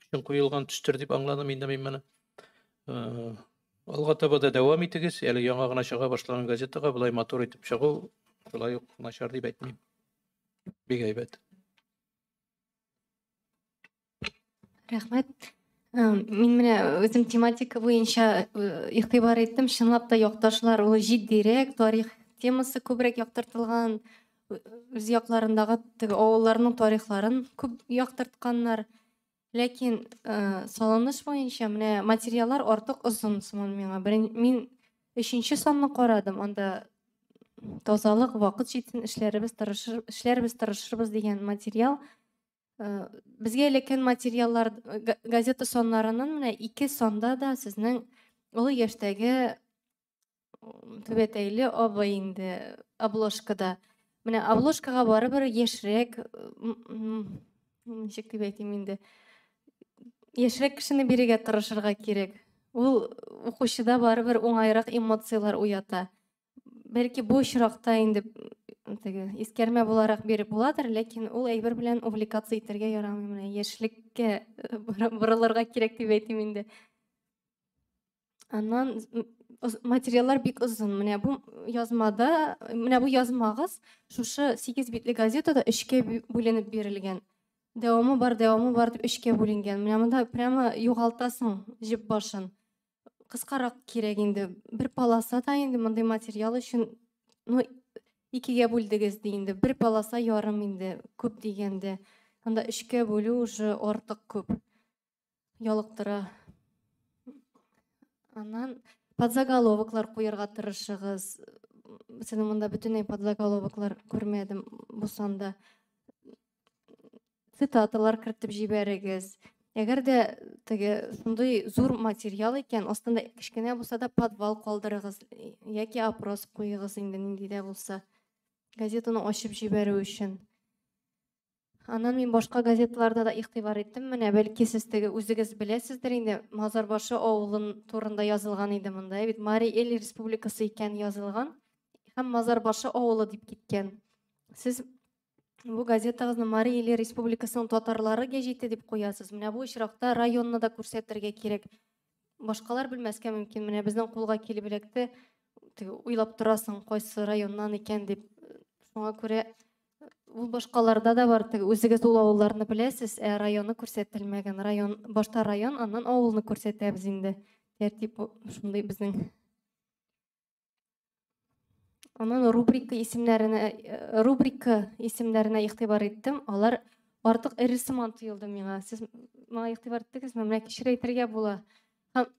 өчен куелган төстер дип аңладым инде мин моны. Алга таба да дәвам итегез, әле яңа гына чыга башлаган газетага болай матур итеп чыгу шулай ук начар дип әйтмим. Бик әйбәт. Рәхмәт. Мин менә үзем тематика буенча игътибар иттем. Чынлап та якташлар ул җитдирәк, тарих темасы күбрәк яктыртылган, үз якларындагы теге авылларның тарихларын күп яктыртканнар. Ләкин салыныш буенча менә материаллар артык озын сыман миңа. Мин 3-нче санны карадым, анда тазалык, вакыт җитсен, эшләребез тырышыр, эшләребез тырышырбыз дигән материал. Безгә эләккән материаллар газета саннарының менә 2 санда да сезнең олы яшьтәге түбәтәйле абый инде обложкада. Менә обложкага барыбер яшьрәк, ничек дип әйтим инде, яшьрәк кешене бирергә тырышырга кирәк. Ул укучыда барыбер уңайрак эмоцияләр уята. Бәлки бу очракта инде теге искәрмә буларак биреп буладыр, ләкин ул әйбер белән увлекаться итәргә ярамый. Менә яшьлеккә борылырга кирәк дип әйтим инде. Аннан материаллар бик озын. Менә бу язмада, менә бу язмагыз шушы 8 битле газетада 3-кә бүленеп бирелгән. Дәвамы бар, дәвамы бар дип 3-кә бүленгән. Менә монда прямо югалтасың җеп башын. Кыскарак кирәк инде. Бер полоса да инде мондый материал өчен, ну, 2-гә бүлдегез ди инде. Бер полоса ярым инде, күп дигәндә. Анда 3-кә бүлү уже артык күп. Ялыктыра. Аннан подзаголовоклар куярга тырышыгыз. Сезнең монда бөтенләй подзаголовоклар күрмәдем бу санда. Цитаталар кертеп җибәрегез. Әгәр дә теге шундый зур материал икән, астында кечкенә булса да подвал калдырыгыз яки опрос куегыз инде нинди дә булса. Газетаны ачып җибәрү өчен. Аннан мин башка газеталарда да игътибар иттем. Менә бәлки сез теге үзегез беләсездер инде, Мазарбашы авылын турында язылган иде монда. Бит Марий Эл республикасы икән язылган һәм Мазарбашы авылы дип киткән. Сез бу газетагызны Марий Эл республикасының татарлары гәҗите дип куясыз. Менә бу очракта районны да күрсәтергә кирәк. Башкалар белмәскә мөмкин. Менә безнең кулга килеп эләкте. Теге уйлап торасың, кайсы районнан икән дип. Шуңа күрә ул башкаларда да бар. Теге үзегез ул авылларны беләсез, ә районы күрсәтелмәгән. Район башта район, аннан авылны күрсәтәбез инде. Тәртип шундый безнең. Аннан рубрика исемнәренә игътибар иттем. Алар артык эре сыман тоелды миңа. Сез моңа игътибар иттегезме? Менә кечерәйтергә була. Һәм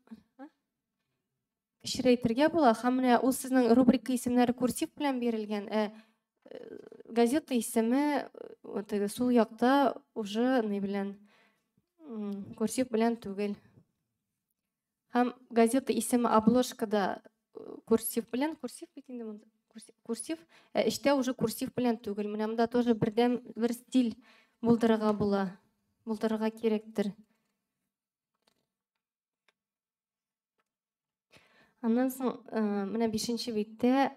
кечерәйтергә була. Һәм менә ул сезнең рубрика исемнәре курсив белән бирелгән, ә газета исеме теге сул якта уже ни белән, курсив белән түгел. Һәм газета исеме обложкада курсив белән, курсив бит инде монда, курсив, ә эчтә уже курсив белән түгел. Менә монда тоже бердәм бер стиль булдырырга була, булдырырга кирәктер. Аннан соң менә 5-нче биттә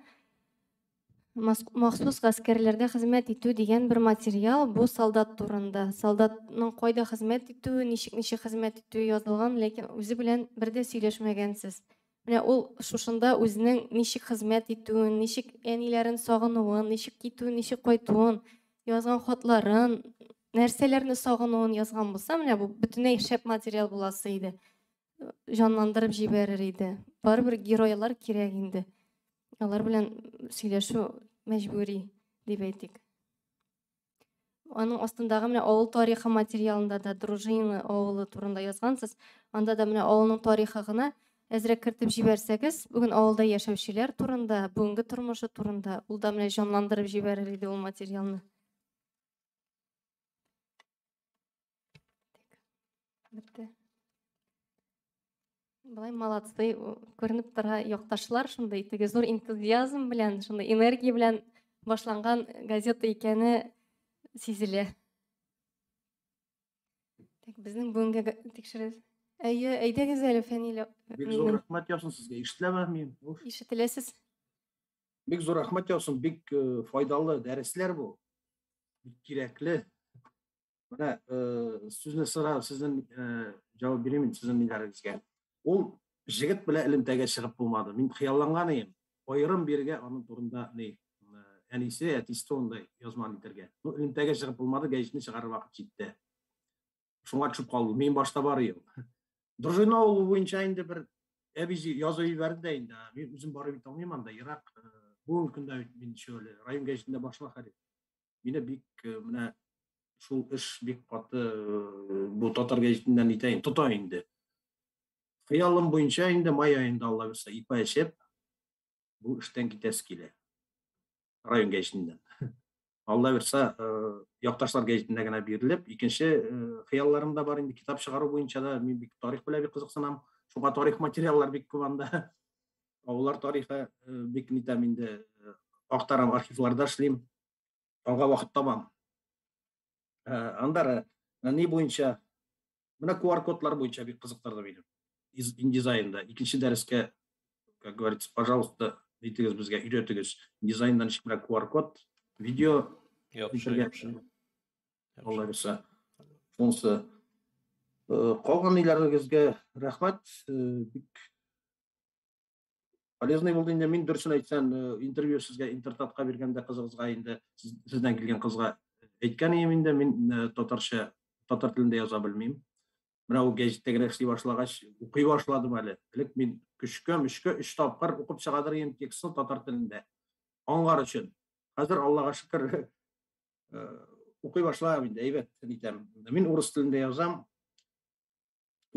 махсус гаскәрләрдә хезмәт итү дигән бер материал, бу солдат турында. Солдатның кайда хезмәт итүе, ничек хезмәт итүе язылган, ләкин үзе белән бер дә сөйләшмәгәнсез. Менә ул шушында үзенең ничек хезмәт итүен, ничек әниләрен сагынуын, ничек китүен, ничек кайтуын, язган хатларын, нәрсәләрне сагынуын язган булса, менә бу бөтенләй шәп материал буласы иде. Җанландырып җибәрер иде. Барыбер геройлар кирәк инде. Алар белән сөйләшү мәҗбүри дип әйтик. Аның астындагы менә авыл тарихы материалында да Дружина авылы турында язгансыз. Анда да менә авылның тарихы гына әзрәк кертеп җибәрсәгез, бүген авылда яшәүчеләр турында, бүгенге тормышы турында, ул да менә җанландырып җибәрер иде ул материалны. Бетте. Былай молодцы, күренеп тора якташлар шундый теге зур энтузиазм белән, шундый энергия белән башланган газета икәне сизелә. Так, безнең бүгенге тикшерү. Әйе, әйдәгез әле, Фәнил. Бик зур рәхмәт яусын сезгә. Ишетеләме мин? Ишетеләсез. Бик зур рәхмәт яусын, бик файдалы дәресләр бу. Бик кирәкле. Менә сүзне сора, сездән җавап бирәм инде сезнең ниләрегезгә. Ул җегет белән элемтәгә чыгып булмады. Мин хыялланган идем. Аерым биргә аның турында ни әнисе, әтисе турында язман итәргә. Ну, элемтәгә чыгып булмады, гәҗитне чыгарыр вакыт җитте. Шуңа төшеп калды. Мин башта бар идем. Дружина авылы буенча инде бер әби язып җибәрде дә инде. Мин үзем барып җитә алмыйм анда, ерак. Бүгенге көндә бит мин шул район гәҗитендә баш мөхәррир. Мине бик менә шул эш бик каты бу татар гәҗитеннән итә, тота инде. Хыялым буенча инде май аенда Алла бирсә ипа эчеп бу эштән китәсе килә. Район гәҗитеннән. Алла бирсә, якташлар гәҗитенә генә бирелеп, икенче хыялларым да бар инде китап чыгару буенча да мин бик тарих белән бик кызыксынам. Шуңа тарих материаллар бик күп анда. Авыллар тарихы бик нитәм инде, актарам, архивларда эшлим. Аңа вакыт табам. Аннары ни буенча менә QR-кодлар буенча бик кызыктырды мине. Индизайнда икенче дәрескә, как говорится, пожалуйста, әйтегез безгә, өйрәтегез. Дизайндан ничек менә QR-код, видео Яхшы. Алла бирсә. Шунысы. Калган ниләрегезгә рәхмәт, бик полезный булды инде. Мин дөресен әйтсәм, интервью сезгә Интертатка биргәндә кызыгызга инде сездән килгән кызга әйткән идем инде, мин татарча, татар телендә яза белмим. Менә ул гәҗиттә генә эшли башлагач, укый башладым әле. Элек мин көчкә, мөчкә 3 тапкыр укып чыгадыр идем текстны татар телендә. Аңлар өчен. Хәзер Аллага шөкер, укый башладым инде, әйбәт нитәм. Мин урыс телендә язам.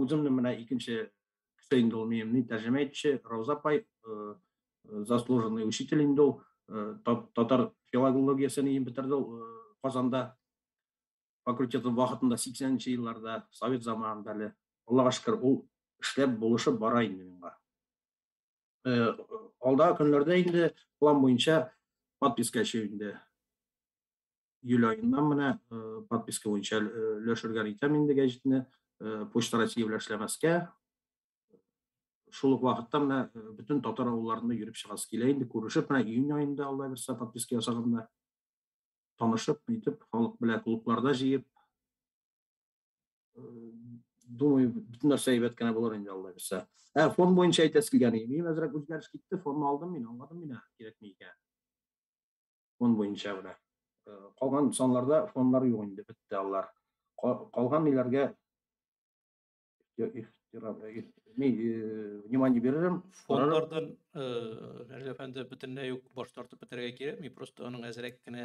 Үземне менә икенче кеше инде ул минем ни тәрҗемә итүче Рауза апай, заслуженный учитель инде ул, татар филологиясен бетерде ул Казанда. факультеты вакытында 80 нче елларда, совет заманында әле. Аллага шөкер, ул эшләп, булышып бара инде миңа. Алдагы көннәрдә инде план буенча подписка эше инде. Июль аеннан менә подписка буенча өләшергә итәм инде гәҗитне, Почта России белән эшләмәскә. Шул ук вакытта менә бөтен татар авылларында йөреп чыгасы килә инде, күрешеп, менә июнь аенда Алла бирсә подписка ясаганда танышып, итеп, халык белән клубларда җыеп, думаю, бөтен нәрсә әйбәт кенә булыр инде Алла бирсә. Ә фон буенча әйтәсе килгән, минем әзрәк үзгәреш китте, фонны алдым мин, аңладым мин, кирәкми икән. Фон буенча менә. Калган саннарда фоннар юк инде, бетте алар. Калган ниләргә внимание биререм. Фоннардан, Рәҗәп әфәнде, бөтенләй үк баш тартып бетерергә кирәкми, просто аның әзрәк кенә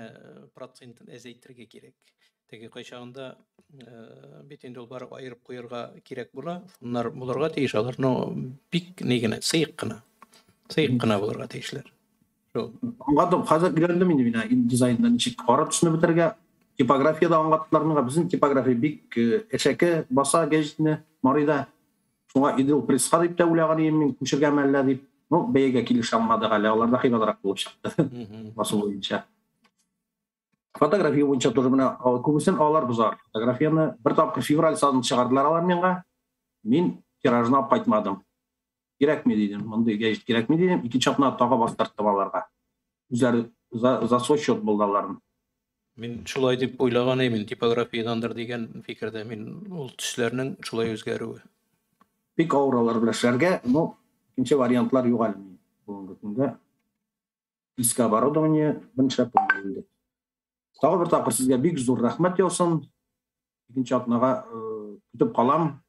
процентын әзәйтергә кирәк. Теге кайчагында бит инде ул бары аерып куярга кирәк була, фоннар булырга тиеш, алар, но бик ни генә, сыек кына. Сыек кына булырга тиешләр. Шул. Аңладым, хәзер өйрәндем инде мин индизайнда ничек кара төсне бетерергә. Типографиядә аңлаттылар миңа. Безнең типография бик әшәке баса гәҗитне Марыйда. Шуңа Идел пресска дип тә уйлаган идем мин, күчергәме әллә дип. Ну, бәягә килешә алмадык әле, алар да кыйбатрак булып чыкты. Басу буенча. Фотография буенча тоже менә күбесен алар бозар. Фотографияне бер тапкыр февраль санын чыгардылар алар миңа. Мин тиражны алып кайтмадым. Кирәкми дидем, мондый гәҗит кирәкми дидем. Икенче атна тагы бастырттым аларга. Үзләре за, за свой счет булды аларның. Мин шулай дип уйлаган идем, типографиядәндер дигән фикердә мин ул төсләрнең шулай үзгәрүе. Бик авыр алар белән эшләргә, но икенче вариантлар юк әле бүгенге көндә. Иске оборудование берничә булмый инде. Тагы бер тапкыр сезгә бик зур рәхмәт яусын. Икенче атнага көтеп калам.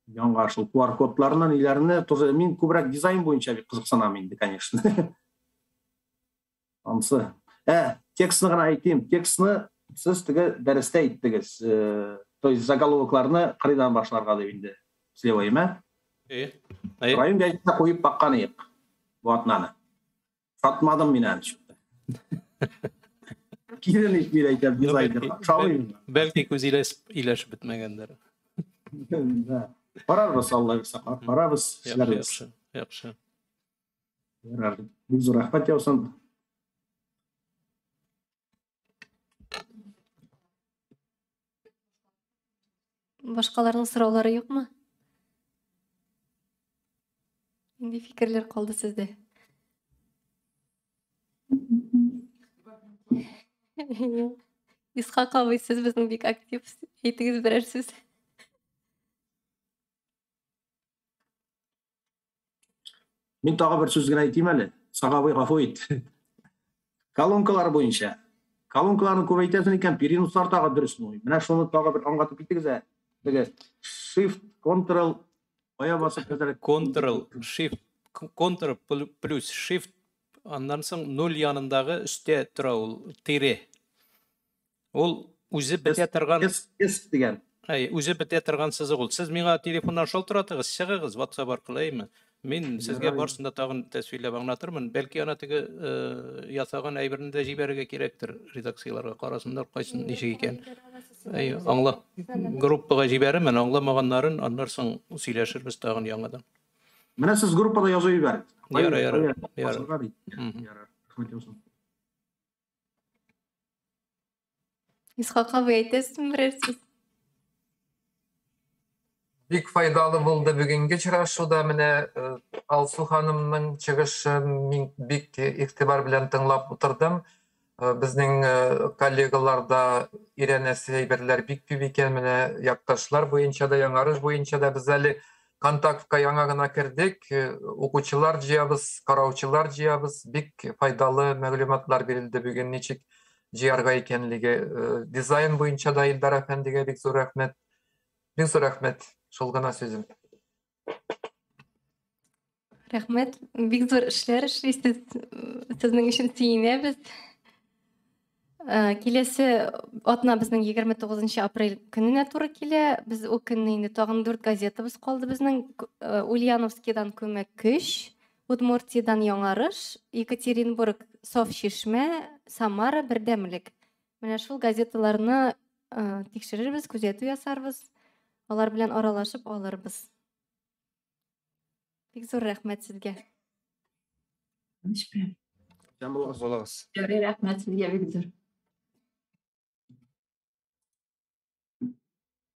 Яңа шул QR кодларны, ниләрне тоже мин күбрәк дизайн буенча бик кызыксынам инде, конечно. Ансы. Ә, текстны гына әйтим. Текстны сез теге дәрестә әйттегез. То есть заголовокларны кырыйдан башларга дип инде. Слева имә. Әйе. Район гәҗитенә куеп баккан идек бу атнаны. Сатмадым мин аны чүптә. Килен ит мин әйтәм дизайнерга. Ошамыйм. Бәлки күз иләшеп бетмәгәндер. Да. Карарбыз, Алла бирсә, карарбыз, эшләрбез. Яхшы, яхшы. Ярар. Бик зур рәхмәт яусын. Башкаларның сораулары юкмы? Нинди фикерләр калды сездә? Исхак абый, сез безнең бик актив. Әйтегез берәр сүз. Мин тагы бер сүз генә әйтим әле. Исхак абый, гафу ит. Колонкалар буенча. Колонкаларны күбәйтәсең икән, перенослар тагы дөрес булмый. Менә шуны тагы бер аңлатып китегез ә. Теге Shift, Ctrl, кая басып хәзер? Ctrl, Shift, Ctrl плюс Shift, аннан соң 0 янындагы өстә тора ул тире. Ул үзе бетә торган S, S дигән. Әй, үзе бетә торган сызык ул. Сез миңа телефоннан шалтыратыгыз, чыгыгыз WhatsApp аркылы, әйме? Мин сезгә барысын да тагын тәсвирләп аңлатырмын. Бәлки ана теге ясаган әйберне дә җибәрергә кирәктер редакцияләргә, карасыннар кайсын ничек икән. Әй, аңла. Группага җибәрермен, аңламаганнарын аннан соң сөйләшербез тагын яңадан. Менә сез группада язып җибәрегез. Ярар, ярар. Ярар. Ярар. Рәхмәт яусын. Исхак абый, әйтәсезме берәр сүз? Бик файдалы булды бүгенге очрашуда. Менә Алсу ханымның чыгышын мин бик игътибар белән тыңлап утырдым. Безнең коллегаларда өйрәнәсе әйберләр бик күп икән. Менә якташлар буенча да, яңарыш буенча да без әле контактка яңа гына кердек. Укучылар җыябыз, караучылар җыябыз. Бик файдалы мәгълүматлар бирелде бүген, ничек җыярга икәнлеге. Дизайн буенча да Илдар әфәндегә бик зур рәхмәт. Бик зур рәхмәт. Шул гына сүзем. Рәхмәт. Бик зур эшләр эшлисез. Сезнең өчен сөенәбез. Киләсе атна безнең 29 апрель көненә туры килә. Без ул көнне инде тагын 4 газетабыз калды безнең. Ульяновскидан күмәк көч, Удмуртиядан Яңарыш, Екатеринбург Саф Чишмә, Самара Бердәмлек. Менә шул газеталарны тикшерербез, күзәтү ясарбыз, алар белән аралашып алырбыз. Бик зур рәхмәт сезгә. Булыгыз. Ярый, рәхмәт сезгә бик зур.